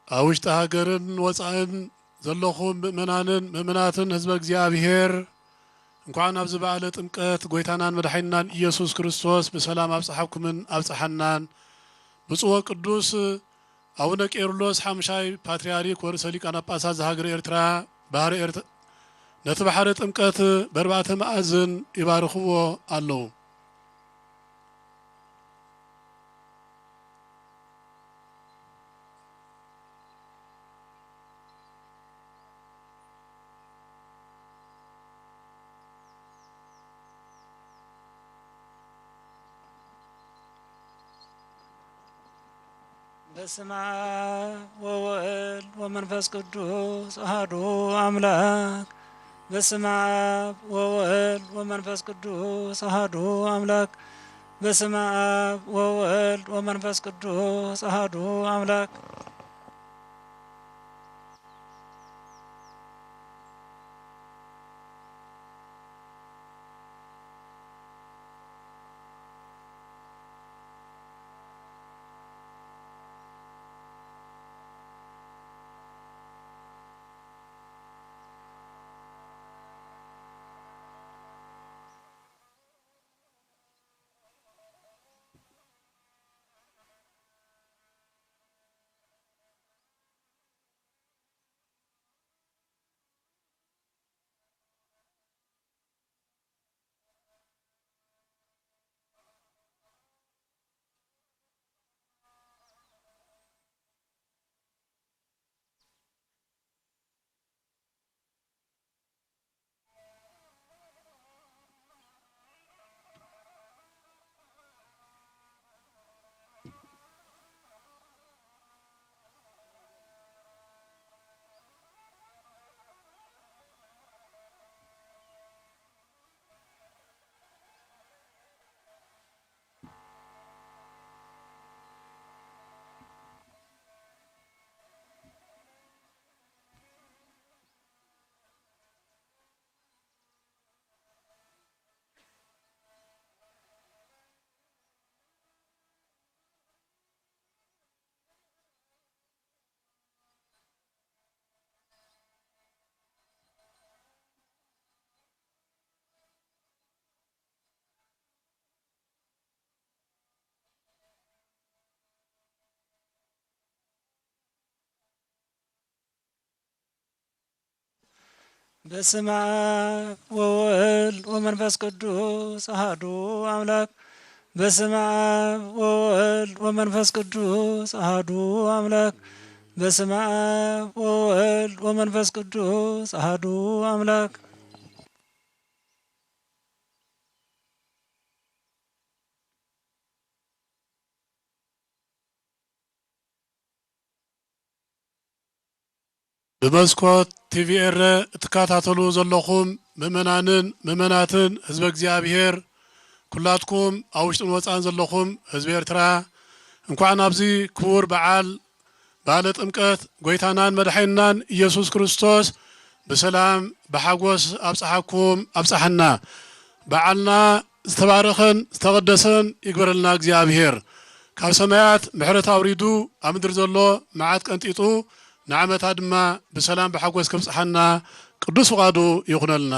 ኣብ ውሽጢ ሃገርን ወፃእን ዘለኹም ምእመናንን ምእመናትን ህዝበ እግዚኣብሔር፣ እንኳዕ ናብዚ በዓለ ጥምቀት ጎይታናን መድሓኒናን ኢየሱስ ክርስቶስ ብሰላም ኣብፀሓኩምን ኣብፀሓናን። ብፁዕ ወቅዱስ ኣቡነ ቄርሎስ ሓሙሻይ ፓትርያርክ ወርእሰ ሊቃነ ጳጳሳት ዘሃገረ ኤርትራ፣ ባህረ ኤርት-፣ ነቲ ባሕረ ጥምቀት በርባዕተ መኣዝን ይባርኽዎ ኣለዉ። በስመ ኣብ ወወልድ ወመንፈስ ቅዱስ ኣሐዱ ኣምላክ። በስመ ኣብ ወወልድ ወመንፈስ ቅዱስ ኣሐዱ ኣምላክ። በስመ ኣብ ወወልድ ወመንፈስ ቅዱስ ኣሐዱ ኣምላክ። በስመ ኣብ ወወልድ ወመንፈስ ቅዱስ ኣሐዱ ኣምላክ። በስመ ኣብ ወወልድ ወመንፈስ ቅዱስ ኣሐዱ ኣምላክ። በስመ ኣብ ወወልድ ወመንፈስ ቅዱስ ኣሐዱ ኣምላክ። ብመስኮት ቲቪ ኤረ እትከታተሉ ዘለኹም ምእመናንን ምእመናትን ህዝበ እግዚኣብሔር፣ ኩላትኩም ኣብ ውሽጥን ወፃእን ዘለኹም ህዝቢ ኤርትራ፣ እንኳዕ ናብዚ ክቡር በዓል በዓለ ጥምቀት ጎይታናን መድሓኒናን ኢየሱስ ክርስቶስ ብሰላም ብሓጎስ ኣብፀሓኩም ኣብፀሓና። በዓልና ዝተባረኸን ዝተቐደሰን ይግበረልና እግዚኣብሔር። ካብ ሰማያት ምሕረት ኣውሪዱ ኣብ ምድሪ ዘሎ መዓት ቀንጢጡ ንዓመታ ድማ ብሰላም ብሓጎስ ከብፅሓና ቅዱስ ፍቓዱ ይኹነልና።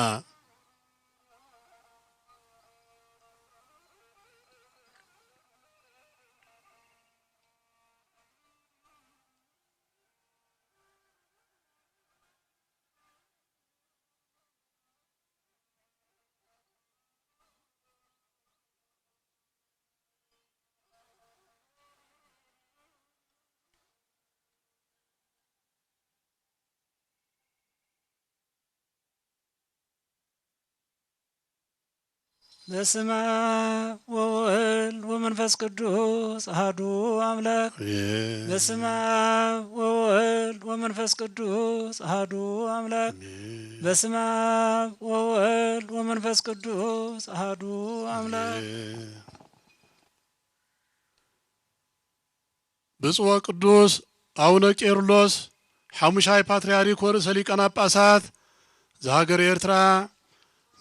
በስመ አብ ወወልድ ወመንፈስ ቅዱስ አሐዱ አምላክ። አሜን። በስመ አብ ወወልድ ወመንፈስ ቅዱስ አሐዱ አምላክ። አሜን። በስመ አብ ወወልድ ወመንፈስ ቅዱስ አሐዱ አምላክ። አሜን። ብፁዕ ወቅዱስ አቡነ ቄርሎስ ሐሙሻይ ፓትርያርክ ወርእሰ ሊቃነ ጳጳሳት ዘሃገረ ኤርትራ፣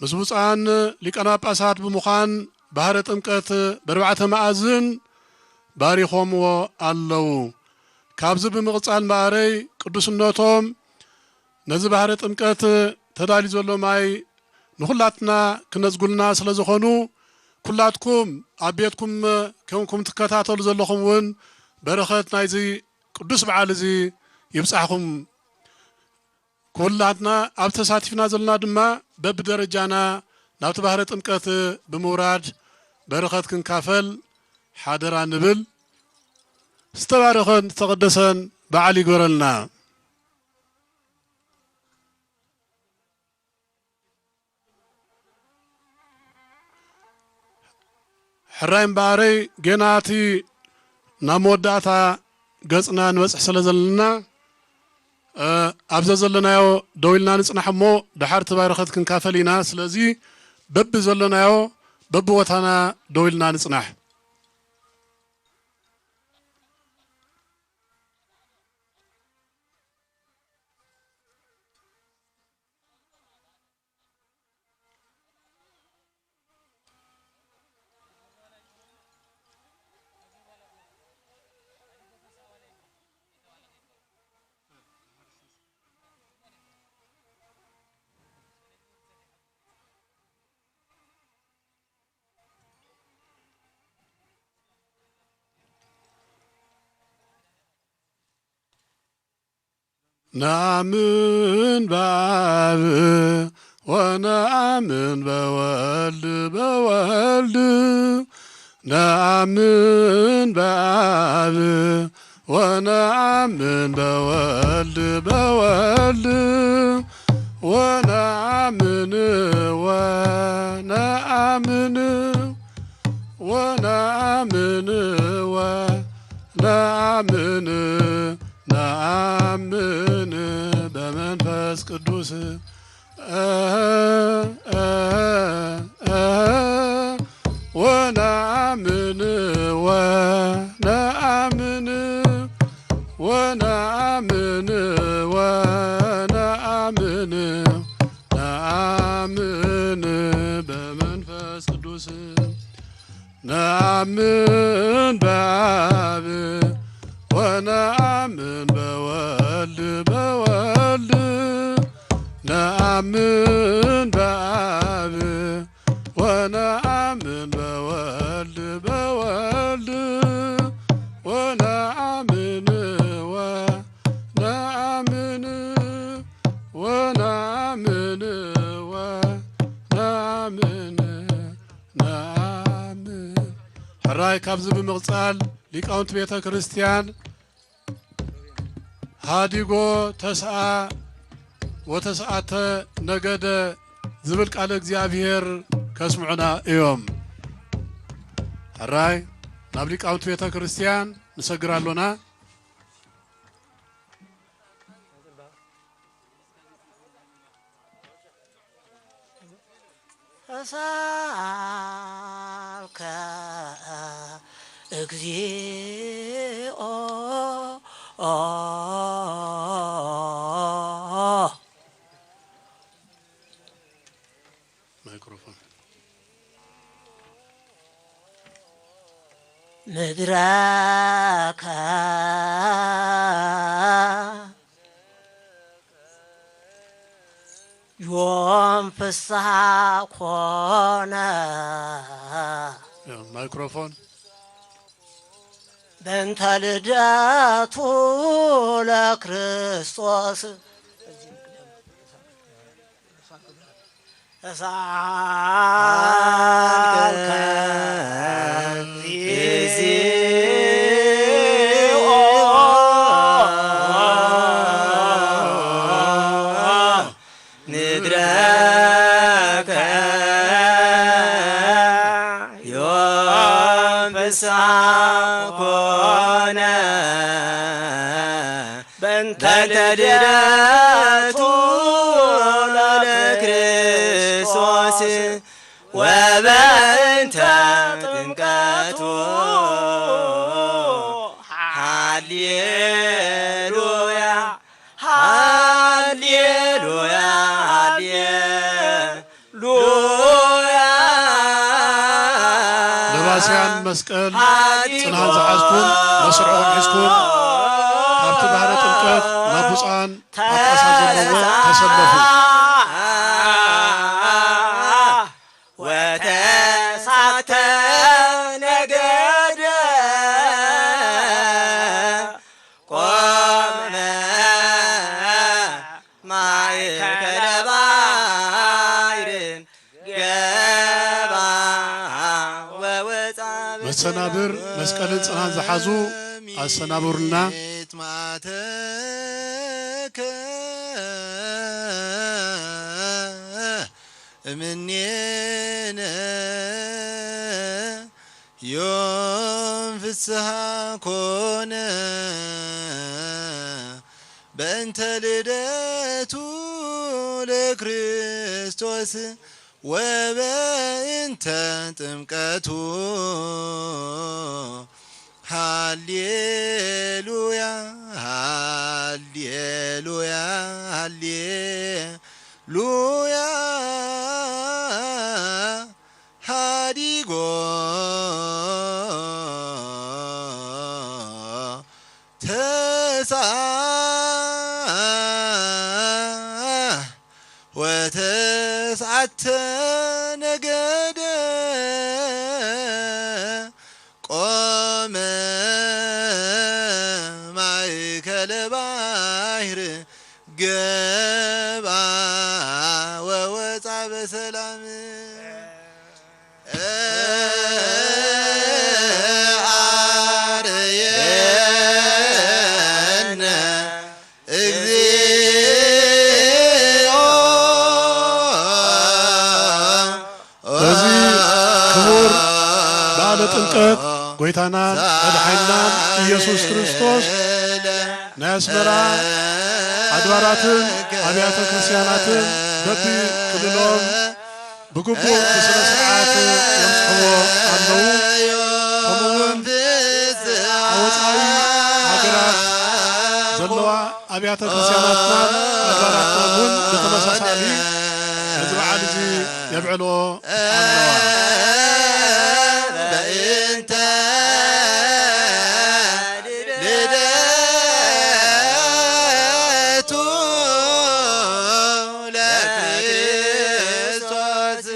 ምስ ብፁዓን ሊቃነ ጳጳሳት ብምዃን ባህረ ጥምቀት በርባዕተ መኣዝን ባሪኾምዎ ኣለዉ። ካብዚ ብምቕጻል እምበኣረይ ቅዱስነቶም ነዚ ባህረ ጥምቀት ተዳልዩ ዘሎ ማይ ንኹላትና ክነጽጉልና ስለ ዝኾኑ፣ ኩላትኩም ኣብ ቤትኩም ኮንኩም ትከታተሉ ዘለኹም እውን በረኸት ናይዚ ቅዱስ በዓል እዚ ይብጻሕኹም። ኩላትና ኣብ ተሳቲፍና ዘለና ድማ በብደረጃና ናብቲ ባህረ ጥምቀት ብምውራድ በረኸት ክንካፈል ሓደራ ንብል። ዝተባረኸን ዝተቐደሰን በዓል ይግበረልና። ሕራይ እምበኣረይ፣ ጌና እቲ ናብ መወዳእታ ገጽና ንበጽሕ ስለ ዘለና፣ እ፣ ኣብ ዘዘለናዮ ደው ኢልና ንጽናሕ እሞ፣ ደሓር እቲ በረኸት ክንካፈል ኢና። ስለዚ፣ በቢ ዘለናዮ፣ በቢ ቦታና ደው ኢልና ንጽናሕ። نآمن بآب ونآمن بولد، بولد. نآمن بآب ونآمن بولد، بولد. ونآمن ونآمن ونآمن ونآمن نآمن بمنفس قدوس. ونآمن ونآمن ونآمن ونآمن نآمن بمنفس قدوس. نآمن بآب ونآمن بولد، بولد. نآمن بآب ونآمن بولد، بولد. ونآمن ونآمن ونآمن ونآمن نآمن. ሕራይ ካብዚ ብምቕጻል ሊቃውንቲ ቤተ ክርስቲያን ሃዲጎ ተስኣ ወተስኣተ ነገደ ዝብል ቃለ እግዚኣብሔር ከስምዑና እዮም። ሕራይ ናብ ሊቃውንቲ ቤተ ክርስቲያን ንሰግር ኣሎና። ተሳልከ እግዚኦ። ማይክሮፎን። ምድረከ ዮም ፍስሐ ኮነ። ያ፣ ማይክሮፎን። በእንተ ልደቱ ለክርስቶስ። ተሳልከ እግዚኦ ምድረከ። በእንተ ልደቱ ለክርስቶስ ወበእንተ ጥምቀቱ። ሃሌሉያ፣ ሃሌሉያ፣ ሃሌሉያ። ለባስያን መስቀል ጽንዓት ዝሓዝኩም መስርዖም ሒዝኩም ካብቲ ባህረ ጥምቀት ናብ ብፁዓን ጳጳሳት ዘለዎ ተሰለፉ። ወተስዓተ ነገደ ቆመ ማእከለ ባሕር ገባ ወወፃ። መሰናብር መስቀልን ጽናን ዝሓዙ ኣሰናብሩልና። ቤት ማተከ እምኔነ ዮም ፍስሃ ኮነ በእንተ ልደቱ ለክርስቶስ ወበእንተ ጥምቀቱ። ሃሌሉያ፣ ሃሌሉያ፣ ሃሌሉያ። ሃዲጎ ተስዓ ወተስዓተ ነገደ ቆመ ማእከለ ባሕር ገባ ወወፃ በሰላም። አርየነ እግዚኦ። በዚ ክቡር በዓለ ጥምቀት ጎይታናን መድሓኒናን ኢየሱስ ክርስቶስ ናይ ኣስመራ ኣድባራትን ኣብያተ ክርስቲያናትን በቢ ክልሎም ብግቡእ ብስነ ስርዓት የብጽሕዎ ኣለዉ። ከምኡውን ኣብ ወጻኢ ሃገራት ዘለዋ ኣብያተ ክርስቲያናትናን ኣድባራትናን እውን ብተመሳሳሊ ነዚ በዓል እዚ የብዕልኦ ኣለዋ። በእንተ ልደቱ ለክርስቶስ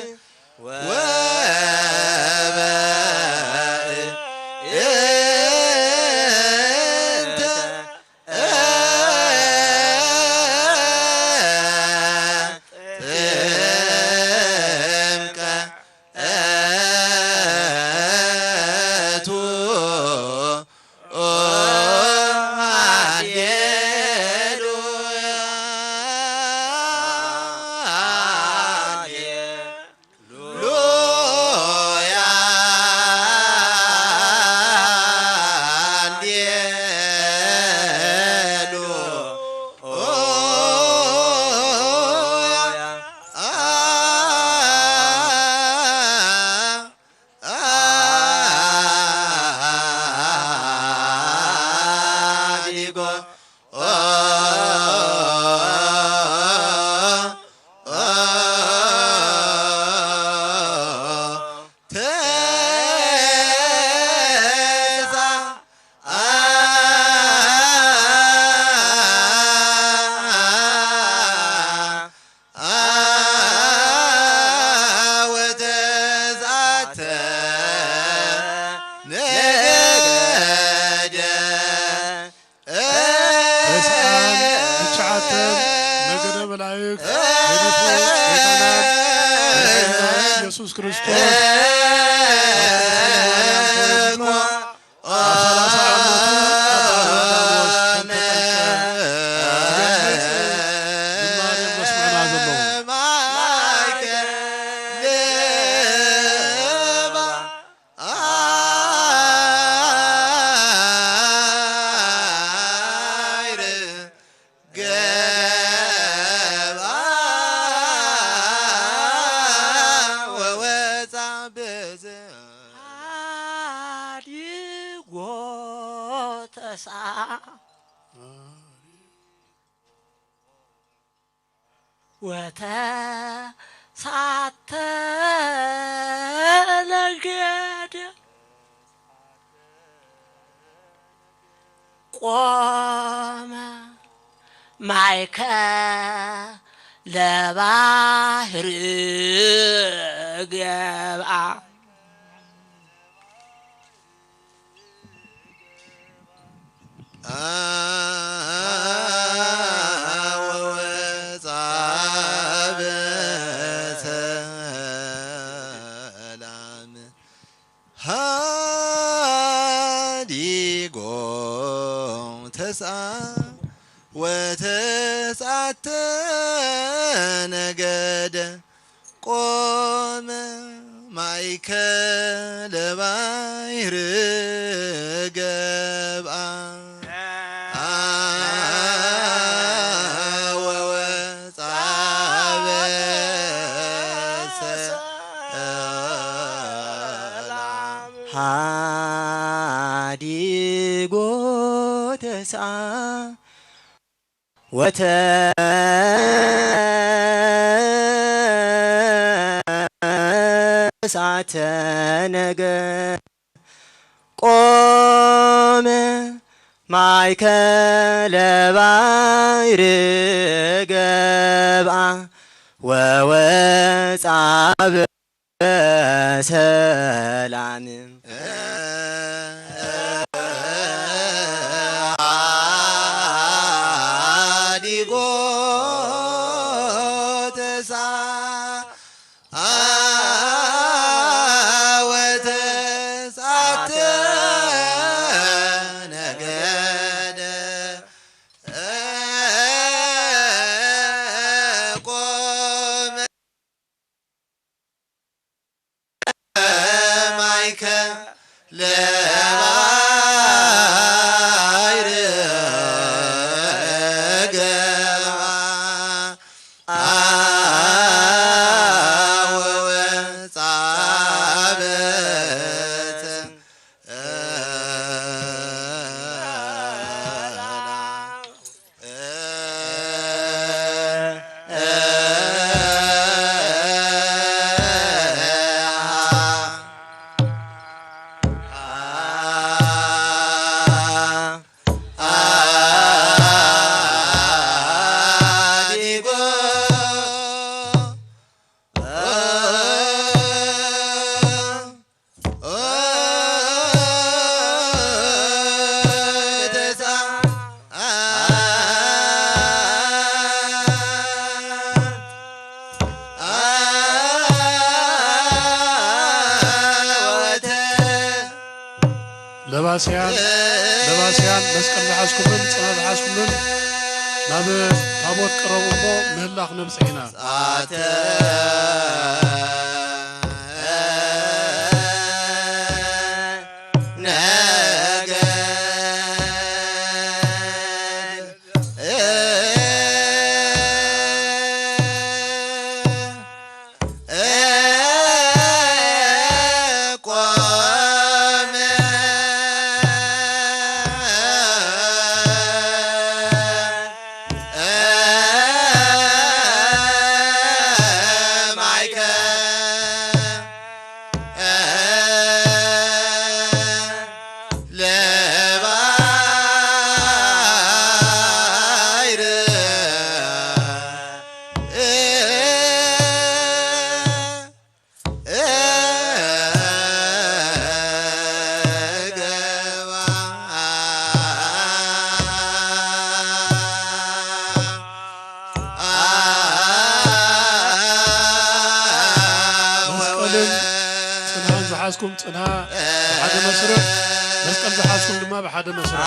ወበእንተ ጥምቀቱ። ሃሌሉያ፣ ሃሌሉያ። ተስዓን ትሽዓተን ነገደ መላእክት ገዲፉ ጎይታናን መድሓኒናን ኢየሱስ ክርስቶስ ኣብ ቅድስተ ማርያም ተወሊዱ ኣብ ሰላሳ ዓመቱ ኣባ ዮርዳኖስ ከም ተጠምቀ ዝገልጽ ዝማሬ መስምዕና ዘለዉ። ወተሳተ ነገደ ቆመ ማይከ ለባህር ገብኣ። ወሰላም ሃዲጎ ተስዓ ወተስዓተ ነገደ ቆመ ማእከለ ባሕር ገብኣ። ወወፃ በሰላም ሃዲጎ ተስዓ ወተስዓተ ነገ ቆመ ማእከለ ባሕር ገብኣ ወወፃ በሰላም። ሃዲጎ ተስዓ ወተስዓተ ነገደ ቆመ ማእከለ ባሕር ገብኣ። ወወፃ በሰላም ለባስያን ለባስያን መስቀል ዝሓዝኩምን ጽና ዝሓዝኩምን ናብ ታቦት ቅረቡ እሞ ምህላኽ ነብጽሕ ኢና። መስቀልን ጽንሃን ዝሓዝኩም ጽንሃ ብሓደ መስርዕ፣ መስቀል ዝሓዝኩም ድማ ብሓደ መስርዕ።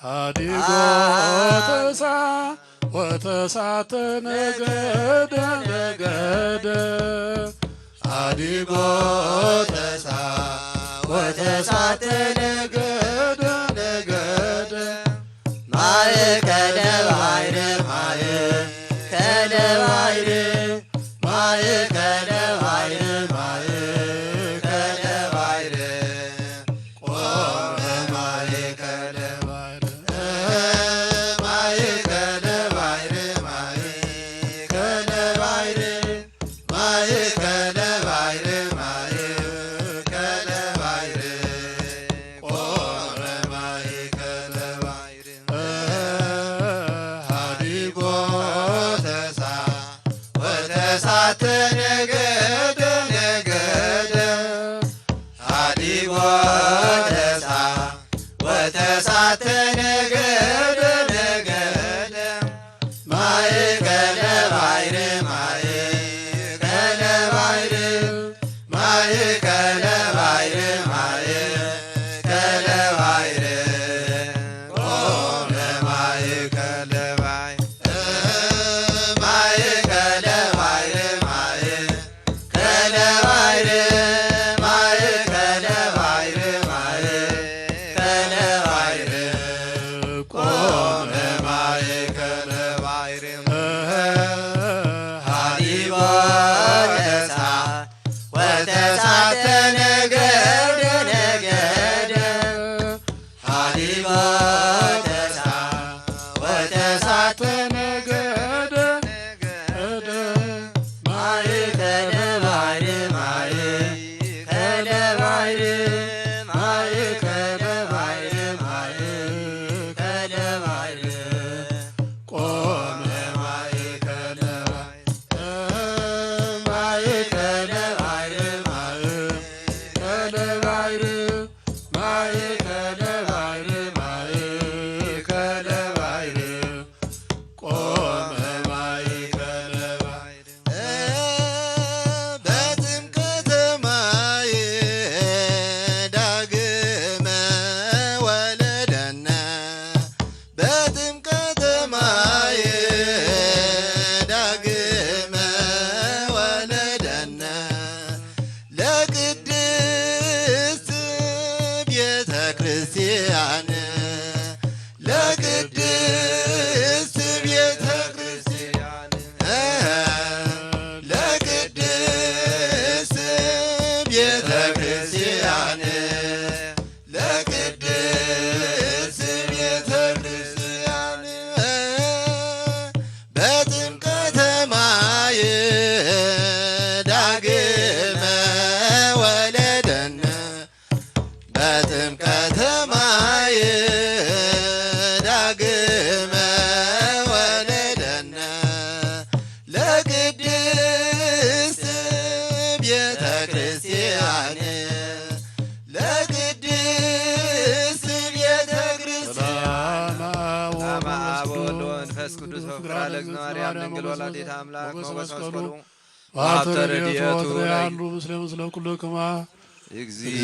ሀዲጎ ተሳ ወተሳተ ነገደ ነገደ ሀዲጎ ተሳ ወተሳተ ነገደ ነገደ ማእከለ ባሕር ማእከለ ባሕር ማእከለ ባሕር ማእከለ ባሕር ቆመ ማእከለ ባሕር ማእከለ ባሕር ማእከለ ባሕር ማእከለ ባሕር ማእከለ ባሕር ቆመ ማእከለ ባሕር ሃዲጎ ተሳ ወተሳተ ነገደ ነገደ ሃዲጎ ተሳ ወተሳተ ወተሳ-፣ ወተሳተ ነገደ፣ ነገደ፣ ማእከለ ባሕሪ፣ ማእከለ ባሕሪ፣ ማእከለ ባሕሪ፣ ማእከለ ባሕሪ፣ ቆመ ማእከለ ባሕሪ፣ ማእከለ ባሕሪ፣ ማእከለ ባሕሪ፣ ማእከለ ባሕሪ፣ ማእከለ ባሕሪ፣ ቆመ ማእከለ ባሕሪ። በጥምቀተ ማየ ዳግመ ወለደነ፣ በጥምቀተ ማየ ዳግመ ወለደነ፣ ለቅድስት ቤተ ክርስቲያን፣ ለቅድስት ቤተ ክርስቲያን፣ ለቅድስት ቤተ ክርስቲያን፣ ለቅድስት ቤተ ክርስቲያን፣ በጥምቀተ ማየ ዳግመ ወለደነ፣ በጥምቀተ ማየ ዳግመ ወለደነ፣ ለቅድስት ቤተ ክርስቲያን፣ ለቅድስት ቤተ ክርስቲያን። ሰላም አብ ወወልድ ወመንፈስ ቅዱስ ወፍቅር ለእግዚእነ ማርያም ድንግል ወላዲተ አምላክ ሞገሰ መስቀሉ ወሀብተ ረድኤቱ ወትረ ያሉ ምስለ ምስለ ኩልክማ እግዚኦ።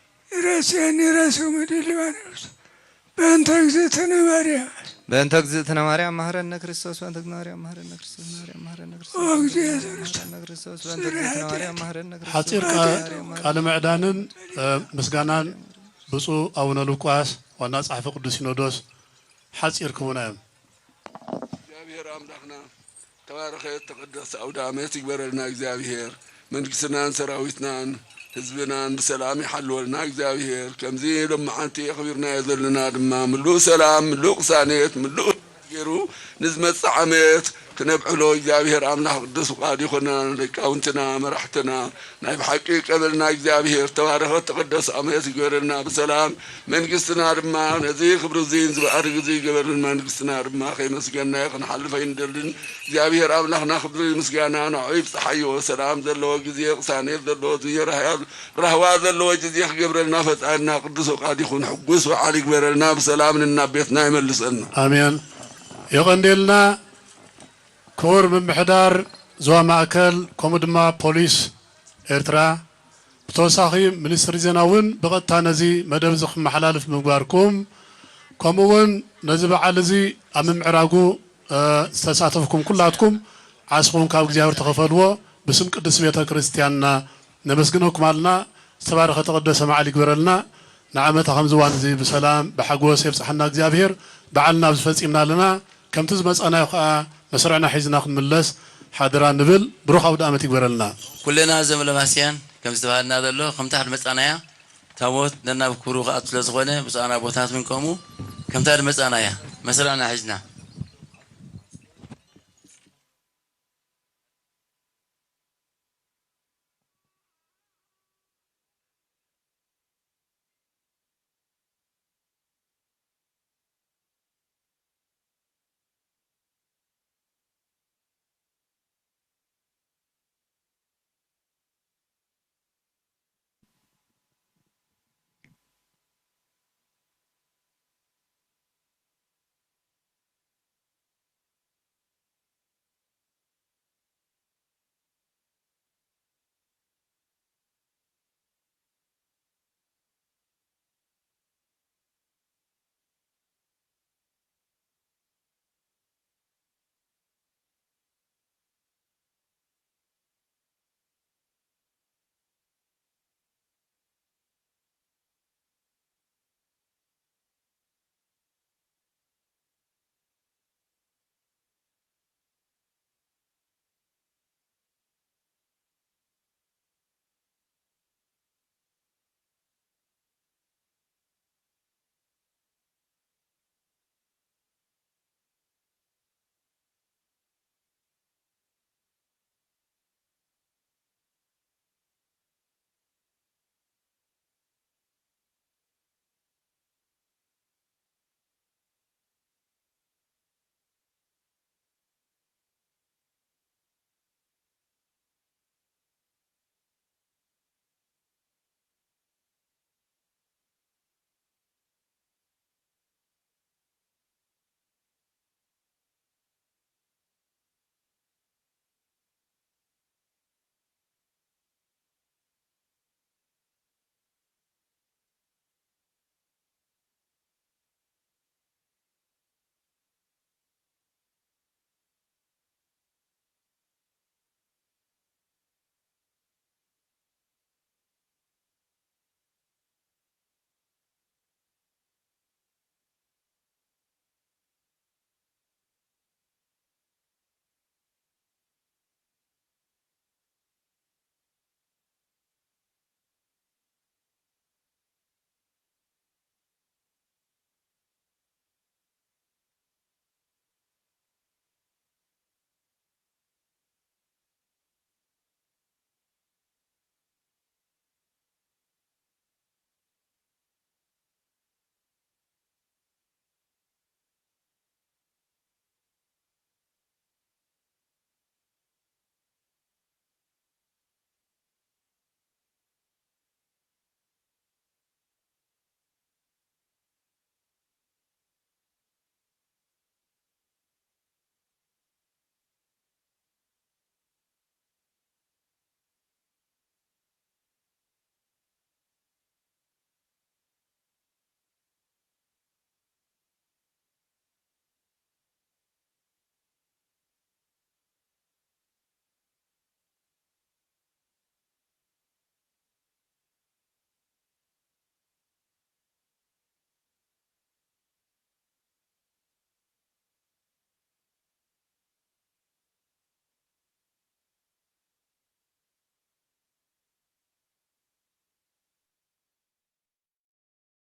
ይረስየኒ ረስሙ ድልዋን በእንተ እግዝእትነ ማርያም። በእንተ እግዝእትነ ማርያም መሐረነ ክርስቶስ። በእንተ እግዝእትነ ማርያም መሐረነ ክርስቶስ። ማርያም መሐረነ ክርስቶስ። ኦ እግዝእትነ መሐረነ ክርስቶስ። በእንተ እግዝእትነ ማርያም መሐረነ ክርስቶስ። ሓፂር ቃለ ምዕዳንን ምስጋናን ብፁዕ ኣቡነ ሉቃስ ዋና ጸሓፊ ቅዱስ ሲኖዶስ ሓፂር ክቡና እዮም። እግዚኣብሔር ኣምላኽና ተባረኸት ተቐደስ ኣውደ ዓመት ይግበረልና። እግዚኣብሔር መንግስትናን ሰራዊትናን ህዝብናን ብሰላም ይሓልወልና። እግዚኣብሔር ከምዚ ሎማዓንቲ ኣኽቢርናዮ ዘለና ድማ ምሉእ ሰላም፣ ምሉእ ቅሳኔት፣ ምሉእ ገይሩ ንዝመጽእ ዓመት ክነብዕሎ እግዚኣብሔር ኣምላኽ ቅዱስ ፍቓድ ይኹና። ሊቃውንትና፣ መራሕትና ናይ ብሓቂ ቀበልና እግዚኣብሔር ተባረኸት ተቐደስ ዓመት ይግበረልና። ብሰላም መንግስትና ድማ ነዚ ክብሪ እዚ ዝበኣርግ እዚ ይገበርን። መንግስትና ድማ ከይመስገናዮ ክንሓልፍ ኣይንደልን። እግዚኣብሔር ኣምላኽና ክብሪ ምስጋና ንዑ ይብፅሓዮ። ሰላም ዘለዎ ግዜ፣ ቅሳኔት ዘለዎ ግዜ፣ ራህዋ ዘለዎ ግዜ ክገብረልና ፈጣሪና ቅዱስ ፍቓድ ይኹን። ሕጉስ በዓል ይግበረልና። ብሰላም ንናብ ቤትና ይመልሰና። ኣሜን። የቐንዴልና ክቡር ምምሕዳር ዞባ ማእከል ከምኡ ድማ ፖሊስ ኤርትራ ብተወሳኺ ሚኒስትሪ ዜና እውን ብቐጥታ ነዚ መደብ እዚ ክመሓላልፍ ምግባርኩም ከምኡ እውን ነዚ በዓል እዚ ኣብ ምምዕራጉ ዝተሳተፍኩም ኩላትኩም ዓስኹም ካብ እግዚኣብሔር ተኸፈልዎ ብስም ቅድስት ቤተ ክርስቲያንና ነመስግነኩም ኣለና። ዝተባረኸ ተቐደሰ መዓል ይግበረልና። ንዓመታ ከምዚ እዋን እዚ ብሰላም ብሓጎስ የብፅሓና እግዚኣብሔር። በዓልና ኣብዚ ፈፂምና ኣለና። ከምቲ ዝመፃናዮ ከዓ መስርዕና ሒዝና ክንምለስ ሓደራ ንብል። ብሩኽ ኣውደ ዓመት ይግበረልና። ኩልና እዞም ለማስያን ከም ዝተባሃልና ዘሎ ከምታ ድመፃናያ ታቦት ነናብ ክብሩ ክኣቱ ስለ ዝኾነ ብፁዓን ኣቦታት እውን ከምኡ ከምታ ድመፃናያ መሰላና ሒዝና